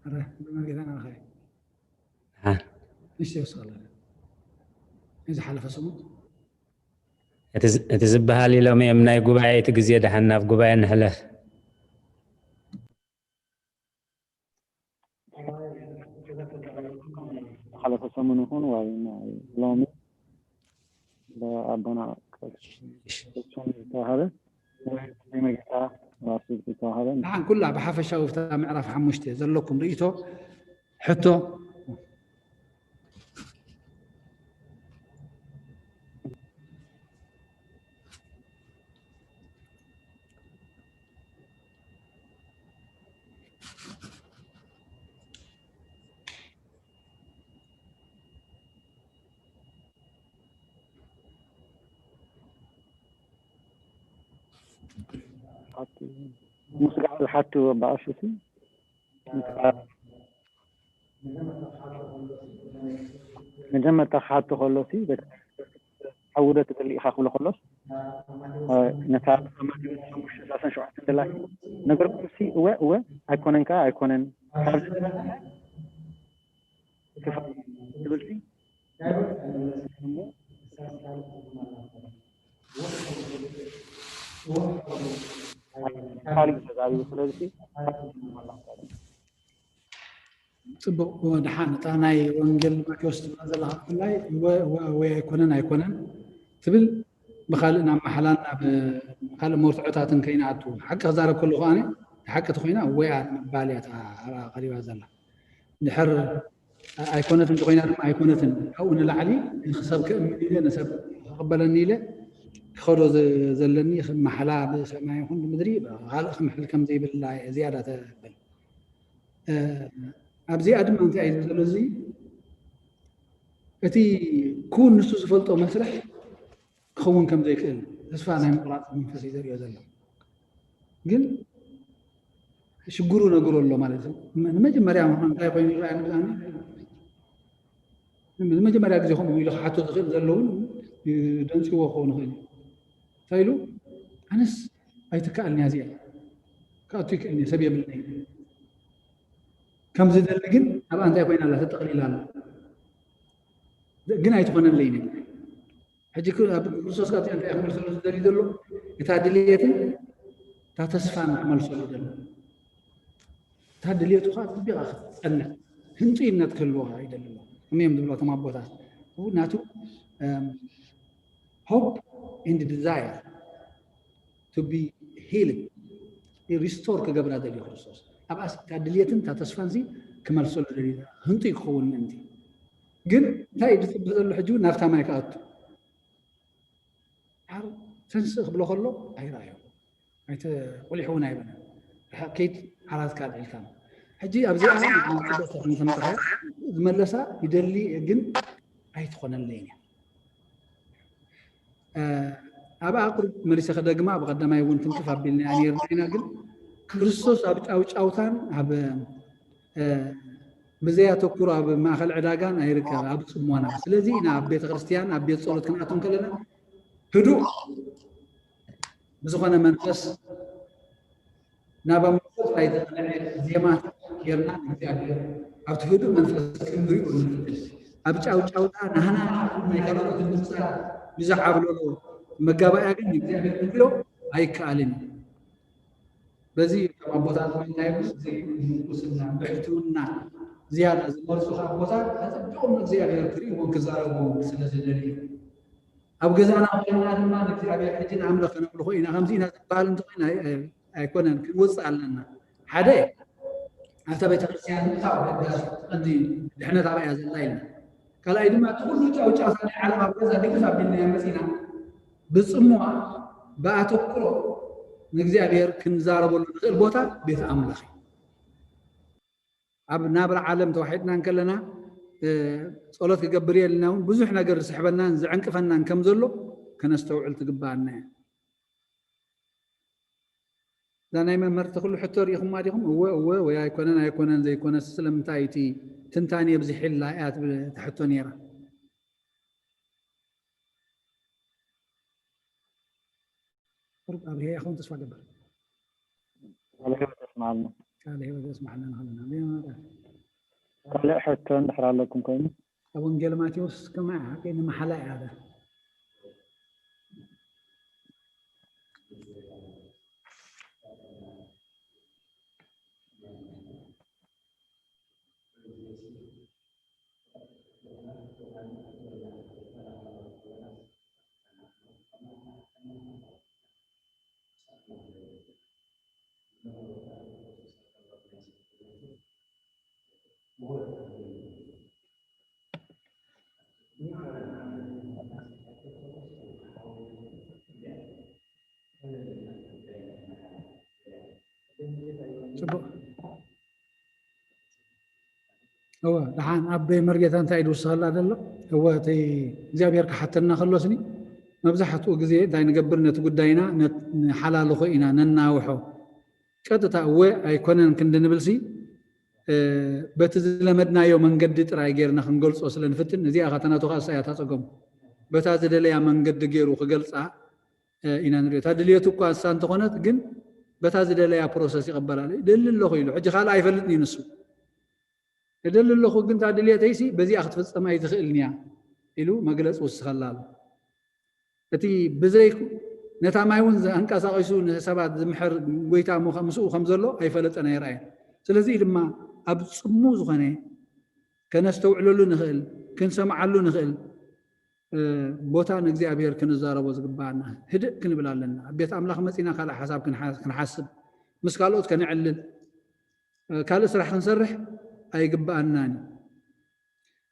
ኣረ፣ ኣቦይ መርጌታ ናባኻ። ደሓን። ንእሽተይ ወስኸላ። ናይ ዝሓለፈ ሰሙን። እቲ ዝ-፣ እቲ ዝበሃል ኢሎም እዮም ናይ ጉባኤ፣ እቲ ግዜ ደሓን ናብ ጉባኤ ንሕለፍ። ዝሓለፈ ሰሙን ይኹን ወይ ናይ ሎሚ ብኣቦና ቀሺ ዝተዋሃበ ወይ ብመጌታ ራሱ ዝተዋሃበ። ንሓን ኩላ ብሓፈሻዊ ኣብታ ምዕራፍ ሓሙሽተ ዘለኩም ርእይቶ፣ ሕቶ። ሓቱ፣ ምስጋዕ ዝሓቱ ኣባኣሽሲ መጀመርታ ክሓቶ ከሎ ሲ፣ በቃ፣ ሓውደ ትደሊ ኢኻ ክብሎ ከሎስ፣ እ፣ ነታ ማቴዎስ ሓሙሽተ ሰላሳን ሸውዓተን ደላ ነገርኩም ሲ፣ እወ፣ እወ፣ ኣይኮነን ከኣ ኣይኮነን። ካብዚ ዝበልዐ ክፋል ትብል ሲ፣ እሞ፣ ካልእ ተዛሪቡ፣ ስለዚ ሲ፣ ጽቡቕ፣ ደሓን፣ እታ ናይ ወንጌል ማቴዎስ ትብላ ዘለኻ ብፍላይ እወ፣ እወ፣ ወይ ኣይኮነን፣ ኣይኮነን ትብል፣ ብኻልእ ናብ ማሕላን ናብ ካልእ መርትዖታትን ከይንኣቱ፣ ሓቂ ክዛረብ ከለኹ ኣነ፣ ሓቂ ተኾይና እወ እያ ንምባል እያ እታ ኣብኣ ቀሪባ ዘላ። እንድሕር ኣይኮነትን ተኾይና ድማ ኣይኮነትን፣ ካብኡ ንላዕሊ ንሰብ ክእምን ኢለ፣ ንሰብ ክቕበለኒ ኢለ ክኸዶ ዘ-፣ ዘለኒ ማሕላ ብሰማይ ይኹን ብምድሪ፣ ካልእ ክምሕል ከም ዘይብላ እየ ዝያዳ ተብል። እ፣ ኣብዚኣ ድማ እንታይ እዩ ዝብል ዘሎ? እዚ እቲ ክውን ንሱ ዝፈልጦ መስርሕ ክኸውን ከም ዘይክእል ተስፋ ናይ ምቑራጽ መንፈስ እዩ ዘርእዮ ዘሎ። ግን ሽግሩ ነግሮ ኣሎ ማለት እዩ። ንመጀመርያ ምዃን እንታይ ኮይኑ ይረኣየኒ ብዛዕባ ንመጀመርያ ግዜ ከምኡ ኢሉ ክሓቶ ዝኽእል ዘሎ እውን ደንጽዎ ክኸውን ይኽእል እዩ። እንታይ ኢሉ? ኣነስ ኣይትከኣልን እያ እዚኣ። ክኣቱ ይክእልን እየ፣ ሰብ የብልኒ። ከም ዝደሊ ግን ኣብኣ እንታይ ኮይና ኣላ? ተጠቕሊላ ኣላ። ግን ኣይትኾነለይን እያ። ሕጂ ክ-፣ ኣብ ክርስቶስ ክኣቱ እንታይ ክመልሰሉ ዝደሊ ዘሎ? እታ ድልየትን እታ ተስፋን ክመልሰሉ ይደሊ። እታ ድልየቱ ከዓ ኣጥቢቓ ክትጸንዕ፣ ህንጡይነት ክህልዎ ከዓ ይደሊ ኣሎ። ከመይ እዮም ዝብሉ እቶም ኣቦታት? ናቱ፣ እም፣ hope and desire to be healed፣ ሪስቶር ክገብራ ደልዩ ክርስቶስ። ኣብኣስ እታ ድልየትን እታ ተስፋን ሲ ክመልሰሉ ደልዩ፣ ህንጡይ ክኸውን ምእንቲ። ግን እንታይ እዩ ዝጽበ ዘሎ ሕጂ እውን? ናብታ ማይ ክኣቱ። ሓር ተንስእ ክብሎ ከሎ ኣይረኣዮ። ኣይተ-፣ ቁሊሕ እውን ኣይበለን። ርሓቕ ከይድ፣ ዓራትካ ኣልዒልካ። ሕጂ ኣብዚኣ ጽቡቕ ተኽኒ ተምጽሐ ዝመለሳ ይደሊ ግን ኣይትኾነለይን እያ። እ፣ ኣብኣ ቁሩብ መሊሰ ከደግማ፣ ብቐዳማይ እውን ትንክፍ ኣቢልናያ ነይርና ኢና፣ ግን ክርስቶስ ኣብ ጫውጫውታን ኣብ፣ እ፣ ብዘይ ኣተኩሮ ኣብ ማእከል ዕዳጋን ኣይርከብ፣ ኣብ ጽሞና። ስለዚ ኢና ኣብ ቤተ ክርስቲያን፣ ኣብ ቤት ጸሎት ክንኣቱ እንከለና ህዱእ ብዝኾነ መንፈስ ናብ ኣምልኾት ናይ ዘቕንዐ ዜማታት ጌርና ንእግዚኣብሔር ኣብቲ ህዱእ መንፈስ ክንሪኦ ንኽእል። ኣብ ጫውጫውታ ናህና ናይ ካልኦት ድምፅታት ብዝዓብለሎ መጋባእያ ግን ንእግዚኣብሔር ክንሪኦ ኣይከኣልን እዩ። በዚ እቶም ኣቦታት እውን እንታይ ይብሉ? እዚ ምንኩስና፣ ብሕትውና ዝያዳ ዝመርጹ ኣቦታት ኣጸቢቖም ንእግዚኣብሔር ክርእይዎን ክዛረብዎን ስለ ዝደልዩ። ኣብ ገዛና ኮይንና ድማ ንእግዚኣብሔር ሕጂ ንኣምላኽ ከነምልኾ ኢና፣ ከምዚ ኢና ዝበሃል እንተኾይና ኣይ-፣ ኣይ-፣ ኣይኮነን፣ ክንወጽእ ኣለና። ሓደ፣ ኣብታ ቤተክርስትያን ምእታው ኣገዳሲ፣ ቀንዲ ድሕነት ኣበይ እያ ዘላ ኢልና። ካልኣይ ድማ እቲ ኩሉ ጫውጫውታ ናይ ዓለም ኣብ ገዛ ግድፍ ኣቢልናዮ መጺና፣ ብጽምዋ፣ ብኣተኩሮ ንእግዚኣብሔር ክንዛረበሉ ንኽእል ቦታ ቤት ኣምላኽ እዩ። ኣብ ናብራ ዓለም ተዋሒጥና እንከለና፣ እ፣ ጸሎት ክገብር እየ ኢልና እውን ብዙሕ ነገር ዝስሕበናን ዝዕንቅፈናን ከም ዘሎ ከነስተውዕል ትግብኣና እያ። እዛ ናይ መምህር ተኽሉ ሕቶ ርኢኹማ ዲኹም? እወ፣ እወ፣ ወይ ኣይኮነን፣ ኣይኮነን፣ ዘይኮነስ ስለምንታይ እቲ ትንታኔ የብዝሕላ እያ ትብል እታ ሕቶ ነይራ። ቁሩብ ኣብሪሀያ ክኸውን ተስፋ እገብር። ቃለ ህይወት የስምዓልና። ቃለ ህይወት የስምዓልና ንኽልና። ኣሜን። ካልእ ሕቶ እንድሕር ኣለኩም ኮይኑ? ኣብ ወንጌል ማቴዎስ ከማይ ሓቂ ንመሓላ እያ እዛ። ጽቡቕ። እወ፣ ደሓን ኣቦይ መርጌታ እንታይ ኢሉ ዝውስኸላ ዘሎ? እወ፣ እቲ እግዚኣብሔር ክሓተና ከሎስኒ መብዛሕትኡ ግዜ እንታይ ንገብር? ነቲ ጉዳይና ነት-፣ ንሓላልኾ ኢና፣ ነናውሖ። ቀጥታ እወ ኣይኮነን ክንዲ ንብልሲ፣ እ፣ በቲ ዝለመድናዮ መንገዲ ጥራይ ጌርና ክንገልጾ ስለ ንፍትን፣ እዚኣ ኸዓ እታ ናቱ ኸዓ እሳ እያ እታ ጸገሙ። በታ ዝደለያ መንገዲ ጌሩ ክገልጻ፣ እ፣ ኢና ንሪኦ። እታ ድልየቱ እኳ እሳ እንተኾነት፣ ግን በታ ዝደለያ ፕሮሰስ ይቐበላ። ደሊ ኣለኹ ኢሉ። ሕጂ ካልእ ኣይፈልጥን እዩ ንሱ። እደሊ ኣለኹ፣ ግን እታ ድልየተይሲ በዚኣ ክትፍጸም ኣይትኽእልን እያ ኢሉ መግለጺ ውስኸላ ኣሎ። እቲ ብዘይ ነታ ማይ እውን ኣንቀሳቒሱ ንሰባት ዝምሕር ጎይታ ምዃ-፣ ምስኡ ከም ዘሎ ኣይፈለጠን ኣይረኣየን። ስለዚ ድማ ኣብ ጽሙ ዝኾነ ከነስተውዕለሉ ንኽእል፣ ክንሰምዓሉ ንኽእል፣ እ፣ ቦታ ንእግዚኣብሔር ክንዛረቦ ዝግባኣና ህድእ ክንብል ኣለና። ኣብ ቤት ኣምላኽ መጺና ካልእ ሓሳብ ክንሓ-፣ ክንሓስብ፣ ምስ ካልኦት ከነዕልል፣ እ፣ ካልእ ስራሕ ክንሰርሕ ኣይግባኣናን እዩ።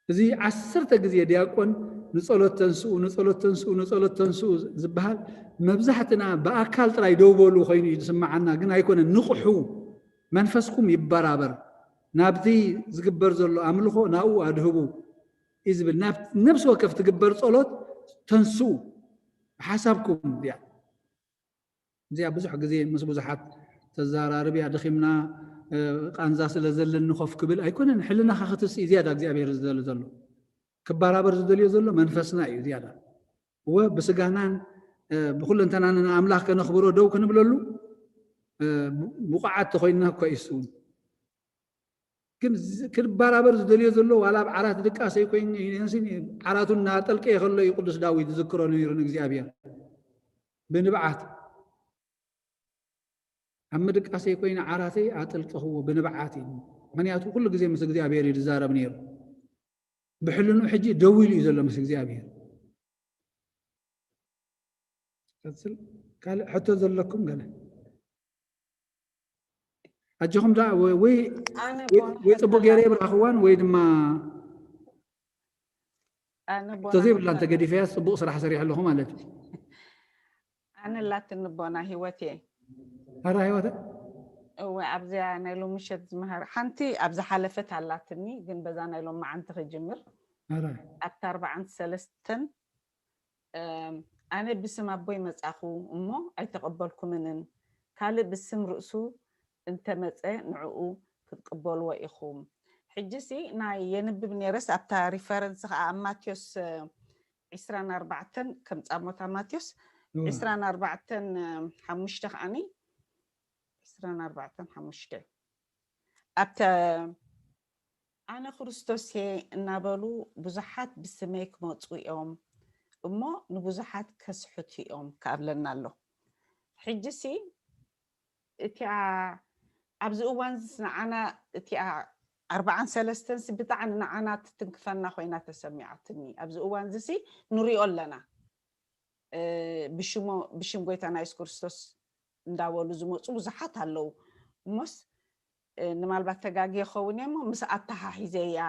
እዚ ዓሰርተ ግዜ ዲያቆን ንጸሎት ተንስኡ፣ ንጸሎት ተንስኡ፣ ንጸሎት ተንስኡ ዝበሃል መብዛሕትና ብኣካል ጥራይ ደው በሉ ኮይኑ እዩ ዝስምዓና፣ ግን ኣይኮነን። ንቕሑ፣ መንፈስኩም ይበራበር፣ ናብቲ ዝግበር ዘሎ ኣምልኾ ናብኡ ኣድህቡ እዩ ዝብል። ናብ ነብሲ ወከፍ ትግበር ጸሎት ተንስኡ፣ ብሓሳብኩም እያ። እዚኣ ብዙሕ ግዜ ምስ ብዙሓት ተዘራርብ እያ። ደኺምና፣ እ፣ ቃንዛ ስለ ዘለኒ ኮፍ ክብል ኣይኮነን። ሕልናኻ ክትስእ ዝያዳ እግዚኣብሔር ዝደሊ ዘሎ። ክበራበር ዝደልዮ ዘሎ መንፈስና እዩ ዝያዳ። እወ፣ ብስጋናን፣ እ፣ ብኩለንተናና ንኣምላኽ ከነኽብሮ ደው ክንብለሉ፣ እ፣ ብ-፣ ብቑዓት ተኾይንና እኮ እዩ እሱ እውን። ግን ዝ-፣ ክበራበር ዝደልዮ ዘሎ ዋላ ኣብ ዓራት ድቃሰ ይኮይን ይነስን ዓራቱ እናጠልቀየ ከሎ እዩ ቅዱስ ዳዊት ዝዝክሮ ነይሩ ንእግዚኣብሔር ብንብዓት። ኣብ ምድቃሰይ ኮይነ ዓራተይ ኣጠልቀኽዎ ብንብዓት እዩ። ምኽንያቱ ኩሉ ግዜ ምስ እግዚኣብሔር እዩ ዝዛረብ ነይሩ። ብሕልንኡ ሕጂ ደው ኢሉ እዩ ዘሎ ምስ እግዚኣብሔር። ቀጽል። ካልእ ሕቶ ዘለኩም ገለ? ኣጆኹም ደኣ ወይ፣ ወይ፣ ኣነ ወይ፣ ቦና ወይ ጽቡቕ ሓተላ ገይረ የብራኽዋን ወይ ድማ ኣነ ቦና ተዘይብላ ሓተላ እንተገዲፈያ ጽቡቕ ስራሕ ሰሪሐ ኣለኹ ማለት እዩ። ኣነ ኣላትኒ ቦና ህይወት እየ። ኣራ ህይወት? እወ፣ ኣብዚኣ ናይ ሎሚ ምሸት ዝመሃር ሓንቲ ኣብ ዝሓለፈት ኣላትኒ፣ ግን በዛ ናይ ሎም መዓንቲ ክጅምር። ኣራ። ኣብታ ኣርባዓን ሰለስተን፣ እም፣ ኣነ ብስም ኣቦይ መጻኹ እሞ ኣይተቐበልኩምንን፣ ካልእ ብስም ርእሱ እንተመጸ ንዕኡ ክትቅበልዎ ኢኹም። ሕጂሲ ናይ የንብብ ነይረስ ኣብታ ሪፈረንስ ኸኣ ኣብ ማቴዎስ፣ እ፣ ዒስራን ኣርባዕተን ከም ጻሞታ ማቴዎስ እወ። ዒስራን ኣርባዕተን፣ እ፣ ሓሙሽተ ኸኣኒ ዒስራን ኣርባዕተን ሓሙሽተ ኣብተ ኣነ ክርስቶስ እየ እናበሉ ብዙሓት ብስመይ ክመጹ እዮም እሞ ንብዙሓት ከስሕቱ እዮም ክኣብለና ኣሎ። ሕጂሲ እቲኣ ኣብዚ እዋን ዝስ ንዓና እቲኣ ኣርባዓን ሰለስተን ሲ ብጣዕሚ ንዓና ትትንክፈና ኮይና ተሰሚዓትኒ። ኣብዚ እዋን ዝሲ ንሪኦ ኣለና። እ፣ ብሽሞ-፣ ብሽም ጎይታና የሱስ ክርስቶስ እንዳበሉ ዝመጹ ብዙሓት ኣለዉ። እሞስ፣ እ፣ ንማልባት ተጋግየ ክኸውን እየ እሞ ምስ ኣተሓሒዘ እያ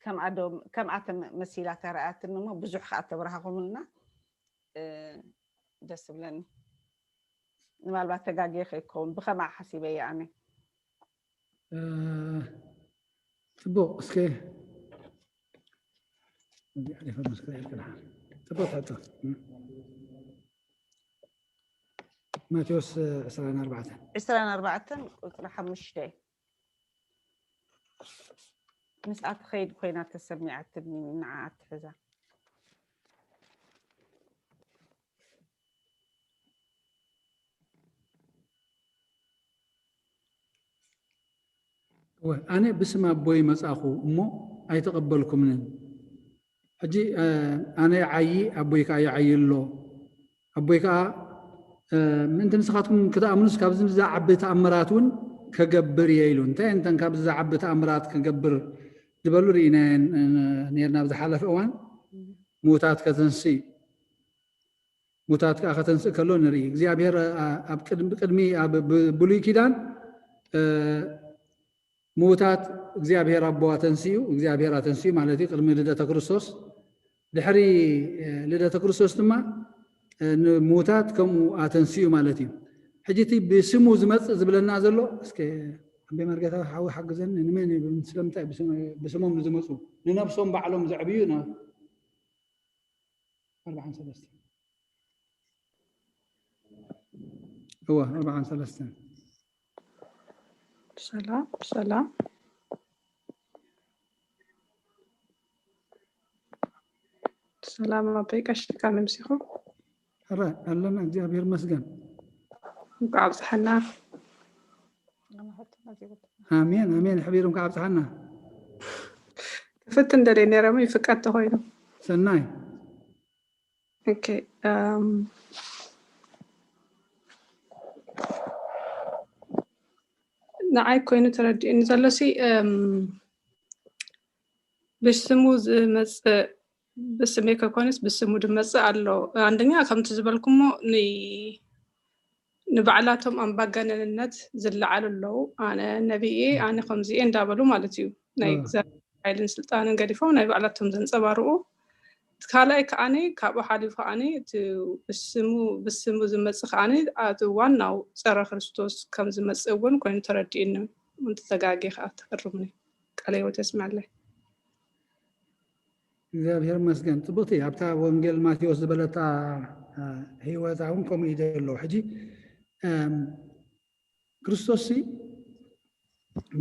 ከምኣ ዶ-፣ ከምኣ ተመ-፣ መሲላ ተረኣያትኒ እሞ ብዙሕ ከኣ ተብርሃኹምልና፣ እ፣ ደስ ይብለኒ። ንማልባት ተጋግየ ከይከውን ብኸምኣ ሓሲበ እየ ኣነ። እ፣ ጽቡቕ፣ እስከ እዚ ሓሊፈ ምስ ክሪኤልካ ደሓን። ጽቡቕ ሕቶ። ማቴዎስ ዕስራን ኣርባዕተን። ዕስራን ኣርባዕተን ቁጽሪ ሓሙሽተ። ምስኣ ትኸይድ ኮይና ተሰሚዓትኒ፣ ንዓ ኣትሕዛ። እወ፣ ኣነ ብስም ኣቦይ መጻኹ እሞ ኣይተቐበልኩምንን። ሕጂ፣ እ፣ ኣነ ይዓዪ፣ ኣቦይ ከኣ ይዓዪ ኣሎ። ኣቦይ ከኣ፣ እ፣ ምእንቲ ንስኻትኩም ክትኣምኑስ ካብዚ ዝዓቢ ተኣምራት እውን ከገብር እየ ኢሉ። እንታይ እንተን ካብዚ ዝዓቢ ተኣምራት ከገብር ዝበሉ ርኢናየን፣ እ፣ ነርና ኣብ ዝሓለፈ እዋን። ምዉታት ከተንስእ፣ ምዉታት ከኣ ከተንስእ ከሎ ንርኢ። እግዚኣብሔር፣ እ፣ ኣብ ቅድሚ፣ ቅድሚ ኣብ ብ-፣ ብሉይ ኪዳን ምዉታት እግዚኣብሔር ኣቦ ኣተንስኡ፣ እግዚኣብሔር ኣተንስኡ ማለት እዩ፣ ቅድሚ ልደተ ክርስቶስ። ድሕሪ ልደተ ክርስቶስ ድማ ንምዉታት ከምኡ ኣተንስኡ ማለት እዩ። ሕጂ እቲ ብስሙ ዝመጽእ ዝብለና ዘሎ፣ እስከ ኣቤ መርጌታ ሓዊ ሓግዘኒ፣ ንመን እዩ? ስለምንታይ ብስም-፣ ብስሞም ንዝመጹ? ንነብሶም ባዕሎም ዘዕብዩ ና-፣ ኣርብዓን ሰለስተን። እወ፣ ኣርብዓን ሰለስተን። ሰላም፣ ሰላም። ሰላም ኣቦይ ቀሺ፣ ከመይ ኣምሲኹም? ሕራይ ኣለና፣ እግዚኣብሔር ይመስገን። እንኳዕ ኣብጽሐና። ኣሜን፣ ኣሜን። ሕቢሩ እንኳዕ ኣብጽሐና። ክፍትን ደልየ ነይረ፣ እሞ ይፍቀድ ተኾይኑ። ሰናይ። ኦኬ፣ እም፣ ንዓይ ኮይኑ ተረዲኡኒ ዘሎ ሲ፣ እም፣ ብስሙ ዝመጽእ፣ ብስመይ ከይኮነስ ብስሙ ዝመጽእ ኣሎ። ኣንደኛ ከምቲ ዝበልኩሞ ን-፣ ንባዕላቶም ኣምባገነንነት ዝለዓሉ ኣለዉ። ኣነ ነቢይ እየ፣ ኣነ ከምዚ እየ እንዳበሉ ማለት እዩ። ናይ እ። እግዚኣብሔር ሓይልን ስልጣንን ገዲፎም ናይ ባዕላቶም ዘንጸባርቑ። እቲ ካልኣይ ከዓኒ ካብኡ ሓሊፉ ከዓኒ እቲ ብስሙ፣ ብስሙ ዝመጽእ ከዓኒ እቲ ዋናው ጸረ ክርስቶስ ከም ዝመጽእ እውን ኮይኑ ተረዲኡኒ። እንተተጋግየ ከኣ ተእርሙኒ። ቃለ ህይወት የስምዐለይ። እግዚኣብሔር ይመስገን። ጽቡቕቲ ኣብታ ወንጌል ማቴዎስ ዝበለታ፣ እ፣ ህይወት እውን ከምኡ እዩ ዘሎ። ሕጂ፣ እም፣ ክርስቶስ ሲ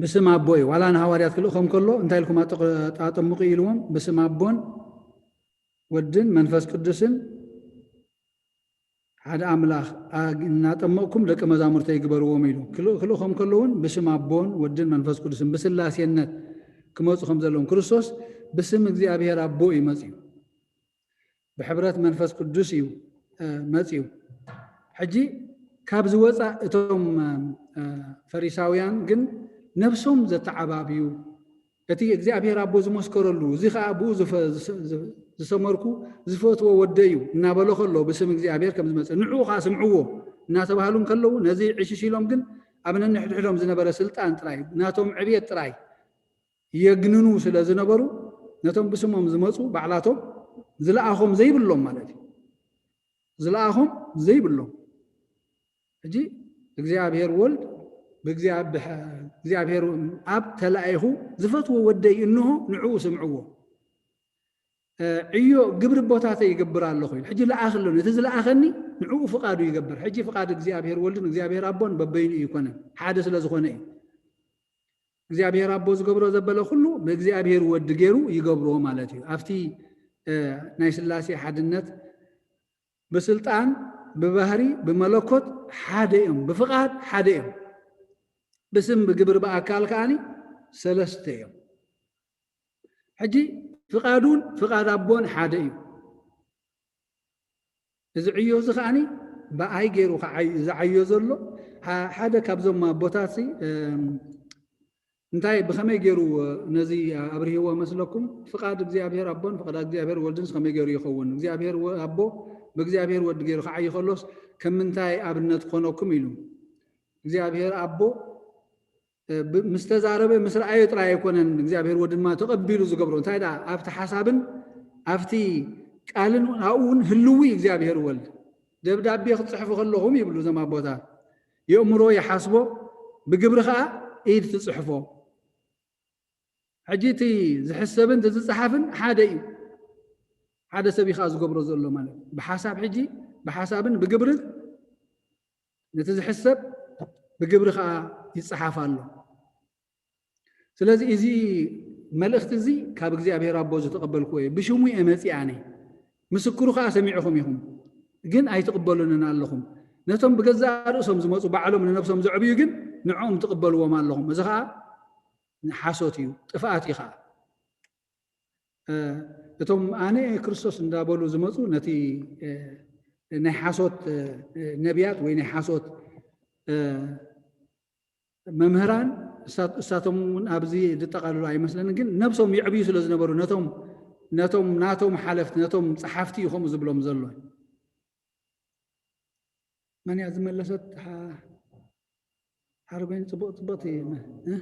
ብስም ኣቦ እዩ። ዋላ ንሃዋርያት ክልእኾም ከሎ እንታይ ኢልኩም ኣጠቕ-፣ ኣጠምቁ ኢልዎም? ብስም ኣቦን ወድን መንፈስ ቅዱስን ሓደ ኣምላኽ ኣ-፣ እናጠመቕኩም ደቂ መዛሙርተይ ግበርዎም ኢሉ። ክልእ-፣ ክልእኾም ከሎ እውን ብስም ኣቦን ወድን መንፈስ ቅዱስን ብስላሴነት ክመጹ ከም ዘለዎም። ክርስቶስ ብስም እግዚኣብሔር ኣቦ እዩ መጺኡ። ብሕብረት መንፈስ ቅዱስ እዩ፣ እ፣ መጺኡ። ሕጂ ካብዚ ወጻእ እቶም፣ እ፣ ፈሪሳውያን ግን ነብሶም ዘተዓባብዩ፣ እቲ እግዚኣብሔር ኣቦ ዝመስከረሉ፣ እዚ ኸኣ ብኡ ዝፈ-፣ ዝሰ-፣ ዝ-፣ ዝሰመርኩ ዝፈትዎ ወደይ እዩ እናበሎ ከሎ ብስም እግዚኣብሔር ከም ዝመጽእ፣ ንዕኡ ኸኣ ስምዕዎ እናተባህሉ እንከለዉ፣ ነዚ ዕሽሽ ኢሎም ግን ኣብ ነንሕድሕዶም ዝነበረ ስልጣን ጥራይ፣ ናቶም ዕብየት ጥራይ የግንኑ ስለ ዝነበሩ፣ ነቶም ብስሞም ዝመጹ ባዕላቶም ዝለኣኾም ዘይብሎም ማለት እዩ። ዝለኣኾም ዘይብሎም። ሕጂ እግዚኣብሔር ወልድ ብእግዚኣ-፣ ብሐ-፣ እግዚኣብሔር ኣብ ተላኢኹ ዝፈትዎ ወደይ እንሆ ንዕኡ ስምዕዎ። እ፣ ዕዮ ግብሪ ኣቦታተይ ይገብር ኣለኹ ኢሉ። ሕጂ ለኣኽ ኣሎ። ነቲ ዝለኣኸኒ ንዕኡ ፍቓዱ ይገብር። ሕጂ ፍቓድ እግዚኣብሔር ወልድን እግዚኣብሔር ኣቦን በበይኑ እዩ ይኮነን። ሓደ ስለ ዝኾነ እዩ። እግዚኣብሔር ኣቦ ዝገብሮ ዘበለ ኩሉ ብእግዚኣብሔር ወዲ ገይሩ ይገብሮ ማለት እዩ። ኣብቲ፣ እ፣ ናይ ስላሴ ሓድነት ብስልጣን፣ ብባህሪ፣ ብመለኮት ሓደ እዮም። ብፍቓድ ሓደ እዮም። ብስም ብግብሪ ብኣካል ከኣኒ ሰለስተ እዮም። ሕጂ ፍቓዱን ፍቓድ ኣቦን ሓደ እዩ። እዚ ዕዮ እዚ ከኣኒ ብኣይ ገይሩ ክዓይ-፣ ዝዓዮ ዘሎ ሓ-፣ ሓደ ካብዞም ኣቦታት ሲ፣ እም፣ እንታይ ብኸመይ ገይሩ ነዚ ኣብርህዎ መስለኩም? ፍቓድ እግዚኣብሔር ኣቦን ፍቓድ እግዚኣብሔር ወልድንስ ከመይ ገይሩ ይኸውን? እግዚኣብሔር ወ-፣ ኣቦ ብእግዚኣብሔር ወዲ ገይሩ ክዓይ ከሎስ ከም ምንታይ ኣብነት ክኾነኩም ኢሉ። እግዚኣብሔር ኣቦ እ፣ ብ-፣ ምስ ተዛረበ፣ ምስ ረኣየ ጥራይ ኣይኮነን እግዚኣብሔር ወዲ ድማ ተቐቢሉ ዝገብሮ። እንታይ ደኣ ኣብቲ ሓሳብን ኣብቲ ቃልን ኣብኡ እውን ህልው እዩ እግዚኣብሔር ወልድ። ደብዳቤ ክትጽሕፉ ከለኹም ይብሉ እዞም ኣቦታት፣ የእምሮ ይሓስቦ፣ ብግብሪ ኸኣ ኢድ ትጽሕፎ። ሕጂ እቲ ዝሕሰብን እቲ ዝጸሓፍን ሓደ እዩ። ሓደ ሰብ እዩ ኸኣ ዝገብሮ ዘሎ ማለት እዩ። ብሓሳብ ሕጂ፣ ብሓሳብን ብግብርን ነቲ ዝሕሰብ ብግብሪ ኸኣ ይጸሓፍ ኣሎ። ስለዚ እዚ መልእኽቲ እዚ ካብ እግዚኣብሔር ኣቦ ዝተቐበልክዎ እየ። ብሽሙ እየ መጺእ ኣነ። ምስክሩ ኸኣ ሰሚዕኹም ኢኹም፣ ግን ኣይትቕበሉንን ኣለኹም። ነቶም ብገዛእ ርእሶም ዝመጹ ባዕሎም ንነብሶም ዘዕብዩ ግን ንዕኦም ትቕበልዎም ኣለኹም። እዚ ኸኣ ሓሶት እዩ፣ ጥፍኣት እዩ ኸኣ። እ፣ እቶም ኣነ ክርስቶስ እንዳበሉ ዝመጹ ነቲ፣ እ፣ ናይ ሓሶት፣ እ፣ ነቢያት ወይ ናይ ሓሶት፣ እ፣ መምህራን እሳ-፣ እሳቶም እውን ኣብዚ ዝጠቓልሉ ኣይመስለንን፣ ግን ነብሶም የዕብዩ ስለ ዝነበሩ ነቶም፣ ነቶም ናቶም ሓለፍቲ፣ ነቶም ጸሓፍቲ እዩ ከምኡ ዝብሎም ዘሎ። መን እያ ዝመለሰት? ሓ-፣ ሓረጎይን ጽቡቕ ጽቡቕቲ መ- እ?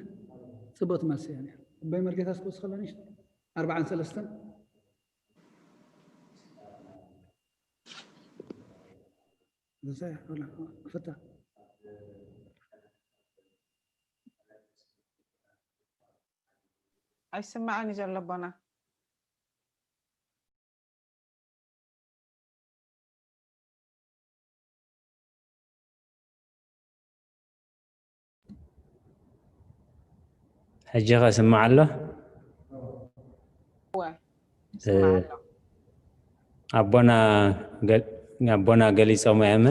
ጽቡቕቲ መልሲ እያ ነይራ። ኣቦይ መርጌታ እስኪ ወስኸላ ንእሽቶ ኣርባዓን ሰለስተን እዛ እያ፣ ወላ፣ ክፍታ። ኣይስማዕን እዩ ዘሎ ኣቦና። ሕጂ ከ ስማዕ ኣሎ? እወ፣ ይስማዕ ኣሎ። ኣቦና ገ- ኣቦና ገሊጾም እዮም።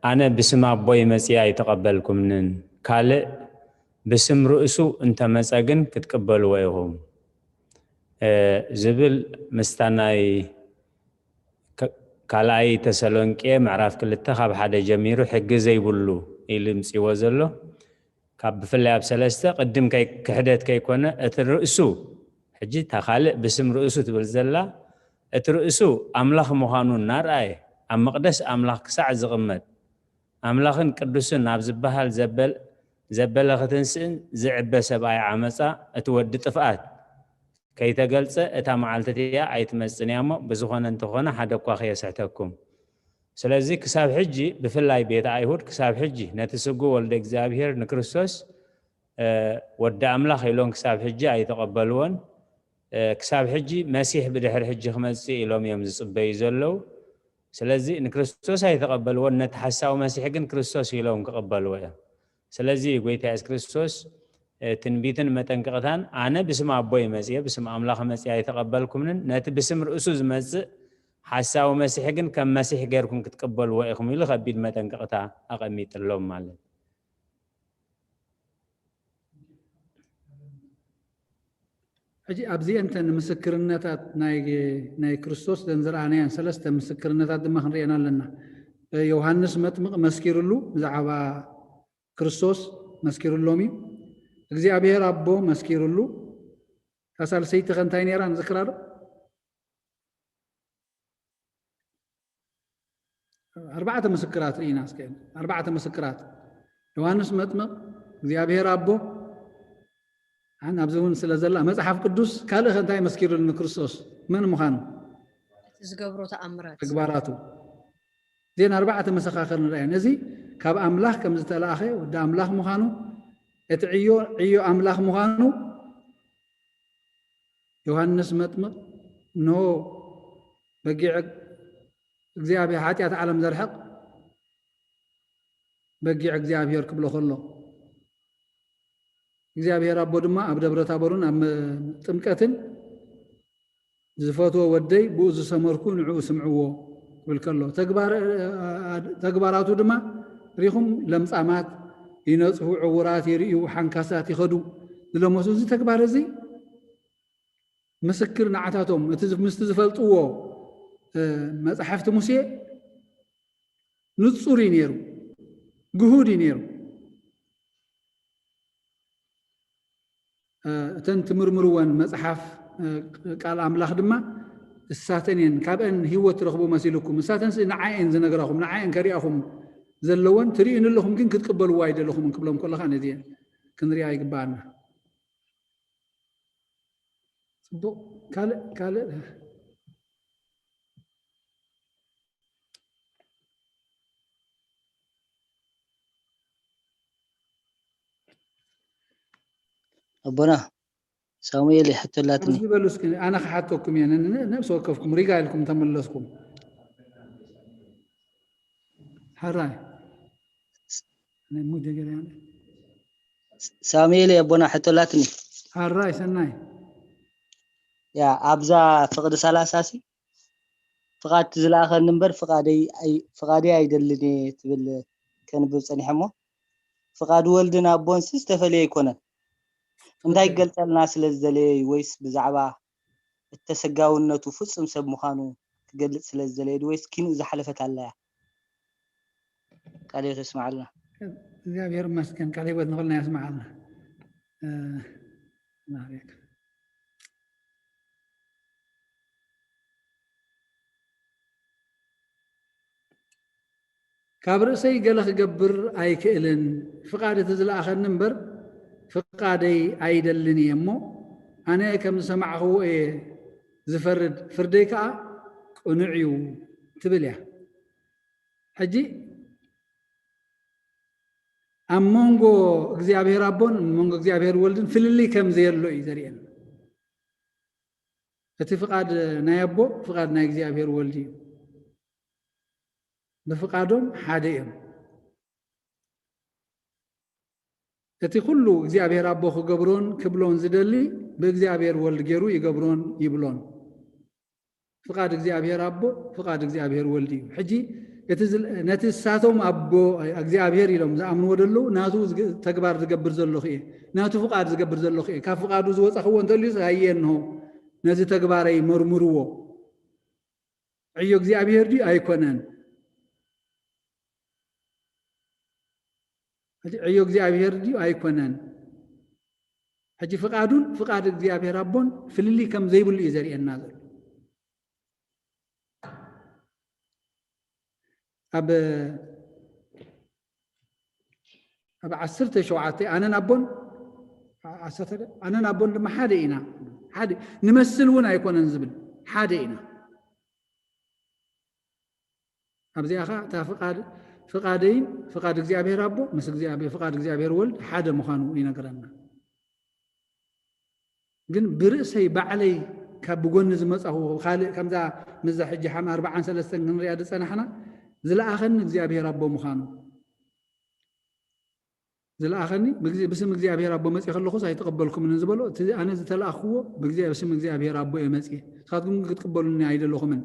ኣነ ብስም ኣቦይ መጺኣ ኣይተቐበልኩምንን፣ ካልእ ብስም ርእሱ እንተመጸ ግን ክትቅበልዎ ኢኹም ዝብል ምስታ ናይ ካልኣይ ተሰሎንቄ ምዕራፍ ክልተ ካብ ሓደ ጀሚሩ ሕጊ ዘይብሉ ኢሉ ምጽዎ ዘሎ ካብ ብፍላይ ኣብ ሰለስተ ቅድም ክሕደት ከይኮነ እቲ ርእሱ ሕጂ እታ ካልእ ብስም ርእሱ ትብል ዘላ እቲ ርእሱ ኣምላኽ ምዃኑ እናርኣየ ኣብ መቕደስ ኣምላኽ ክሳዕ ዝቕመጥ ኣምላኽን ቅዱስን ኣብ ዝበሃል ዘበለ ክትንስእን ዝዕበ ሰብኣይ ዓመፃ እቲ ወዲ ጥፍኣት ከይተገልፀ እታ መዓልቲ እቲኣ ኣይትመፅን እያ እሞ ብዝኾነ እንተኾነ ሓደ እኳ ከየስሕተኩም ስለዚ ክሳብ ሕጂ ብፍላይ ቤተ ኣይሁድ ክሳብ ሕጂ ነቲ ስጉ ወልደ እግዚኣብሔር ንክርስቶስ ወዲ ኣምላኽ ኢሎም ክሳብ ሕጂ ኣይተቐበልዎን ክሳብ ሕጂ መሲሕ ብድሕሪ ሕጂ ክመፅእ ኢሎም እዮም ዝፅበዩ ዘለዉ ስለዚ ንክርስቶስ ኣይተቐበልዎን ነቲ ሓሳዊ መሲሕ ግን ክርስቶስ ኢሎም ክቐበልዎ እዮም ስለዚ ጎይታ የሱስ ክርስቶስ ትንቢትን መጠንቀቕታን ኣነ ብስም ኣቦይ መፅየ ብስም ኣምላኽ መፅየ ኣይተቐበልኩምንን ነቲ ብስም ርእሱ ዝመፅእ ሓሳዊ መሲሕ ግን ከም መሲሕ ገይርኩም ክትቅበልዎ ኢኹም ኢሉ ከቢድ መጠንቀቕታ ኣቐሚጥሎም ማለት ሕጂ ኣብዚአን ተን ምስክርነታት ናይ ናይ ክርስቶስ ዘን ዝረኣናየን ሰለስተ ምስክርነታት ድማ ክንሪአን ኣለና። ዮሃንስ መጥምቕ መስኪርሉ ብዛዕባ ክርስቶስ መስኪርሎም እዩ። እግዚኣብሔር ኣቦ መስኪርሉ። እታ ሳልሰይቲ ከ እንታይ ነይራ ንዝክራ ዶ? ኣርባዕተ ምስክራት ርኢና እስከ ኣርባዕተ ምስክራት ዮሃንስ መጥምቕ እግዚኣብሔር ኣቦ ኣን ኣብዚ እውን ስለ ዘላ መፅሓፍ ቅዱስ ካልእ ከ እንታይ መስኪሩሉ ንክርስቶስ መን ምዃኑ ዝገብሮ ተኣምራት ተግባራቱ እዚን ኣርባዕተ መሰኻኽር ንርኣየን እዚ ካብ ኣምላኽ ከም ዝተላእኸ ወዲ ኣምላኽ ምዃኑ እቲ ዕዮ ዕዮ ኣምላኽ ምዃኑ ዮሃንስ መጥምቕ እንሆ በጊዕ እግዚኣብሔር ሓጢኣት ዓለም ዘርሕቕ በጊዕ እግዚኣብሔር ክብሎ ከሎ እግዚኣብሔር ኣቦ ድማ ኣብ ደብረ ታቦርን ኣብ ጥምቀትን ዝፈትዎ ወደይ ብኡ ዝሰመርኩ ንዕኡ ስምዕዎ ክብል ከሎ ተግባራቱ ድማ ሪኹም ለምጻማት ይነጽሁ ዕውራት ይርእዩ ሓንካሳት ይኸዱ ዝለመሱ እዚ ተግባር እዚ ምስክር ንዓታቶም እቲ ምስቲ ዝፈልጥዎ መፅሓፍቲ ሙሴ ንፁር እዩ ነይሩ ግሁድ እዩ ነይሩ እተን ትምርምርወን መፅሓፍ ቃል ኣምላኽ ድማ እሳተን እየን ካብአን ህይወት ትረኽቡ መሲልኩም እሳተን ንዓየን ዝነግራኹም ንዓየን ከሪኣኹም ዘለወን ትርእዩን ኣለኹም ግን ክትቅበልዎ ኣይደለኹምን ክብሎም ከለኻ ነዚአን ክንሪኣ ይግባኣና ፅቡቅ ካልእ ካልእ ኣቦና ሳሙኤል ሕቶ ኣላትኒ ኣብዚ በሉ እስኪ ኣነ ክሓተኩም እየ ነብሲ ወከፍኩም ሪጋ ኢልኩም ተመለስኩም ሓራይ ሳሙኤል ኣቦና ሕቶ ኣላትኒ ሓራይ ሰናይ ያ ኣብዛ ፍቅዲ ሰላሳ ሲ ፍቃድ ዝለኣኸኒ እምበር ፍቃደይ ኣይደልን እየ ትብል ከንብብ ፀኒሐ እሞ ፍቃድ ወልድን ኣቦንሲ ዝተፈለየ ኣይኮነን እንታይ ክገልፀልና ስለ ዝደለየ እዩ ወይስ ብዛዕባ እተሰጋውነቱ ፍፁም ሰብ ምዃኑ ክገልፅ ስለ ዝደለየ ወይስ ኪንኡ ዝሓለፈት ኣለያ ቃል ህይወት የስምዓልና እግዚኣብሔር ይመስገን ቃል ህይወት ንክልና ያስምዓልና ካብ ርእሰይ ገለ ክገብር ኣይክእልን፣ ፍቓድ እቲ ዝለኣኸኒ እምበር ፍቓደይ ኣይደልን እየ እሞ፣ ኣነ ከም ዝሰማዕኽዎ እየ ዝፈርድ፣ ፍርደይ ከኣ ቅኑዕ እዩ ትብል እያ። ሕጂ ኣብ መንጎ እግዚኣብሔር ኣቦን መንጎ እግዚኣብሔር ወልድን ፍልልይ ከም ዘየሎ እዩ ዘርእየና። እቲ ፍቓድ ናይ ኣቦ ፍቓድ ናይ እግዚኣብሔር ወልድ እዩ። ብፍቓዶም ሓደ እዮም። እቲ ኩሉ እግዚኣብሔር ኣቦ ክገብሮን ክብሎን ዝደሊ ብእግዚኣብሔር ወልድ ገይሩ ይገብሮን ይብሎን። ፍቓድ እግዚኣብሔር ኣቦ ፍቓድ እግዚኣብሔር ወልድ እዩ። ሕጂ እቲ ዝል- ነቲ እሳቶም ኣቦ እግዚኣብሔር ኢሎም ዝኣምንዎ ዘለዉ ናቱ ዝግ- ተግባር ዝገብር ዘለኹ እየ፣ ናቱ ፍቓድ ዝገብር ዘለኹ እየ፣ ካብ ፍቓዱ ዝወፃኽዎ እንተልዩስ ሃየ እንሆ ነዚ ተግባረይ መርምርዎ። ዕዮ እግዚኣብሔር ድዩ ኣይኮነን? ሕጂ ዕዮ እግዚኣብሔር ድዩ ኣይኮነን? ሕጂ ፍቓዱን ፍቓድ እግዚኣብሔር ኣቦን ፍልልይ ከም ዘይብሉ እዩ ዘርእየና ዘሎ። ኣብ ኣብ ዓሰርተ ሸውዓተ ኣነን ኣቦን ዓሰርተ ኣነን ኣቦን ድማ ሓደ ኢና፣ ሓደ ንመስል እውን ኣይኮነን ዝብል ሓደ ኢና። ኣብዚኣ ኸዓ እታ ፍቓድ ፍቓደይን ፍቓድ እግዚኣብሔር ኣቦ ምስ እግዚኣብሔር ፍቓድ እግዚኣብሔር ወልድ ሓደ ምዃኑ ይነግረና። ግን ብርእሰይ ባዕለይ ካብ ብጎኒ ዝመጻኹ ካልእ ከምዛ ምዛ ሕጂ ሓም ኣርባዓን ሰለስተን ክንሪኣ ዝጸናሕና ዝለኣኸኒ እግዚኣብሔር ኣቦ ምዃኑ ዝለኣኸኒ ብግዜ- ብስም እግዚኣብሔር ኣቦ መጽእ ከለኹስ ኣይተቐበልኩምን ዝበሎ እቲ ኣነ ዝተለኣኽዎ ብግዜ- ብስም እግዚኣብሔር ኣቦ እየ መጽእ ንስኻትኩም ክትቅበሉኒ ኣይደለኹምን።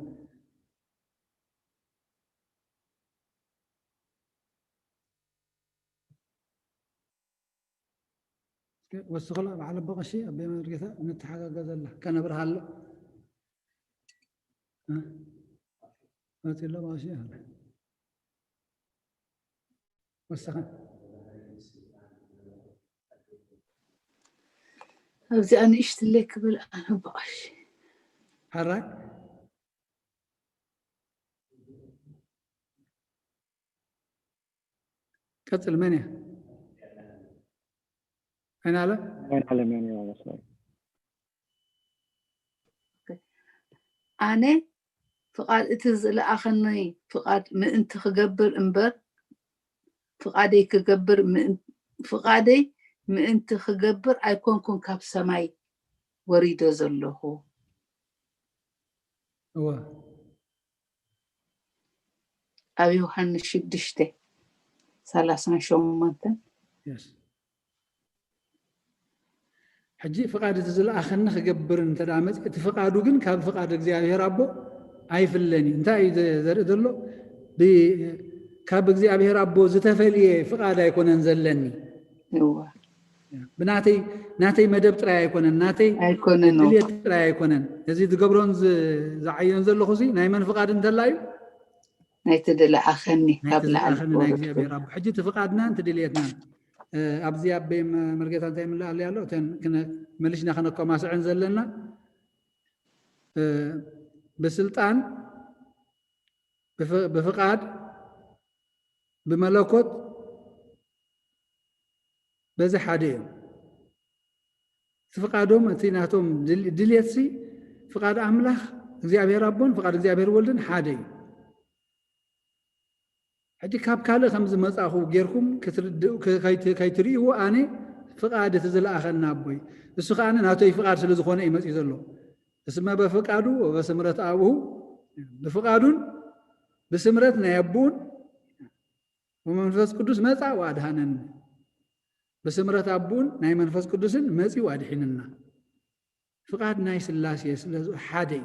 እስከ ወስኽላ በዓል ኣቦ ቀሺ ኣቦይ መርጌታ ንተሓጋገዘላ ከነብርሃሎ እ? መፂሎ ቀሺ ኣለ ወስኻ ኣብዚኣ ንእሽትለይ ክብል ኣነ ኣቦ ቀሺ ሓራይ ቀጽል መን እያ? ኣይናለ? ኣይናለ መን እያ መስለኝ። ኣነ ፍቓድ እቲ ዝለኣኸኒ ፍቓድ ምእንቲ ክገብር እምበር ፍቓደይ ክገብር ፍቓደይ ምእንቲ ክገብር ኣይኮንኩን ካብ ሰማይ ወሪደ ዘለኹ። እወ ኣብ ዮሃንስ ሽዱሽተ ሰላሳን ሸሞንተን yes ሕጂ ፍቓድ እቲ ዝለኣኸኒ ክገብር እንተ ደኣ መጽእ እቲ ፍቓዱ ግን ካብ ፍቓድ እግዚኣብሔር ኣቦ ኣይፍለን እዩ እንታይ እዩ ዘርኢ ዘሎ ካብ እግዚኣብሔር ኣቦ ዝተፈልየ ፍቓድ ኣይኮነን ዘለኒ እወ ብናተይ ናተይ መደብ ጥራይ ኣይኮነን ናተይ ኣይኮነን ድልየት ጥራይ ኣይኮነን እዚ ዝገብሮን ዝዓዮን ዘለኹ ናይ መን ፍቓድ እንተላ እዩ ናይቲ ዝለኣኸኒ ካብ ናይቲ ላዕሊ ዝለኣኸኒ ናይ እግዚኣብሔር ኣቦ ሕጂ እቲ ፍቓድና እቲ ድልየትና ኣብዚ ኣበይ መርጌታ እንታይ ምልኣለ ኣሎ እተን መሊሽና ከነከማስዐን ዘለና ብስልጣን ብፍቓድ ብመለኮት በዚ ሓደ እዮም እቲ ፍቓዶም እቲ ናቶም ድልየትሲ ፍቓድ ኣምላኽ እግዚኣብሔር ኣቦን ፍቓድ እግዚኣብሔር ወልድን ሓደ እዩ ሕጂ ካብ ካልእ ከም ዝመጻኹ ጌርኩም ከይትርእይዎ ኣነ ፍቓድ እቲ ዝለኣኸና ኣቦይ እሱ ከዓ ናቶይ ፍቓድ ስለ ዝኾነ እዩ መፅኡ ዘሎ እስመ በፍቃዱ ወበስምረት ኣብሁ ብፍቓዱን ብስምረት ናይ ኣቦኡን ወመንፈስ ቅዱስ መጻ ወኣድሃነኒ ብስምረት ኣቦኡን ናይ መንፈስ ቅዱስን መጺኡ ኣድሒንና ፍቓድ ናይ ስላሴ ስለ ሓደ እዩ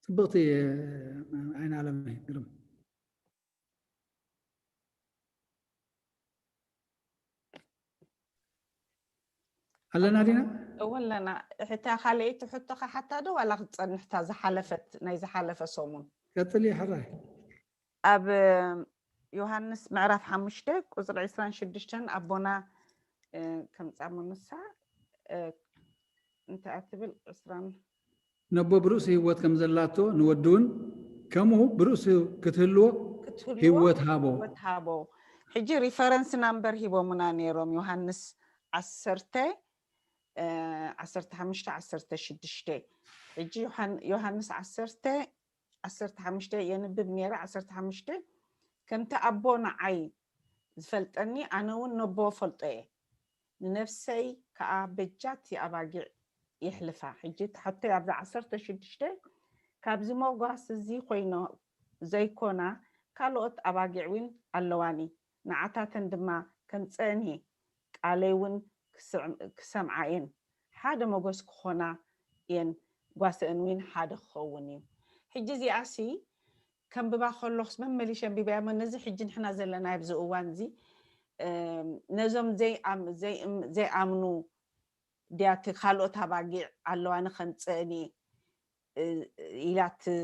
ጽብቕቲ ዓይን ዓለም ግርም ኣለና ዲና እወ ኣለና እታ ካልኣይቲ ሕቶ ክሓታ ዶ ዋላ ክትፀንሕታ ዝሓለፈት ናይ ዝሓለፈ ሰሙን ቀጥል ሕራይ ኣብ ዮሃንስ ምዕራፍ ሓሙሽተ ቁፅሪ ዕስራን ሽዱሽተን ኣቦና ከምፃ ምንሳ እንታይ ትብል ዕስራን ነቦ ብርእሲ ህይወት ከም ዘላቶ ንወዲ እውን ከምኡ ብርእሱ ክትህልዎ ክትህልዎ ህይወት ሃቦ። ህይወት ሃቦ። ሕጂ ሪፈረንስ ናምበር ሂቦምና ነይሮም፣ ዮሃንስ ዓሰርተ፣ እ፣ ዓሰርተ ሓሙሽተ፣ ዓሰርተ ሽዱሽተ። ሕጂ ዮሃን-፣ ዮሃንስ ዓሰርተ፣ ዓሰርተ ሓሙሽተ የንብብ ነይረ። ዓሰርተ ሓሙሽተ፣ ከምቲ ኣቦ ንዓይ ዝፈልጠኒ፣ ኣነ እውን ነቦ ፈልጦ እየ፣ ንነፍሰይ ከኣ በጃ እቲ ኣባጊዕ የሕልፋ። ሕጂ እቲ ሕቶይ ኣብዚ ዓሰርተ ሽዱሽተ፣ ካብዚ መጓስ እዚ ኮይኖ ዘይኮና ካልኦት ኣባጊዕ እውን ኣለዋኒ፣ ንዓታተን ድማ ከምጽአን እየ፣ ቃለይ እውን ክስዕም-፣ ክሰምዓ እየን፣ ሓደ መጎስ ክኾና እየን፣ ጓሰአን እውን ሓደ ክኸውን እዩ። ሕጂ እዚኣሲ ከንብባ ከለኹስ መመሊሸ ኣንቢበያ እሞ ነዚ ሕጂ ንሕና ዘለና ኣብዚ እዋን እዚ፣ እም፣ ነዞም ዘይኣም-፣ ዘይእም-፣ ዘይኣምኑ ድያ እቲ ካልኦት ኣባጊዕ ኣለዋኒ ከምጽአን እየ፣ እ፣ ኢላ ት-፣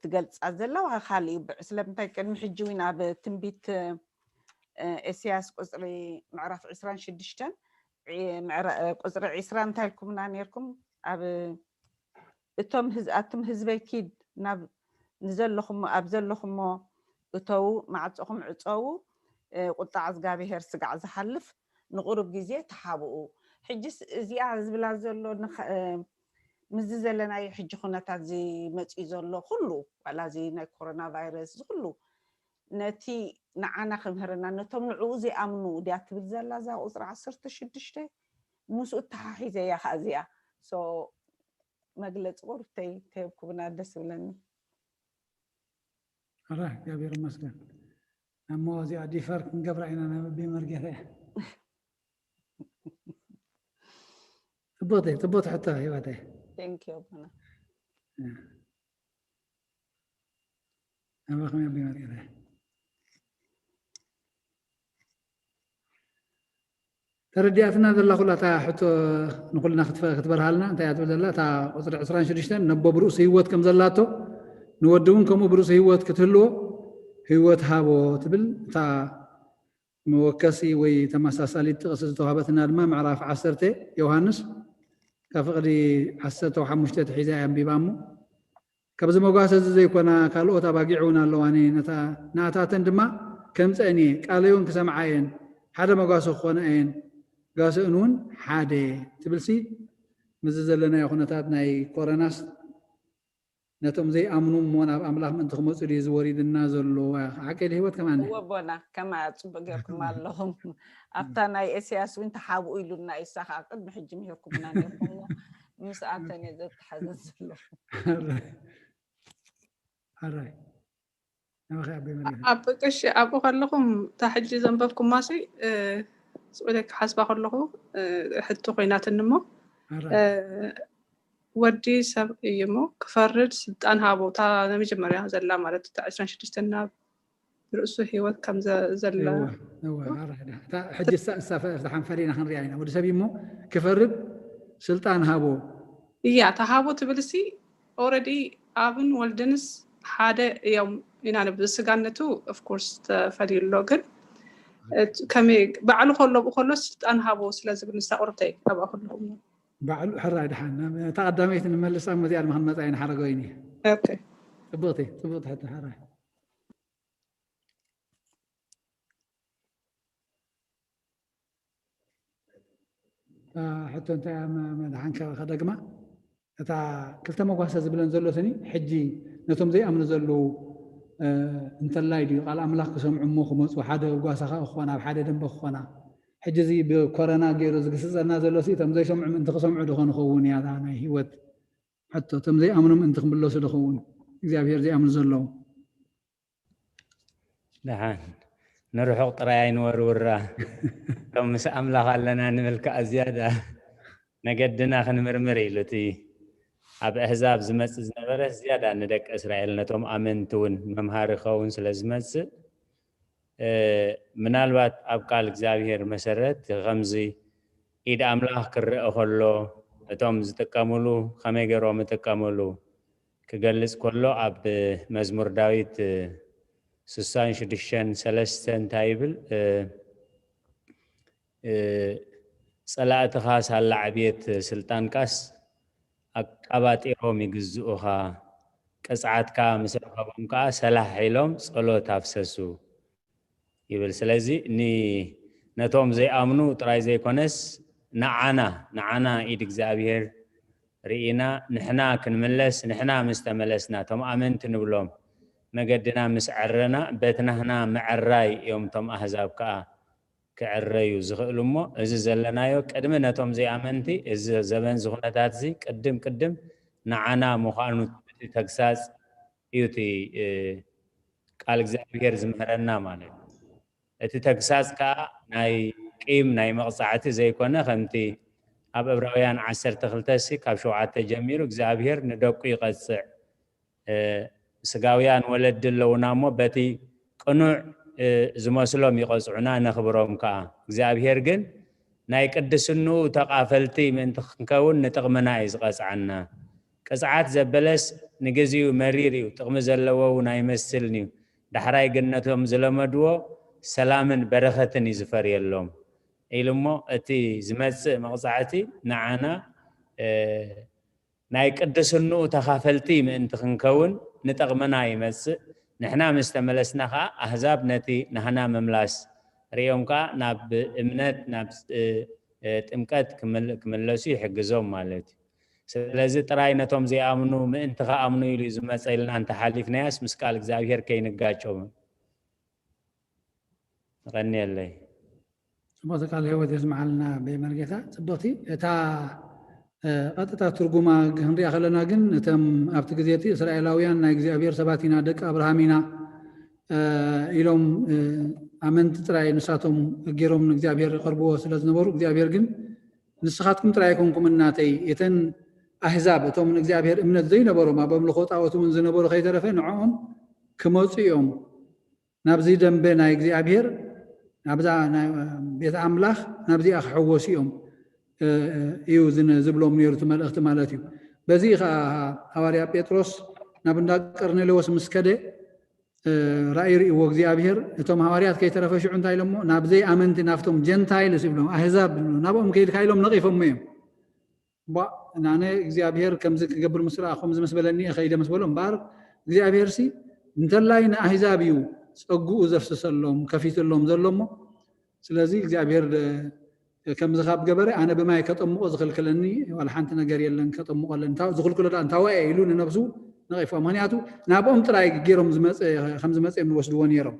ትገልጻ ዘላ ዋ ካልእ እዩ። ብ-፣ ስለምንታይ ቅድሚ ሕጂ እውን ኣብ ትንቢት፣ እ፣ ኤስያስ ቁጽሪ ምዕራፍ ዕስራን ሽዱሽተን፣ ዒ-፣ ምዕራ-፣ እ፣ ቁጽሪ ዕስራ እንታይ ኢልኩምና ነይርኩም? ኣብ እቶም ህዝ-፣ ኣቱም ህዝበይ ኪድ ናብ ንዘለኹሞ፣ ኣብ ዘለኹሞ እተዉ፣ ማዕጾኹም ዕጸዉ፣ እ፣ ቁጣ እግዚኣብሄር ስጋዕ ዝሓልፍ ንቑሩብ ግዜ ተሓብኡ። ሕጅስ እዚኣ ዝብላ ዘሎ ንኸ-፣ እ፣ ምስዚ ዘለናዮ ሕጂ ኩነታት እዚ መጺኡ ዘሎ ኩሉ፣ ዋላ እዚ ናይ ኮሮና ቫይረስ እዚ ኩሉ፣ ነቲ ንዓና ክምህረና፣ ነቶም ንዕኡ ዘይኣምኑ ድያ ትብል ዘላ እዛ ቁጽሪ ዓሰርተ ሽዱሽተ? ምስኡ እተሓሒዘ እያ ኸኣ እዚኣ። ሶ፣ መግለጺ ቁሩብ ተይ-፣ ተየብኩብና ደስ ይብለኒ። ኣረ እግዚኣብሔር ይመስገን። እሞ እዚኣ ዲፈር ክንገብራ ኢና ናብ ኣቢ መርጌታ እያ። ጽቡቕቲ፣ ጽቡቕቲ ሕቶ ህይወተይ። Thank you ኣቦና። ናባኹም ኣቢ መርጌታ እያ። ተረዲኣትና ዘላ ኩላ እታ ሕቶ ንኩልና ክትፈ-፣ ክትበርሃልና እንታይ እያ ትብል ዘላ? እታ ቁጽሪ ዕስራን ሽዱሽተን ነቦ ብርእሱ ህይወት ከም ዘላቶ ንወዲ እውን ከምኡ ብርእሱ ህይወት ክትህልዎ ህይወት ሃቦ ትብል። እታ መወከሲ ወይ ተመሳሳሊት ጥቕሲ ዝተዋህበትና ድማ ምዕራፍ ዓሰርተ ዮሃንስ ካብ ፍቕዲ ዓሰርተ ሓሙሽተ ትሒዛ እያ ኣንቢባ እሞ ካብዚ መጓሰ እዚ ዘይኮና ካልኦት ኣባጊዕ እውን ኣለዋኒ፣ ነታ-፣ ንኣታተን ድማ ከምጸአን እየ፣ ቃለይ እውን ክሰምዓ እየን፣ ሓደ መጓሰ ክኾና እየን፣ ጋሰእን እውን ሓደ ትብልሲ፣ ምስዚ ዘለናዮ ኩነታት ናይ ኮረናስ ነቶም ዘይኣምኑ እሞ ናብ ኣምላኽ ምእንቲ ክመጹ ድዩ ዝወሪድና ዘሎ? ሓቀይ ድዩ ህይወት ከማን? እወ ኣቦና፣ ከማ ጽቡቅ ጌርኩም ኣለኹም። ኣብታ ናይ ኤስያስ እውን ተሓብኡ ኢሉና እዩ፣ እሳ ከዓ ቅድሚ ሕጂ ምሂርኩምና ነርኩም እሞ ምስኣተን እየ ዘተሓዘን ዘለኹ። ሓራይ ናባኺ ኣቦይ መሪሕና። ኣብ ቅሽ ኣብኡ ከለኹም እታ ሕጂ ዘንበብኩማሲ፣ እ፣ ስቕ ኢለ ክሓስባ ከለኹ፣ እ፣ ሕቶ ኮይናትኒ እሞ፣ ሓራይ እ፣ ወዲ ሰብ እዩ እሞ ክፈርድ ስልጣን ሃቦ። እታ ናይ መጀመርያ ዘላ ማለት እታ ዕስራን ሽዱሽተን ናብ ርእሱ ህይወት ከም ዘ-፣ ዘላ። እወ፣ እወ፣ ሓራይ ዳ-፣ እታ ሕጂ እሳ፣ እሳ ፈ-፣ እሳ ሓንፈር ኢና ክንሪኣ ኢና። ወዲ ሰብ እዩ እሞ ክፈርድ ስልጣን ሃቦ። እያ፣ እታ ሃቦ ትብልሲ ኦረዲ ኣብን ወልድንስ ሓደ እዮም ኢና ንብል። ስጋነቱ ኦፍኮርስ ተፈልዩ ኣሎ፣ ግን እቲ ከመይ ባዕሉ ከሎ ብኡ ከሎ ስልጣን ሃቦ ስለ ዝብል ንሳ ቁርብተይ ካብኣ ከለኹም። ባዕሉ ሕራይ ድሓን ናብ እታ ቀዳመይቲ ንመልሳ እሞ እዚኣ ድማ ክንመጻ ኢና ሓረገወይኒ። ኦኬ። ጽብቕቲ፣ ጽብቕቲ ሕቶ ሓራይ። እታ ሕቶ እንታይ እያ መ-፣ መድሓን ከ-፣ ከደግማ? እታ ክልተ መጓሰ ዝብለን ዘሎ ስኒ ሕጂ ነቶም ዘይኣምኑ ዘለዉ፣ እ፣ እንተላይ ድዩ ቃል ኣምላኽ ክሰምዑ እሞ ክመጹ ሓደ ጓሳ ከኣ ክኾና፣ ኣብ ሓደ ደንበ ክኾና። ሕጂ እዚ ብኮረና ገይሩ ዝግስጸና ዘሎ ሲ እቶም ዘይሰምዑ ምእንቲ ክሰምዑ ዶ ንኸውን እያ እታ ናይ ህይወት ሕቶ? እቶም ዘይኣምኑ ምእንቲ ክምለሱ ዶ ኸውን እግዚኣብሔር ዘይኣምኑ ዘለዉ? ደሓን ንርሑቕ ጥራይ ኣይንወርውራ። እቶም ምስ ኣምላኽ ኣለና ንብል ከኣ ዝያዳ መገድና ክንምርምር ኢሉ እቲ ኣብ ኣህዛብ ዝመጽእ ዝነበረ ዝያዳ ንደቂ እስራኤል ነቶም ኣመንቲ እውን መምሃሪ ክኸውን ስለ ዝመጽእ፣ እ፣ ምናልባት ኣብ ቃል እግዚኣብሔር መሰረት ከምዚ ኢድ ኣምላኽ ክረአ ከሎ እቶም ዝጥቀምሉ ከመይ ገይሮም ይጥቀምሉ ክገልጽ ከሎ ኣብ መዝሙር ዳዊት ስሳን ሽዱሽተን ሰለስተ እንታይ ይብል? እ፣ እ፣ ጸላእትኻ ሳላ ዕብየት ስልጣንካስ ኣቃባጢሮም ይግዝኡኻ፣ ቅፅዓት ከዓ ምስ ረኸቦም ከዓ ሰላሕ ኢሎም ጸሎት ኣፍሰሱ ይብል። ስለዚ ኒ-፣ ነቶም ዘይኣምኑ ጥራይ ዘይኮነስ ንዓና፣ ንዓና ኢድ እግዚኣብሔር ርኢና ንሕና ክንምለስ፣ ንሕና ምስ ተመለስና፣ እቶም ኣመንቲ ንብሎም መገድና ምስ ዕረና፣ በቲ ናህና ምዕራይ እዮም እቶም ኣህዛብ ከዓ ክዕረዩ ዝኽእሉ። እሞ እዚ ዘለናዮ ቅድሚ ነቶም ዘይኣመንቲ፣ እዚ ዘበን፣ እዚ ኩነታት እዚ ቅድም ቅድም ንዓና ምዃኑ እቲ ተግሳጽ እዩ፣ እቲ እ፣ ቃል እግዚኣብሔር ዝምህረና ማለት እዩ። እቲ ተግሳጽ ከዓ ናይ ቂም፣ ናይ መቕጻዕቲ ዘይኮነ፣ ከምቲ ኣብ ዕብራውያን ዓሰርተ ክልተ ሲ ካብ ሸውዓተ ጀሚሩ እግዚኣብሔር ንደቁ ይቐጽዕ፣ እ፣ ስጋውያን ወለዲ ኣለውና እሞ በቲ ቅኑዕ እ፣ ዝመስሎም ይቐጽዑና፣ ነኽብሮም ከዓ። እግዚኣብሔር ግን ናይ ቅድስንኡ ተቓፈልቲ ምእንቲ ክንከውን ንጥቕምና እዩ ዝቐጽዓና። ቅጽዓት ዘበለስ ንግዜኡ መሪር እዩ፣ ጥቕሚ ዘለዎ እውን ኣይመስልን እዩ። ዳሕራይ ግን ነቶም ዝለመድዎ ሰላምን በረኸትን እዩ ዝፈርየሎም ኢሉ እሞ፣ እቲ ዝመጽእ መቕጻዕቲ ንዓና እ፣ ናይ ቅድስንኡ ተኻፈልቲ ምእንቲ ክንከውን ንጠቕመና ይመጽእ። ንሕና ምስ ተመለስና ኸኣ ኣህዛብ ነቲ ናህና ምምላስ ርእዮም ከኣ ናብ እምነት፣ ናብ እ፣ እ፣ ጥምቀት ክምል-፣ ክምለሱ ይሕግዞም ማለት እዩ። ስለዚ ጥራይ ነቶም ዘይኣምኑ ምእንቲ ኸኣምኑ ኢሉ እዩ ዝመጸ ኢልና እንተሓሊፍናያስ ምስ ቃል እግዚኣብሔር ከይንጋጨው። ንቐንየለይ። ጽቡቕቲ ቃል ህይወት የስምዓልና በይ መርጌታ። ጽቡቕቲ እታ እ፣ ቀጥታ ትርጉማ ክንሪኣ ከለና ግን እቶም ኣብቲ ግዜ እቲ እስራኤላውያን ናይ እግዚኣብሔር ሰባት ኢና፣ ደቂ ኣብርሃም ኢና እ፣ ኢሎም እ፣ ኣመንቲ ጥራይ ንሳቶም ገይሮም ንእግዚኣብሔር ይቐርብዎ ስለ ዝነበሩ እግዚኣብሔር ግን ንስኻትኩም ጥራይ ኣይኮንኩምን ናተይ፣ እተን ኣህዛብ እቶም ንእግዚኣብሔር እምነት ዘይነበሮም ኣብ ኣምልኾ ጣዖት እውን ዝነበሩ ከይተረፈ ንዕኦም ክመፁ እዮም ናብዚ ደንበ ናይ እግዚኣብሔር ናብዛ ናይ ቤት ኣምላኽ ናብዚኣ ክሕወሱ እዮም እ፣ እዩ ዝን- ዝብሎም ነይሩ እቲ መልእኽቲ ማለት እዩ። በዚ ከዓ ሃዋርያ ጴጥሮስ ናብ እንዳ ቀርኔሌዎስ ምስ ከደ እ፣ ራእይ ርእይዎ እግዚኣብሔር እቶም ሃዋርያት ከይተረፈ ሽዑ እንታይ ኢሎሞ ናብ ዘይኣመንቲ ናብቶም ጀንታይልስ ይብሎም ኣህዛብ ናብኦም ከይድካ ኢሎም ነቒፎሞ እዮም። ቧእ፣ ኣነ እግዚኣብሔር ከምዚ ክገብር ምስ ረኣኹ ከምዚ ምስ በለኒ እየ ከይደ ምስ በሎ እምበኣር እግዚኣብሔር ሲ እንተላይ ንኣህዛብ እዩ ጸግኡ ዘፍስሰሎም ከፊትሎም ዘሎ እሞ ስለዚ እግዚኣብሔር ደ- ከምዚ ካብ ገበረ ኣነ ብማይ ከጠምቆ ዝኽልክለኒ ዋላ ሓንቲ ነገር የለን ከጠምቆ ኣለኒ ዝኽልክሎ ዳ እንታወ እየ ኢሉ ንነብሱ ነቒፍዋ ምክንያቱ ናብኦም ጥራይ ገይሮም ዝመፀ ከም ዝመፀ እዮም ዝወስድዎ ነይሮም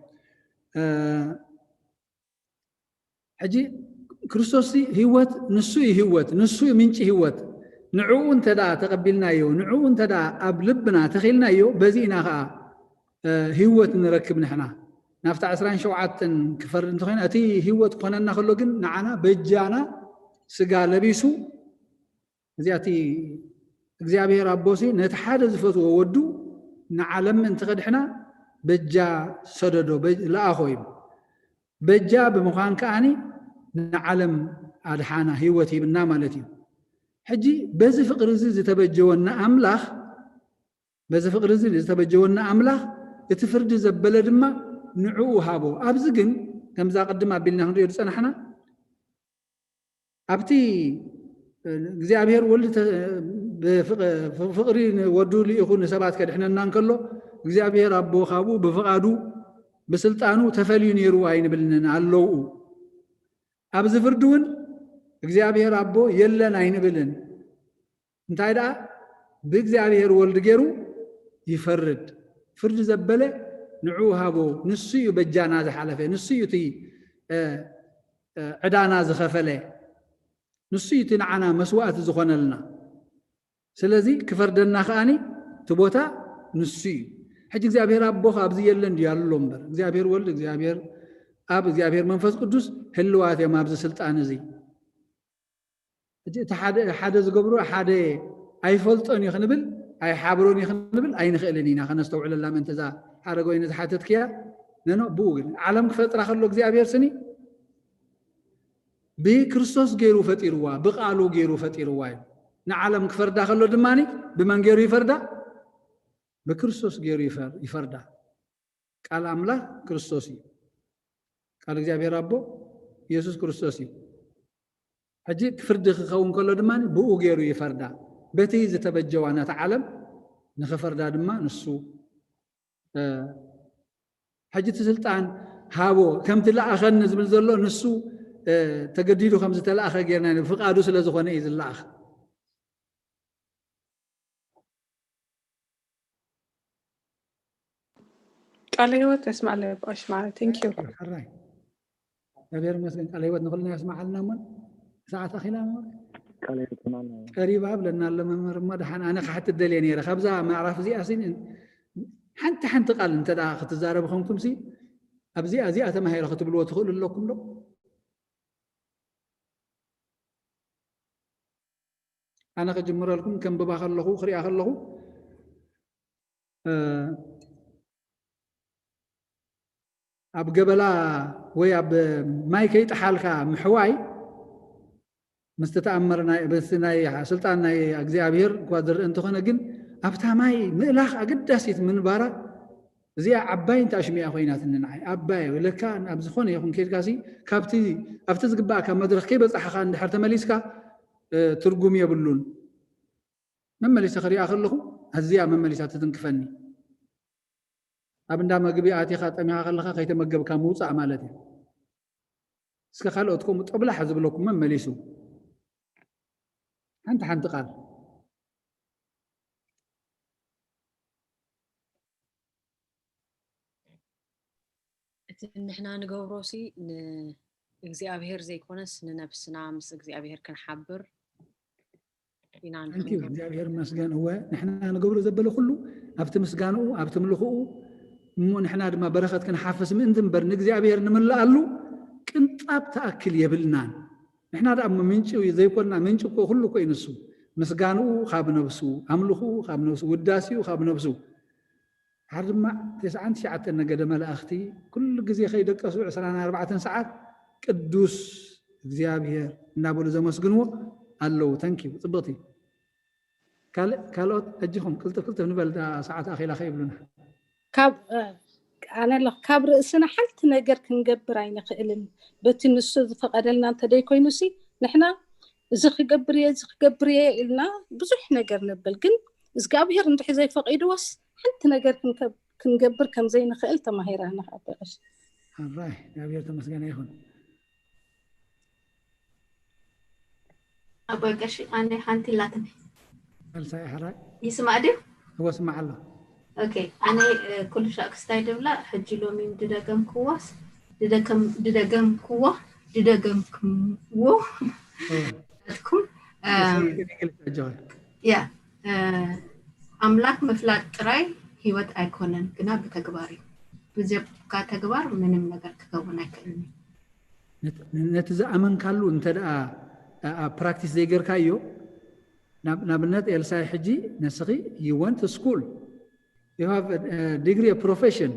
ሕጂ ክርስቶስ ህይወት ንሱ እዩ ህይወት ንሱ እዩ ምንጪ ህይወት ንዕኡ እንተ ደኣ ተቐቢልናዮ ንዕኡ እንተ ደኣ ኣብ ልብና ተኺልናዮ በዚ ኢና ከዓ ህይወት ንረክብ ንሕና ናብቲ ዕስራን ሸውዓተን ክፈርድ እንተኮይና እቲ ህይወት ክኾነና ከሎ ግን ንዓና በጃና ስጋ ለቢሱ እዚኣቲ እግዚኣብሔር ኣቦሲ ነቲ ሓደ ዝፈትዎ ወዱ ንዓለም ምእንቲ ከድሕና በጃ ሰደዶ ለኣኾ እዩ በጃ ብምዃን ከዓኒ ንዓለም ኣድሓና ህይወት ሂብና ማለት እዩ ሕጂ በዚ ፍቅሪ እዚ ዝተበጀወና ኣምላኽ በዚ ፍቅሪ እዚ ዝተበጀወና ኣምላኽ እቲ ፍርዲ ዘበለ ድማ ንዕኡ ሃቦ ኣብዚ ግን ከምዛ ቅድም ኣቢልና ክንሪኦ ዝፀናሕና ኣብቲ እግዚኣብሔር ወልድ ፍቅሪ ወዱ ልኢኹ ንሰባት ከድሕነና እንከሎ እግዚኣብሔር ኣቦ ካብኡ ብፍቃዱ ብስልጣኑ ተፈልዩ ነይሩ ኣይንብልንን ኣለውኡ ኣብዚ ፍርዲ እውን እግዚኣብሔር ኣቦ የለን ኣይንብልን እንታይ ደኣ ብእግዚኣብሔር ወልድ ገይሩ ይፈርድ ፍርዲ ዘበለ ንዑ ሃቦ ንሱ እዩ በጃና ዝሓለፈ ንሱ እዩ እቲ ዕዳና ዝኸፈለ ንሱ እዩ እቲ ንዓና መስዋእቲ ዝኾነልና ስለዚ ክፈርደና ከኣኒ እቲ ቦታ ንሱ እዩ ሕጂ እግዚኣብሔር ኣቦ ኣብዚ የለን ድዩ ኣሎ እምበር እግዚኣብሔር ወልድ እግዚኣብሔር ኣብ እግዚኣብሔር መንፈስ ቅዱስ ህልዋት እዮም ኣብዚ ስልጣን እዚ እቲ ሓደ ዝገብሮ ሓደ ኣይፈልጦን እዩ ክንብል ኣይሓብሮን እዩ ክንብል ኣይንኽእልን ኢና ከነስተውዕለላ ምእንቲ እዛ ሓረግ ወይኒ ዝሓተትክያ ነኖ ብኡ ግን ዓለም ክፈጥራ ከሎ እግዚኣብሔር ስኒ ብክርስቶስ ገይሩ ፈጢርዋ ብቃሉ ገይሩ ፈጢርዋ እዩ ንዓለም ክፈርዳ ከሎ ድማ ብመን ገይሩ ይፈርዳ ብክርስቶስ ገይሩ ይፈርዳ ቃል ኣምላኽ ክርስቶስ እዩ ቃል እግዚኣብሔር ኣቦ ኢየሱስ ክርስቶስ እዩ ሕጂ ፍርዲ ክኸውን ከሎ ድማ ብኡ ገይሩ ይፈርዳ በቲ ዝተበጀዋ ነቲ ዓለም ንኸፈርዳ ድማ ንሱ ሕጂ እቲ ስልጣን ሃቦ። ከምቲ ለኣኸኒ ዝብል ዘሎ ንሱ ተገዲዱ ከም ዝተለኣኸ ጌርና፣ ብፍቓዱ ስለ ዝኾነ እዩ ዝለኣኽ። ቃለ ህይወት የስማዕለ ኣሽማዕ። Thank you። ሕራይ እግዚኣብሔር ይመስገን። ቃለ ህይወት ንኹልና ያስማዓልና። እሞ ሰዓት ኣኺላ እሞ ቀሪባ ብለና ኣሎ መምህር። እሞ ደሓን ኣነ ክሓትት ደልየ ነይረ። ካብዛ ምዕራፍ እዚኣ ሲ ሓንቲ ሓንቲ ቃል እንተ ደኣ ክትዛረቡ ኮንኩም ሲ ኣብዚኣ እዚኣ ተማሂረ ክትብልዎ ትኽእሉ ኣለኩም ዶ? ኣነ ክጅምረልኩም ከንብባ ከለኹ ክሪኣ ከለኹ ኣብ ገበላ ወይ ኣብ ማይ ከይጠሓልካ ምሕዋይ ምስቲ ተኣምር ናይ ምስቲ ናይ ስልጣን ናይ እግዚኣብሔር እኳ ዝርእ እንተኾነ ግን ኣብታ ማይ ምእላኽ ኣገዳሲት ምንባራ እዚኣ ዓባይ እንተ ኣሽሚያ ኮይናትኒ ንዓይ ዓባይ ለካ ኣብ ዝኾነ ይኹን ኬድካሲ ካብቲ ኣብቲ ዝግባእካ መድረኽ ከይበፃሕኻ እንድሕር ተመሊስካ ትርጉም የብሉን። መመሊሰ ክሪኣ ከለኹ ኣዝያ መመሊሳ ትትንክፈኒ። ኣብ እንዳ መግቢ ኣቲኻ ጠሚኻ ከለኻ ከይተመገብካ ምውፃእ ማለት እዩ። እስከ ካልኦት ከምኡ ጠብላሕ ዝብለኩም መመሊሱ ሓንቲ ሓንቲ ቃል እቲ ንሕና ንገብሮ ሲ ንእግዚኣብሔር ዘይኮነስ ንነብስና ምስ እግዚኣብሔር ክንሓብር ኢና ንሕና እግዚኣብሔር መስገን እወ ንሕና ንገብሮ ዘበለ ኩሉ ኣብቲ ምስጋንኡ ኣብቲ ምልኽኡ እሞ ንሕና ድማ በረኸት ክንሓፍስ ምእንቲ እምበር ንእግዚኣብሔር ንምልኣሉ ቅንጣብ ተኣክል የብልናን። ንሕና ደኣ ምንጪ ዘይኮንና ምንጪ እኮ ኩሉ እኮ እዩ ንሱ። ምስጋንኡ ካብ ነብሱ፣ ኣምልኽኡ ካብ ነብሱ፣ ውዳሴኡ ካብ ነብሱ። ድሓር ድማ ተስዓን ትሽዓተን ነገደ መላእኽቲ ኩሉ ግዜ ከይደቀሱ ዕስራን ኣርባዕተን ሰዓት ቅዱስ እግዚኣብሔር እናበሉ ዘመስግንዎ ኣለዉ። ተንኪዩ ጽብቕቲ ካልእ ካልኦት ሕጂኹም ቅልጥፍ ቅልጥፍ ንበል ሰዓት ኣኺላ ከይብሉና። ካብ ኣነ ኣለኹ ካብ ርእስና ሓንቲ ነገር ክንገብር ኣይንኽእልን። በቲ ንሱ ዝፈቐደልና እንተደይኮይኑሲ ንሕና እዚ ክገብር እየ እዚ ክገብር እየ ኢልና ብዙሕ ነገር ንብል፣ ግን እግዚኣብሔር እንድሕ ዘይፈቒድዎስ ሓንቲ ነገር ክንገብር ከም ዘይንኽእል ተማሂረ። ኣነ ከዓ በቐሽ ኣራይ እግዚኣብሔር ተመስገነ ይኹን። ኣቦይ ቀሺ ኣነ ሓንቲ ኣላትኒ። መልሳ ይሕራይ ይስማዕ ድዩ? እወ ስማዕ ኣሎ። ኦኬ ኣነ ኩሉ ሻዕ ክስታይ ድብላ ሕጂ ሎሚ ድደገምክዋስ ድደገምክዎ ድደገምክዎ ትኩም ያ ኣምላክ ምፍላጥ ጥራይ ህይወት ኣይኮነን፣ ግና ብተግባር እዩ። ብዘብካ ተግባር ምንም ነገር ክከውን ኣይክእልን እዩ። ነቲ ዝኣመንካሉ እንተ ደኣ ኣብ ፕራክቲስ ዘይገርካዮ፣ ንኣብነት ኤልሳይ ሕጂ ንስኺ you went to school you have degree profession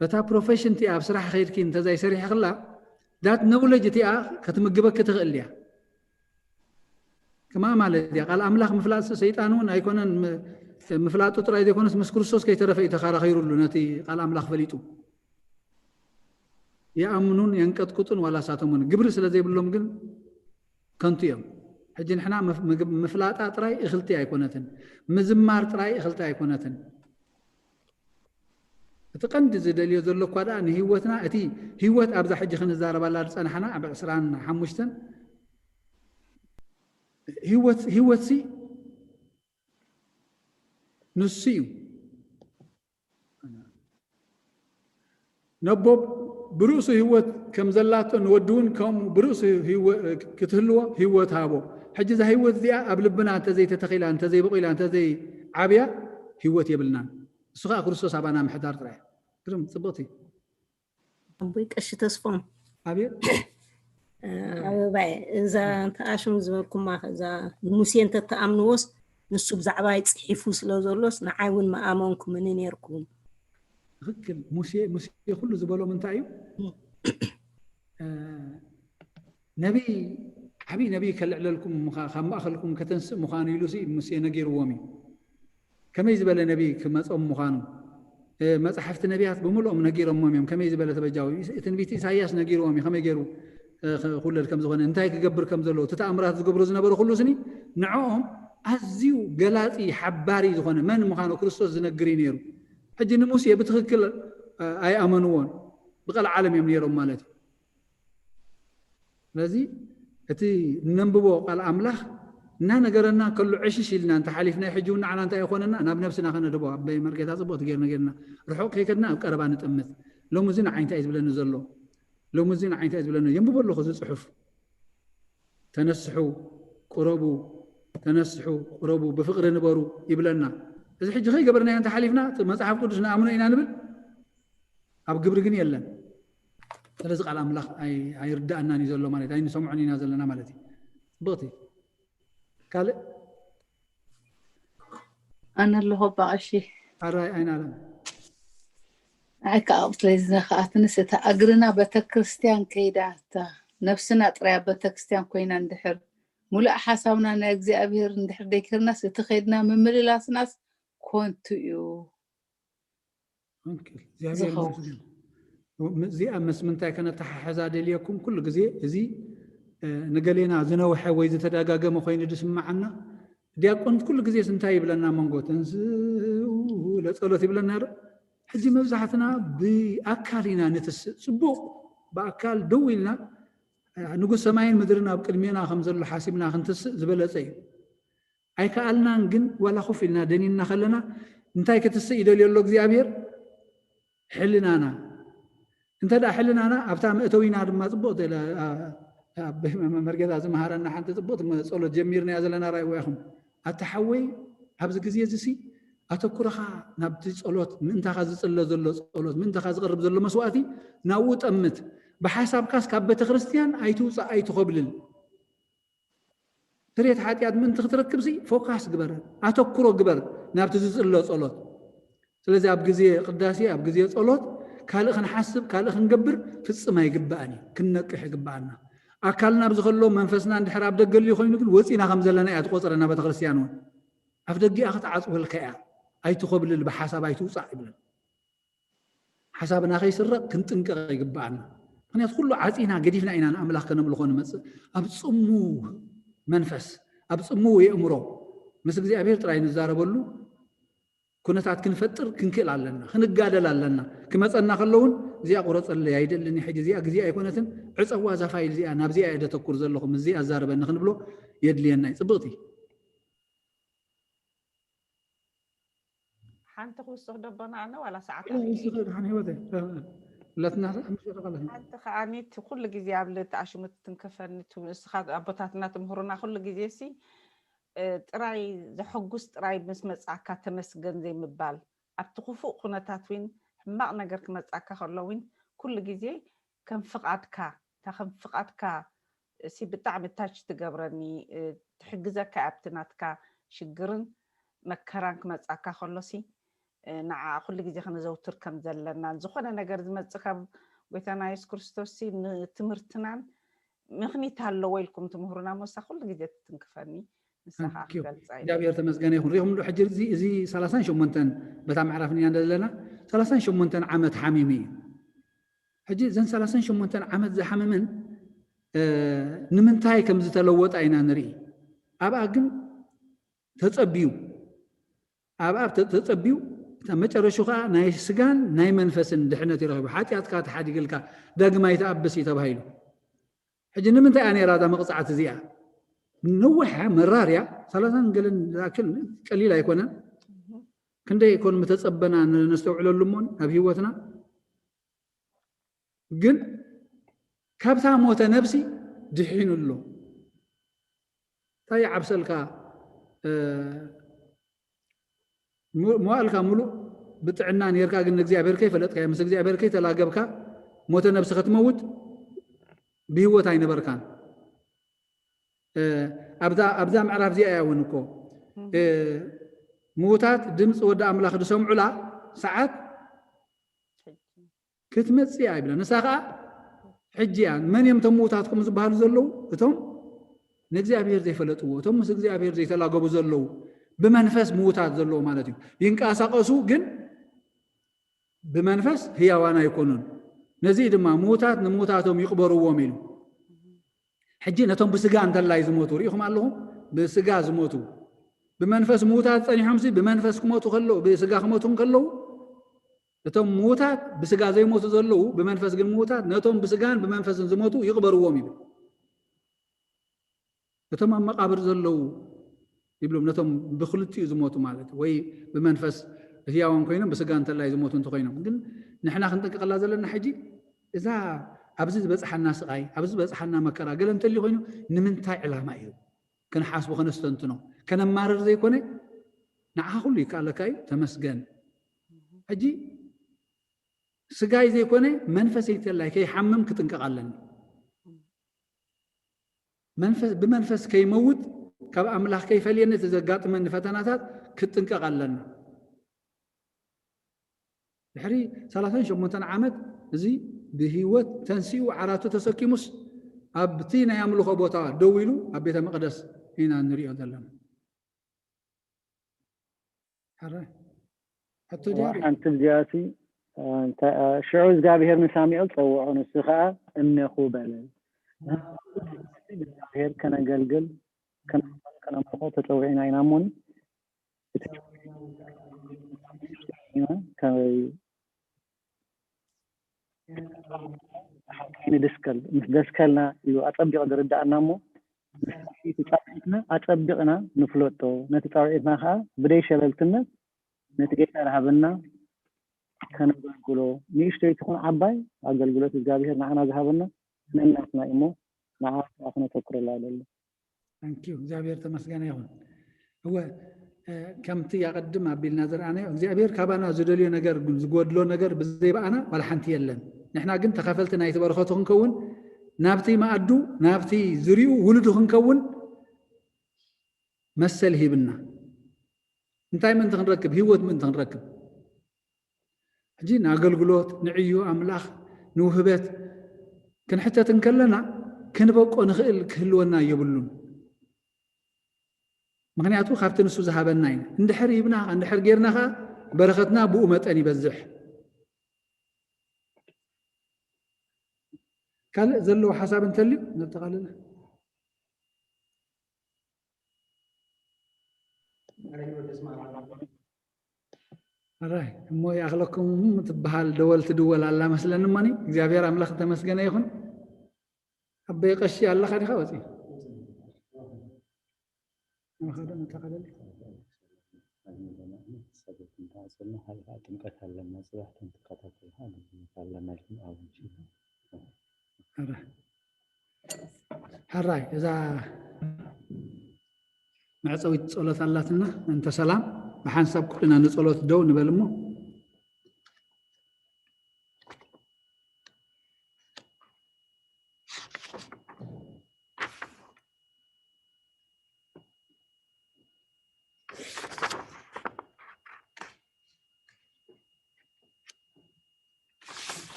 በታ ፕሮፌሽን እቲኣ ኣብ ስራሕ ከይድኪ እንተዘይ ሰሪሕክላ that knowledge እቲኣ ክትምግበኪ ትኽእል እያ። ክማ ማለት እያ ቃል ኣምላኽ ምፍላጥ ሰይጣን እውን ኣይኮነን ምፍላጡ ጥራይ ዘይኮነስ ምስ ክርስቶስ ከይተረፈ እዩ ተኻራኺሩሉ ነቲ ቃል ኣምላኽ ፈሊጡ። ይኣምኑን የንቀጥቅጡን ዋላ ሳቶም እውን ግብሪ ስለ ዘይብሎም ግን ከንቱ እዮም። ሕጂ ንሕና ምፍላጣ ጥራይ እኽልቲ ኣይኮነትን፣ ምዝማር ጥራይ እኽልቲ ኣይኮነትን። እቲ ቀንዲ ዝደልዮ ዘሎ እኳ ደኣ ንህይወትና እቲ ህይወት ኣብዛ ሕጂ ክንዛረባላ ዝጸናሕና ኣብ ዕስራን ሓሙሽተን ህይወት ህይወትሲ ንሱ እዩ። ነቦ ብርእሱ ህይወት ከም ዘላቶ ንወዲ እውን ከምኡ ብርእሱ ክትህልዎ ህይወት ሃቦ። ሕጂ እዛ ህይወት እዚኣ ኣብ ልብና እንተዘይተተኺላ እንተዘይበቑላ እንተዘይዓብያ ህይወት የብልናን። እሱ ከዓ ክርስቶስ ኣባና ምሕዳር ጥራይ። ግርም ጽብቕቲ ኣቦይ ቀሺ ተስፎም ኣብየት ኣበባየ እዛ እንተኣሽም ዝበልኩማ እዛ ንሙሴ እንተተኣምንዎስ ንሱ ብዛዕባይ ጽሒፉ ስለ ዘሎስ ንዓይ እውን ምኣመንኩምኒ ነርኩም። ትኽክል። ሙሴ ሙሴ ኩሉ ዝበሎም እንታይ እዩ? ነቢይ ዓብዪ ነቢይ ከልዕለልኩም ካብ ማእኸልኩም ከተንስእ ምዃኑ ኢሉ ሙሴ ነጊርዎም እዩ። ከመይ ዝበለ ነቢይ ክመጾም ምዃኑ መጻሕፍቲ ነቢያት ብምልኦም ነጊሮሞም እዮም። ከመይ ዝበለ ተበጃዊ ትንቢት ኢሳያስ ነጊርዎም እዩ። ከመይ ገይሩ ክውለድ ከም ዝኾነ እንታይ ክገብር ከም ዘለዎ እቲ ተኣምራት ዝገብሩ ዝነበረ ኩሉ ስኒ ንዕኦም ኣዝዩ ገላጺ ሓባሪ ዝኾነ መን ምዃኑ ክርስቶስ ዝነግር እዩ ነይሩ። ሕጂ ንሙሴ ብትኽክል ኣይኣመንዎን፣ ብቐልዓለም እዮም ነይሮም ማለት እዩ። ስለዚ እቲ እነንብቦ ቃል ኣምላኽ እናነገረና ከሎ ዕሽሽ ኢልና እንተሓሊፍና ሕጂ እውን ንዓና እንታይ ይኾነና? ናብ ነብስና ከነድቦ። ኣበይ መርጌታ ጽቡቕ ትገይርና ገይርና ርሑቕ ከይከድና ኣብ ቀረባ ንጥምት። ሎሚ እዚ ንዓይ እንታይ እዩ ዝብለኒ ዘሎ? ሎሚ እዚ ንዓይ እንታይ እዩ ዝብለኒ? የንብቦ ኣለኹ እዚ ጽሑፍ። ተነስሑ፣ ቁረቡ፣ ተነስሑ፣ ቁረቡ፣ ብፍቕሪ ንበሩ ይብለና። እዚ ሕጂ ከይገበርናዮ እንተሓሊፍና እቲ መጽሓፍ ቅዱስ ንኣምኖ ኢና ንብል፣ ኣብ ግብሪ ግን የለን። ስለዚ ቃል ኣምላኽ ኣይ- ኣይርዳእናን እዩ ዘሎ ማለት ኣይንሰምዖን ኢና ዘለና ማለት እዩ። ጽብቕቲ ካልእ ኣነ ኣለኹ ኣባ ቀሺ። ኣራይ ኣይናለም ኣይ ከዓ ቁስለይ ዝነኽኣትንስ እታ እግርና ቤተክርስትያን ከይዳ እታ ነብስና ጥራያ ቤተክርስትያን ኮይና እንድሕር ሙሉእ ሓሳብና ናይ እግዚኣብሔር እንድሕር ደይክርናስ እቲ ከይድና ምምልላስናስ ኮንቱ እዩ። እዚኣ ምስ ምንታይ ከነተሓሕዛ ደልየኩም? ኩሉ ግዜ እዚ ንገሌና ዝነውሐ ወይ ዝተደጋገመ ኮይኑ ዝስምዓና ዲያቆን ኩሉ ግዜ እንታይ ይብለና? መንጎ ተንስኡ ለጸሎት ይብለና። ሕጂ መብዛሕትና ብኣካል ኢና ንትስእ። ጽቡቕ ብኣካል ደው ኢልና ንጉስ ሰማይን ምድርን ኣብ ቅድሜና ከም ዘሎ ሓሲብና ክንትስእ ዝበለጸ እዩ። ኣይከኣልናን፣ ግን ዋላ ኮፍ ኢልና ደኒንና ከለና እንታይ ክትስእ ይደልዮ ኣሎ እግዚኣብሔር? ሕልናና። እንተ ደኣ ሕልናና ኣብታ መእተዊና ድማ ጽቡቕ መርጌታ ዝመሃረና ሓንቲ ጽቡቕ ጸሎት ጀሚርናያ ዘለና ራእይዋ ኢኹም። ኣታ ሓወይ ኣብዚ ግዜ እዚ ሲ ኣተኩረኻ ናብቲ ጸሎት ምእንታኻ ዝጽለ ዘሎ ጸሎት ምእንታኻ ዝቐርብ ዘሎ መስዋእቲ ናብኡ ጠምት። ብሓሳብካስ ካብ ቤተ ክርስቲያን ኣይትውጻእ ኣይትኾብልል። ስርየት ሓጢኣት ምእንቲ ክትረክብ ሲ ፎካስ ግበር፣ ኣተኩሮ ግበር ናብቲ ዝጽሎ ጸሎት። ስለዚ ኣብ ግዜ ቅዳሴ ኣብ ግዜ ጸሎት ካልእ ክንሓስብ ካልእ ክንገብር ፍጽም ኣይግባእን እዩ። ክንነቅሕ ይግባኣና። ኣካልና ኣብዚ ከሎ መንፈስና እንድሕር ኣብ ደገ ልዩ ኮይኑ ግን ወፂና ከም ዘለና እያ ትቆፅረና ቤተክርስትያን እውን። ኣፍ ደጊኣ ክትዓፅወልካ እያ። ኣይትኾብልል ብሓሳብ ኣይትውፃእ ይብለና። ሓሳብና ከይስረቕ ክንጥንቀቕ ይግባኣና። ምክንያቱ ኩሉ ዓፂና ገዲፍና ኢና ንኣምላኽ ከነምልኾ ንመፅእ። ኣብ ፅሙ መንፈስ ኣብ ፅሙ የእምሮ ምስ እግዚኣብሔር ጥራይ ንዛረበሉ ኩነታት ክንፈጥር ክንክእል ኣለና። ክንጋደል ኣለና። ክመፀና ከሎ እውን እዚኣ ቁረፀለይ ኣይደልን ሕጂ እዚኣ ግዜ ኣይኮነትን ዕፀዋ ዛፋይል እዚኣ ናብዚኣ እየ ደተኩር ዘለኹ ምስዚኣ ዛረበኒ ክንብሎ የድልየና እዩ። ፅብቕቲ ሓንቲ ክውስኽ ደቦና ኣነ ዋላ ሰዓት ይስኽል ሓን ህይወተይ ለትና ምሽኻ ሓንቲ ከዓኒ እቲ ኩሉ ግዜ ኣብ ልእቲ ኣሽሙት ትንከፈኒ ንስኻ ኣቦታትና ትምህሩና ኩሉ ግዜ ሲ ጥራይ ዘሐጉስ ጥራይ ምስ መጻእካ ተመስገን ዘይምባል ኣብቲ ክፉእ ኩነታት ዊን ሕማቕ ነገር ክመጻእካ ከሎ ዊን ኩሉ ግዜ ከም ፍቓድካ እታ ከም ፍቓድካ ሲ ብጣዕሚ ታች ትገብረኒ ትሕግዘካ ኣብቲ ናትካ ሽግርን መከራን ክመጻካ ከሎ ሲ ንዓ ኩሉ ግዜ ከነዘውትር ከም ዘለና ዝኾነ ነገር ዝመጽእ ካብ ጎይታና የሱስ ክርስቶስ ሲ ንትምህርትናን ምኽኒት ኣለዎ ኢልኩም ትምህሩና ሞሳ ኩሉ ግዜ ትትንክፈኒ ንስኻ ክገልጻ እዩ እግዚኣብሔር ተመስገነ ይኹን። ሪኹም ዶ ሕጂ እዚ እዚ ሰላሳን ሸሞንተን በታ ምዕራፍ ኢና ዘለና ሰላሳን ሸሞንተን ዓመት ሓሚሙ እዩ። ሕጂ እዘን ሰላሳን ሸሞንተን ዓመት ዝሓመመን ንምንታይ ከም ዝተለወጣ ኢና ንርኢ። ኣብኣ ግን ተጸብዩ ኣብኣ ተጸብዩ እታ መጨረሹ ከዓ ናይ ስጋን ናይ መንፈስን ድሕነት ይረኽቡ። ሓጢኣትካ ተሓዲግልካ ዳግማይ ተኣብስ እዩ ተባሂሉ። ሕጂ ንምንታይ እያ ነይራ እዛ መቕፃዕቲ እዚኣ? ነዊሕ እያ፣ መራር እያ። ሰላሳን ገለን ዝኣክል ቀሊል ኣይኮነን። ክንደይ ይኮን ምተፀበና ነስተውዕለሉ እሞን ኣብ ህይወትና ግን ካብታ ሞተ ነብሲ ድሒኑ ኣሎ። እንታይ ይዓብሰልካ? መዋእልካ ሙሉእ ብጥዕና ነርካ ግን ንእግዚኣብሔር ከይፈለጥካዮ ምስ እግዚኣብሔር ከይተላገብካ ሞተ ነብሲ ከትመውት ብህይወት ኣይነበርካን። ኣብዛ ኣብዛ ምዕራፍ እዚኣ እያ እውን እኮ ምውታት ድምፂ ወዲ ኣምላኽ ዝሰምዑላ ሰዓት ክትመፅእ እያ ይብላ። ንሳ ከዓ ሕጂ እያ። መን እዮም እቶም ምውታት ከም ዝበሃሉ ዘለዉ? እቶም ንእግዚኣብሔር ዘይፈለጥዎ፣ እቶም ምስ እግዚኣብሔር ዘይተላገቡ ዘለዉ፣ ብመንፈስ ምውታት ዘለዉ ማለት እዩ። ይንቀሳቀሱ ግን ብመንፈስ ህያዋን ኣይኮኑን። ነዚ ድማ ምውታት ንምውታቶም ይቕበርዎም ኢሉ። ሕጂ ነቶም ብስጋ እንተላይ ዝሞቱ ርኢኹም ኣለኹም? ብስጋ ዝሞቱ ብመንፈስ ምዉታት ጸኒሖምሲ ብመንፈስ ክሞቱ ከለዉ፣ ብስጋ ክሞቱ ከለዉ፣ እቶም ምዉታት ብስጋ ዘይሞቱ ዘለዉ ብመንፈስ ግን ምዉታት ነቶም ብስጋን ብመንፈስን ዝሞቱ ይቕበርዎም ይብል። እቶም ኣብ መቓብር ዘለዉ ይብሎም፣ ነቶም ብክልቲኡ ዝሞቱ ማለት ወይ ብመንፈስ ህያዋን ኮይኖም ብስጋ እንተላይ ዝሞቱ እንተኮይኖም። ግን ንሕና ክንጥንቀቐላ ዘለና ሕጂ እዛ ኣብዚ ዝበፅሓና ስቓይ፣ ኣብዚ ዝበፅሓና መከራ ገለ እንተልዩ ኮይኑ ንምንታይ ዕላማ እዩ ክንሓስቦ፣ ከነስተንትኖ፣ ከነማርር ዘይኮነ ንዓ ኩሉ ይከኣለካ እዩ፣ ተመስገን። ሕጂ ስጋይ ዘይኮነ መንፈሰይ ተላይ ከይሓምም ክጥንቀቕ ኣለኒ። መንፈስ ብመንፈስ ከይመውት ካብ ኣምላኽ ከይፈልየኒ እቲ ዘጋጥመኒ ፈተናታት ክጥንቀቕ ኣለኒ። ድሕሪ ሰላሳን ሸሞንተን ዓመት እዚ ብህይወት ተንሲኡ ዓራቱ ተሰኪሙስ ኣብቲ ናይ ኣምልኾ ቦታ ደው ኢሉ ኣብ ቤተ መቕደስ ኢና ንሪኦ ዘለና። ሕራይ። ሕቶ ድያ? ሓንቲ እዚኣሲ ሽዑ እግዚኣብሔር ንሳሙኤል ጸውዖ፣ ንሱ ኸኣ እነኹ በለ። እግዚኣብሔር ከነገልግል ከነምልኾ ተጸዊዕና ኢና እሞኒ ንድስከል ምስ ደስከልና እዩ ኣጸቢቑ ዝርዳኣና እሞ እቲ ጻውዒትና ኣጸቢቕና ንፍለጦ፣ ነቲ ጻውዒትና ከዓ ብደይ ሸለልትነት ነቲ ጌታ ዝሃበና ከነገልግሎ፣ ንእሽተይ ትኹን ዓባይ ኣገልግሎት እግዚኣብሔር ንዓና ዝሃበና ነናትና እሞ ንዓ ከዓ ክነተኩረላ ኣለሎ። ታንኪዩ እግዚኣብሔር ተመስገነ ይኹን። እወ ከምቲ ኣቐድም ኣቢልና ዝረኣናዮ እግዚኣብሔር ካባና ዝደልዮ ነገር ዝጎድሎ ነገር ብዘይበኣና ዋላ ሓንቲ የለን። ንሕና ግን ተኻፈልቲ ናይቲ በረኸቱ ክንከውን ናብቲ መኣዱ ናብቲ ዝሪኡ ውሉዱ ክንከውን መሰል ሂብና። እንታይ ምእንቲ ክንረክብ? ህይወት ምእንቲ ክንረክብ። ሕጂ ንኣገልግሎት ንዕዩ ኣምላኽ ንውህበት ክንሕተት እንከለና ክንበቆ ንኽእል ክህልወና የብሉን። ምክንያቱ ካብቲ ንሱ ዝሃበና ኢና። እንድሕር ሂብና እንድሕር ጌርና ከዓ በረኸትና ብኡ መጠን ይበዝሕ። ካልእ ዘለዎ ሓሳብ እንተልዩ ነጠቓልል። ኣራይ እሞ ይኣኽለኩም ትበሃል ደወል ትድወል ኣላ መስለኒ። እሞኒ እግዚኣብሔር ኣምላኽ ዝተመስገነ ይኹን። ኣበይ ቀሺ ኣለኻ ዲኻ ወፂ? ጥምቀት ኣለና ፅባሕ ተንትከታተልካ ኣለና ኢልኩም ኣውጅ። ሕራይ እዛ መዕፀዊት ጸሎት ኣላትና። እንተ ሰላም ብሓንሳብ ኩልና ንጸሎት ደው ንበል እሞ።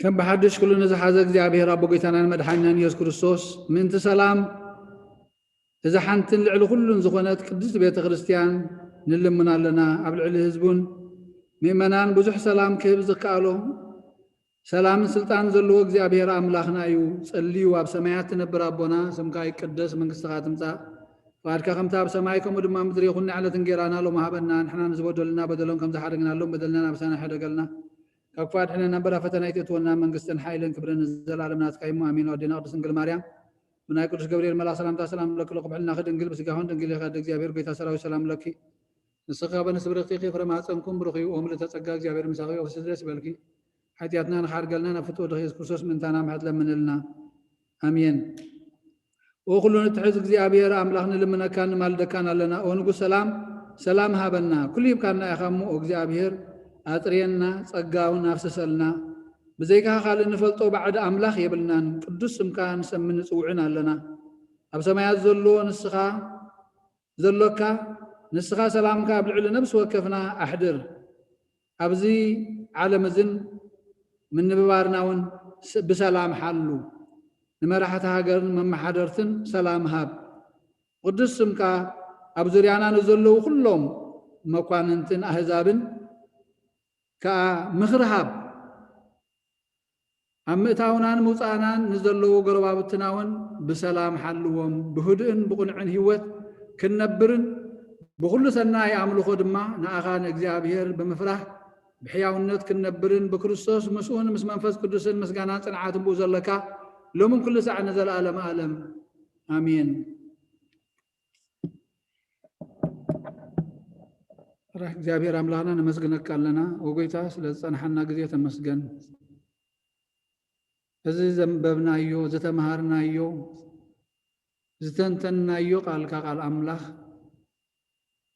ከም ብሓድሽ ኩሉ ንዝሓዘ እግዚኣብሔር ኣቦ ጐይታናን መድሓኒናን ኢየሱስ ክርስቶስ ምእንቲ ሰላም እዛ ሓንትን ልዕሊ ኩሉን ዝኾነት ቅድስት ቤተ ክርስቲያን ንልምን ኣለና። ኣብ ልዕሊ ህዝቡን ምእመናን ብዙሕ ሰላም ክህብ ዝከኣሎ ሰላምን ስልጣን ዘለዎ እግዚኣብሔር ኣምላኽና እዩ። ጸልዩ፣ ኣብ ሰማያት ትነብር ኣቦና፣ ስምካ ይቀደስ፣ መንግስትኻ ትምጻእ፣ ፍቓድካ ከምቲ ኣብ ሰማይ ከምኡ ድማ ምድሪ ይኹን። ንዕለት እንጌራና ሎሚ ሃበና፣ ንሕና ንዝበደሉና በደሎም ከም ዝሓደግናሎም በደልና ናብሳና ሕደገልና፣ ካብ ክፉእ ኣድሕነና እምበር ኣብ ፈተና ኣይተእትወና፣ መንግስትን ሓይልን ክብርን ንዘለኣለም ናትካ እዩ። ኣሜን። ኣዴና ቅድስት ድንግል ማርያም ብናይ ቅዱስ ገብርኤል መልኣኽ ሰላምታ ሰላም ለኪ፣ ክብዕልናኺ ድንግል፣ ብስጋኹን ድንግል ኢኺ፣ ኣደ እግዚኣብሔር፣ ጐይታ ሰራዊት፣ ሰላም ለኪ። ንስኺ ካብ ኣንስቲ ብርኽቲ ኢኺ፣ ፍረ ማህፀንኩም ብሩኽ እዩ። ኦ ምልዕተ ጸጋ፣ እግዚኣብሔር ምሳኺ እዩ። ደስ ይበልኪ። ሓጢኣትና ንኽሓድገልና ናብ ፍትወ ወድኺ የሱስ ክርስቶስ ምእንታና ምሕረት ለምንልና። ኣሜን። ኦ ኩሉ ንትሕዝ እግዚኣብሔር ኣምላኽ ንልምነካን ንማልደካን ኣለና። ኦ ንጉስ ሰላም፣ ሰላም ሃበና። ኩሉ ሂብካና ኢኻ እሞ፣ ኦ እግዚኣብሔር ኣጥርየና፣ ጸጋ እውን ኣፍስሰልና። ብዘይካኻ ካልእ ንፈልጦ ባዕዲ ኣምላኽ የብልናን። ቅዱስ ስምካ ንሰምን ንጽውዕን ኣለና። ኣብ ሰማያት ዘሎ ንስኻ ዘሎካ ንስኻ ሰላምካ ኣብ ልዕሊ ነፍሲ ወከፍና ኣሕድር። ኣብዚ ዓለም እዝን ምንብባርና እውን ስ-፣ ብሰላም ሓሉ። ንመራሕቲ ሃገርን መመሓደርትን ሰላም ሃብ። ቅዱስ ስምካ ኣብ ዙርያና ንዘለዉ ኩሎም መኳንንትን ኣህዛብን ከኣ ምኽሪ ሃብ። ኣብ ምእታውናን ምውጻእናን ንዘለዉ ጎረባብትና እውን ብሰላም ሓልዎም። ብህዱእን ብቕኑዕን ህይወት ክንነብርን ብኹሉ ሰናይ ኣምልኾ ድማ ንኣኻ ንእግዚኣብሔር ብምፍራህ ብሕያውነት ክንነብርን ብክርስቶስ ምስኡን ምስ መንፈስ ቅዱስን ምስጋናን ጽንዓትን ብኡ ዘለካ ሎምን ኩሉ ሳዕ ንዘለኣለም ኣለም ኣሜን። ራህ እግዚኣብሔር ኣምላኽና ነመስግነካ ኣለና። ወጎይታ ስለ ዝጸንሓና ግዜ ተመስገን። እዚ ዘንበብናዮ፣ ዝተምሃርናዮ፣ ዝተንተንናዮ ቃልካ ቃል ኣምላኽ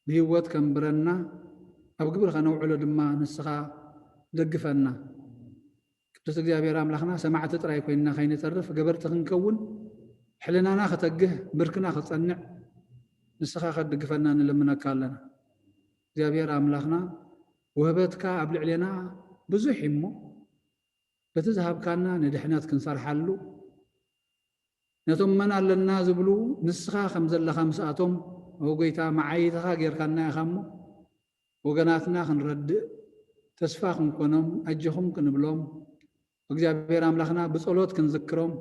ብህይወት ከንብረና፣ ኣብ ግብሪ ከነውዕሎ ድማ ንስኻ ደግፈና። ቅዱስ እግዚኣብሔር ኣምላኽና ሰማዕቲ ጥራይ ኮይንና ከይንተርፍ ገበርቲ ክንከውን ሕልናና ክተግህ ብርክና ክጸንዕ ንስኻ ከትድግፈና ንልምነካ ኣለና። እግዚኣብሔር ኣምላኽና ውህበትካ ኣብ ልዕሌና ብዙሕ እሞ በቲ ዝሃብካና ንድሕነት ክንሰርሓሉ ነቶም መን ኣለና ዝብሉ ንስኻ ከም ዘለኻ ምስኣቶም ኦ ጎይታ መዓይትኻ ጌርካና ኢኻ እሞ ወገናትና ክንረድእ ተስፋ ክንኮኖም ኣጀኹም ክንብሎም እግዚኣብሔር ኣምላኽና ብጸሎት ክንዝክሮም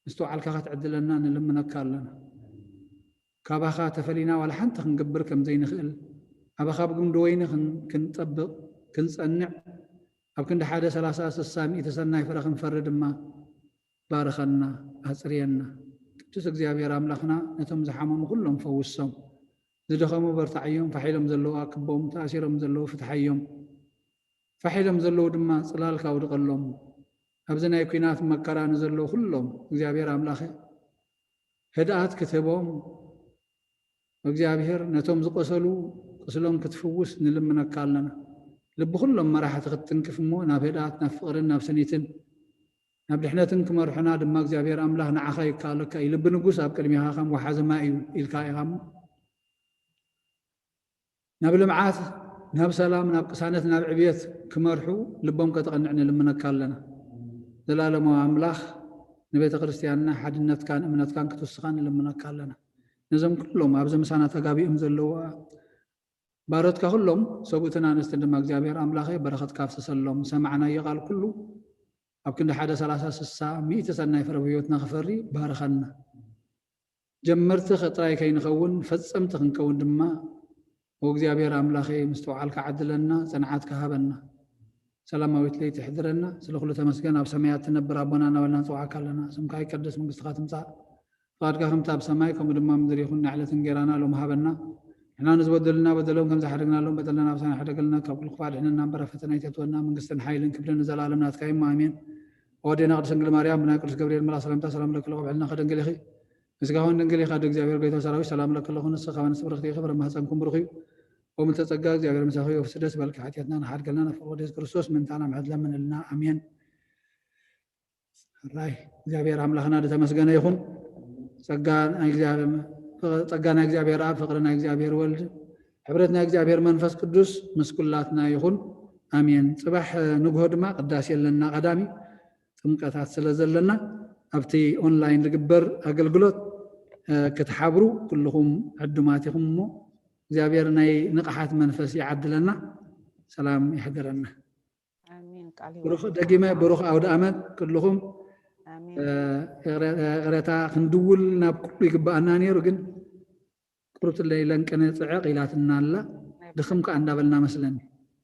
ምስትውዓልካ ክትዕድለና ንልምነካ ኣለና። ካባኻ ተፈሊና ዋላ ሓንቲ ክንገብር ከም ዘይንኽእል ኣባኻ ብግምዲ ወይኒ ክን- ክንጠብቕ ክንጸንዕ ኣብ ክንዲ ሓደ ሰላሳ ስሳ ሚእቲ ሰናይ ፍረ ክንፈሪ ድማ ባርኸና ኣጽርየና። ቅዱስ እግዚኣብሔር ኣምላኽና ነቶም ዝሓመሙ ኩሎም ፈውሶም፣ ዝደኸሙ በርታዓዮም፣ ፋሒሎም ዘለዉ ኣክቦም፣ ተኣሲሮም ዘለዉ ፍትሓዮም፣ ፋሕ ኢሎም ዘለዉ ድማ ጽላልካ ኣውድቐሎም። ኣብዚ ናይ ኲናት መከራ ንዘለዉ ኩሎም እግዚኣብሔር ኣምላኸ ህድኣት ክትህቦም እግዚኣብሔር ነቶም ዝቆሰሉ ቁስሎም ክትፍውስ ንልምነካ ኣለና። ልቢ ኩሎም መራሕቲ ክትትንክፍ እሞ ናብ ህድኣት ናብ ፍቕርን ናብ ስኒትን ናብ ድሕነትን ክመርሑና ድማ እግዚኣብሔር ኣምላኽ ንዓኻ ይከኣለካ እዩ። ልቢ ንጉስ ኣብ ቅድሚኻ ከም ወሓዚ ማይ እዩ ኢልካ ኢኻ እሞ ናብ ልምዓት ናብ ሰላም ናብ ቅሳነት ናብ ዕብየት ክመርሑ ልቦም ከተቐንዕ ንልምነካ ኣለና። ዘላለማዊ ኣምላኽ ንቤተ ክርስቲያንና ሓድነትካን እምነትካን ክትውስኻ ንልምነካ ኣለና። ነዞም ኩሎም ኣብዚ ምሳና ተጋቢኦም ዘለዉ ባሮትካ ኩሎም ሰብኡትን ኣንስትን ድማ እግዚኣብሔር ኣምላኸ በረኸትካ ኣፍስሰሎም። ዝሰማዕናዮ ቃል ኩሉ ኣብ ክንዲ ሓደ ሰላሳ ስሳ ሚእቲ ሰናይ ፍረ ብህይወትና ክፈሪ ባርኸና። ጀመርቲ ጥራይ ከይንኸውን ፈጸምቲ ክንከውን ድማ ኦ እግዚኣብሔር ኣምላኸ ምስትውዓልካ ዓድለና፣ ጽንዓትካ ሃበና። ሰላማዊት ለይቲ ሕድረና። ስለ ኩሉ ተመስገን። ኣብ ሰማያት ትነብር ኣቦና እናበልና ንጽውዓካ ኣለና። ስምካ ይቀደስ፣ መንግስትኻ ትምጻእ፣ ፍቓድካ ከምቲ ኣብ ሰማይ ከምኡ ድማ ኣብ ምድሪ ይኹን። ንዕለት እንጌራና ሎም ሃበና። ንሕና ንዝበደሉና በደሎም ከም ዝሓደግናሎም በደልና ኣበሳና ሕደገልና፣ ካብ ኩሉ ክፋእ ድሕነና እምበር ኣብ ፈተና ኣይተእትወና። መንግስትን ሓይልን ክብርን ንዘለኣለም ናትካ እዩ። ኣሜን። ኣወዴና ቅድስት ድንግል ማርያም ብናይ ቅዱስ ገብርኤል መልኣክ ሰላምታ ሰላም ለኪ፣ ቆብዕልና ከደንግል ኢኺ፣ ንስጋውን ድንግል ኢኻ። እግዚኣብሔር ጎይታ ሰራዊት ሰላም ለኪ ኣለኹ፣ ንስኺ ካብ ኣንስቲ ብርኽቲ ኢኺ፣ ፍረ ማህፀንኩም ብሩኽ እዩ። ኦም ተጸጋ እግዚኣብሔር ምሳኺ፣ ወፍሲ ደስ በልኪ፣ ሓጢኣትና ንሓድገልና፣ ናብ ፍቕሪ ወዲ የሱስ ክርስቶስ ምእንታና ምሕረት ለምንልና። ኣሜን። ራይ እግዚኣብሔር ኣምላኽና ዝተመስገነ ይኹን። ጸጋ ናይ እግዚኣብሔር፣ ጸጋ ናይ እግዚኣብሔር ኣብ፣ ፍቕሪ ናይ እግዚኣብሔር ወልድ፣ ሕብረት ናይ እግዚኣብሔር መንፈስ ቅዱስ ምስ ኩላትና ይኹን። ኣሜን። ጽባሕ ንግሆ ድማ ቅዳሴ ኣለና። ቀዳሚ ጥምቀታት ስለ ዘለና ኣብቲ ኦንላይን ዝግበር ኣገልግሎት ክትሓብሩ ኩልኹም ዕዱማት ኢኹም እሞ እግዚኣብሔር ናይ ንቕሓት መንፈስ ይዓድለና። ሰላም ይሕደረና። ኣሜን። ቃል ህይወት ብሩኽ ደጊመ ብሩኽ ኣውደ ኣመት ኩልኹም። ኣሜን። ይቕረታ ክንድውል ናብ ኩሉ ይግባኣና ነይሩ ግን ቁርብትለይ ለንቅነ ጽዕቕ ኢላትና ኣላ። ድኽም ከኣ እንዳበልና መስለኒ።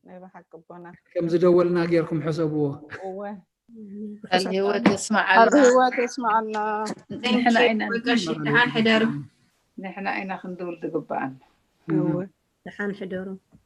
ናይ ብሓቂ ኣቦና። ከም ዝደወልና ጌርኩም ሕሰብዎ። እወ። ቃል ህይወት የስምዓልና። ቃል ህይወት የስምዓልና። ንሕና ኢና። ደሓን ሕደሩ። ንሕና ኢና ክንድውል ዝግባኣና። እወ። ደሓን ሕደሩ።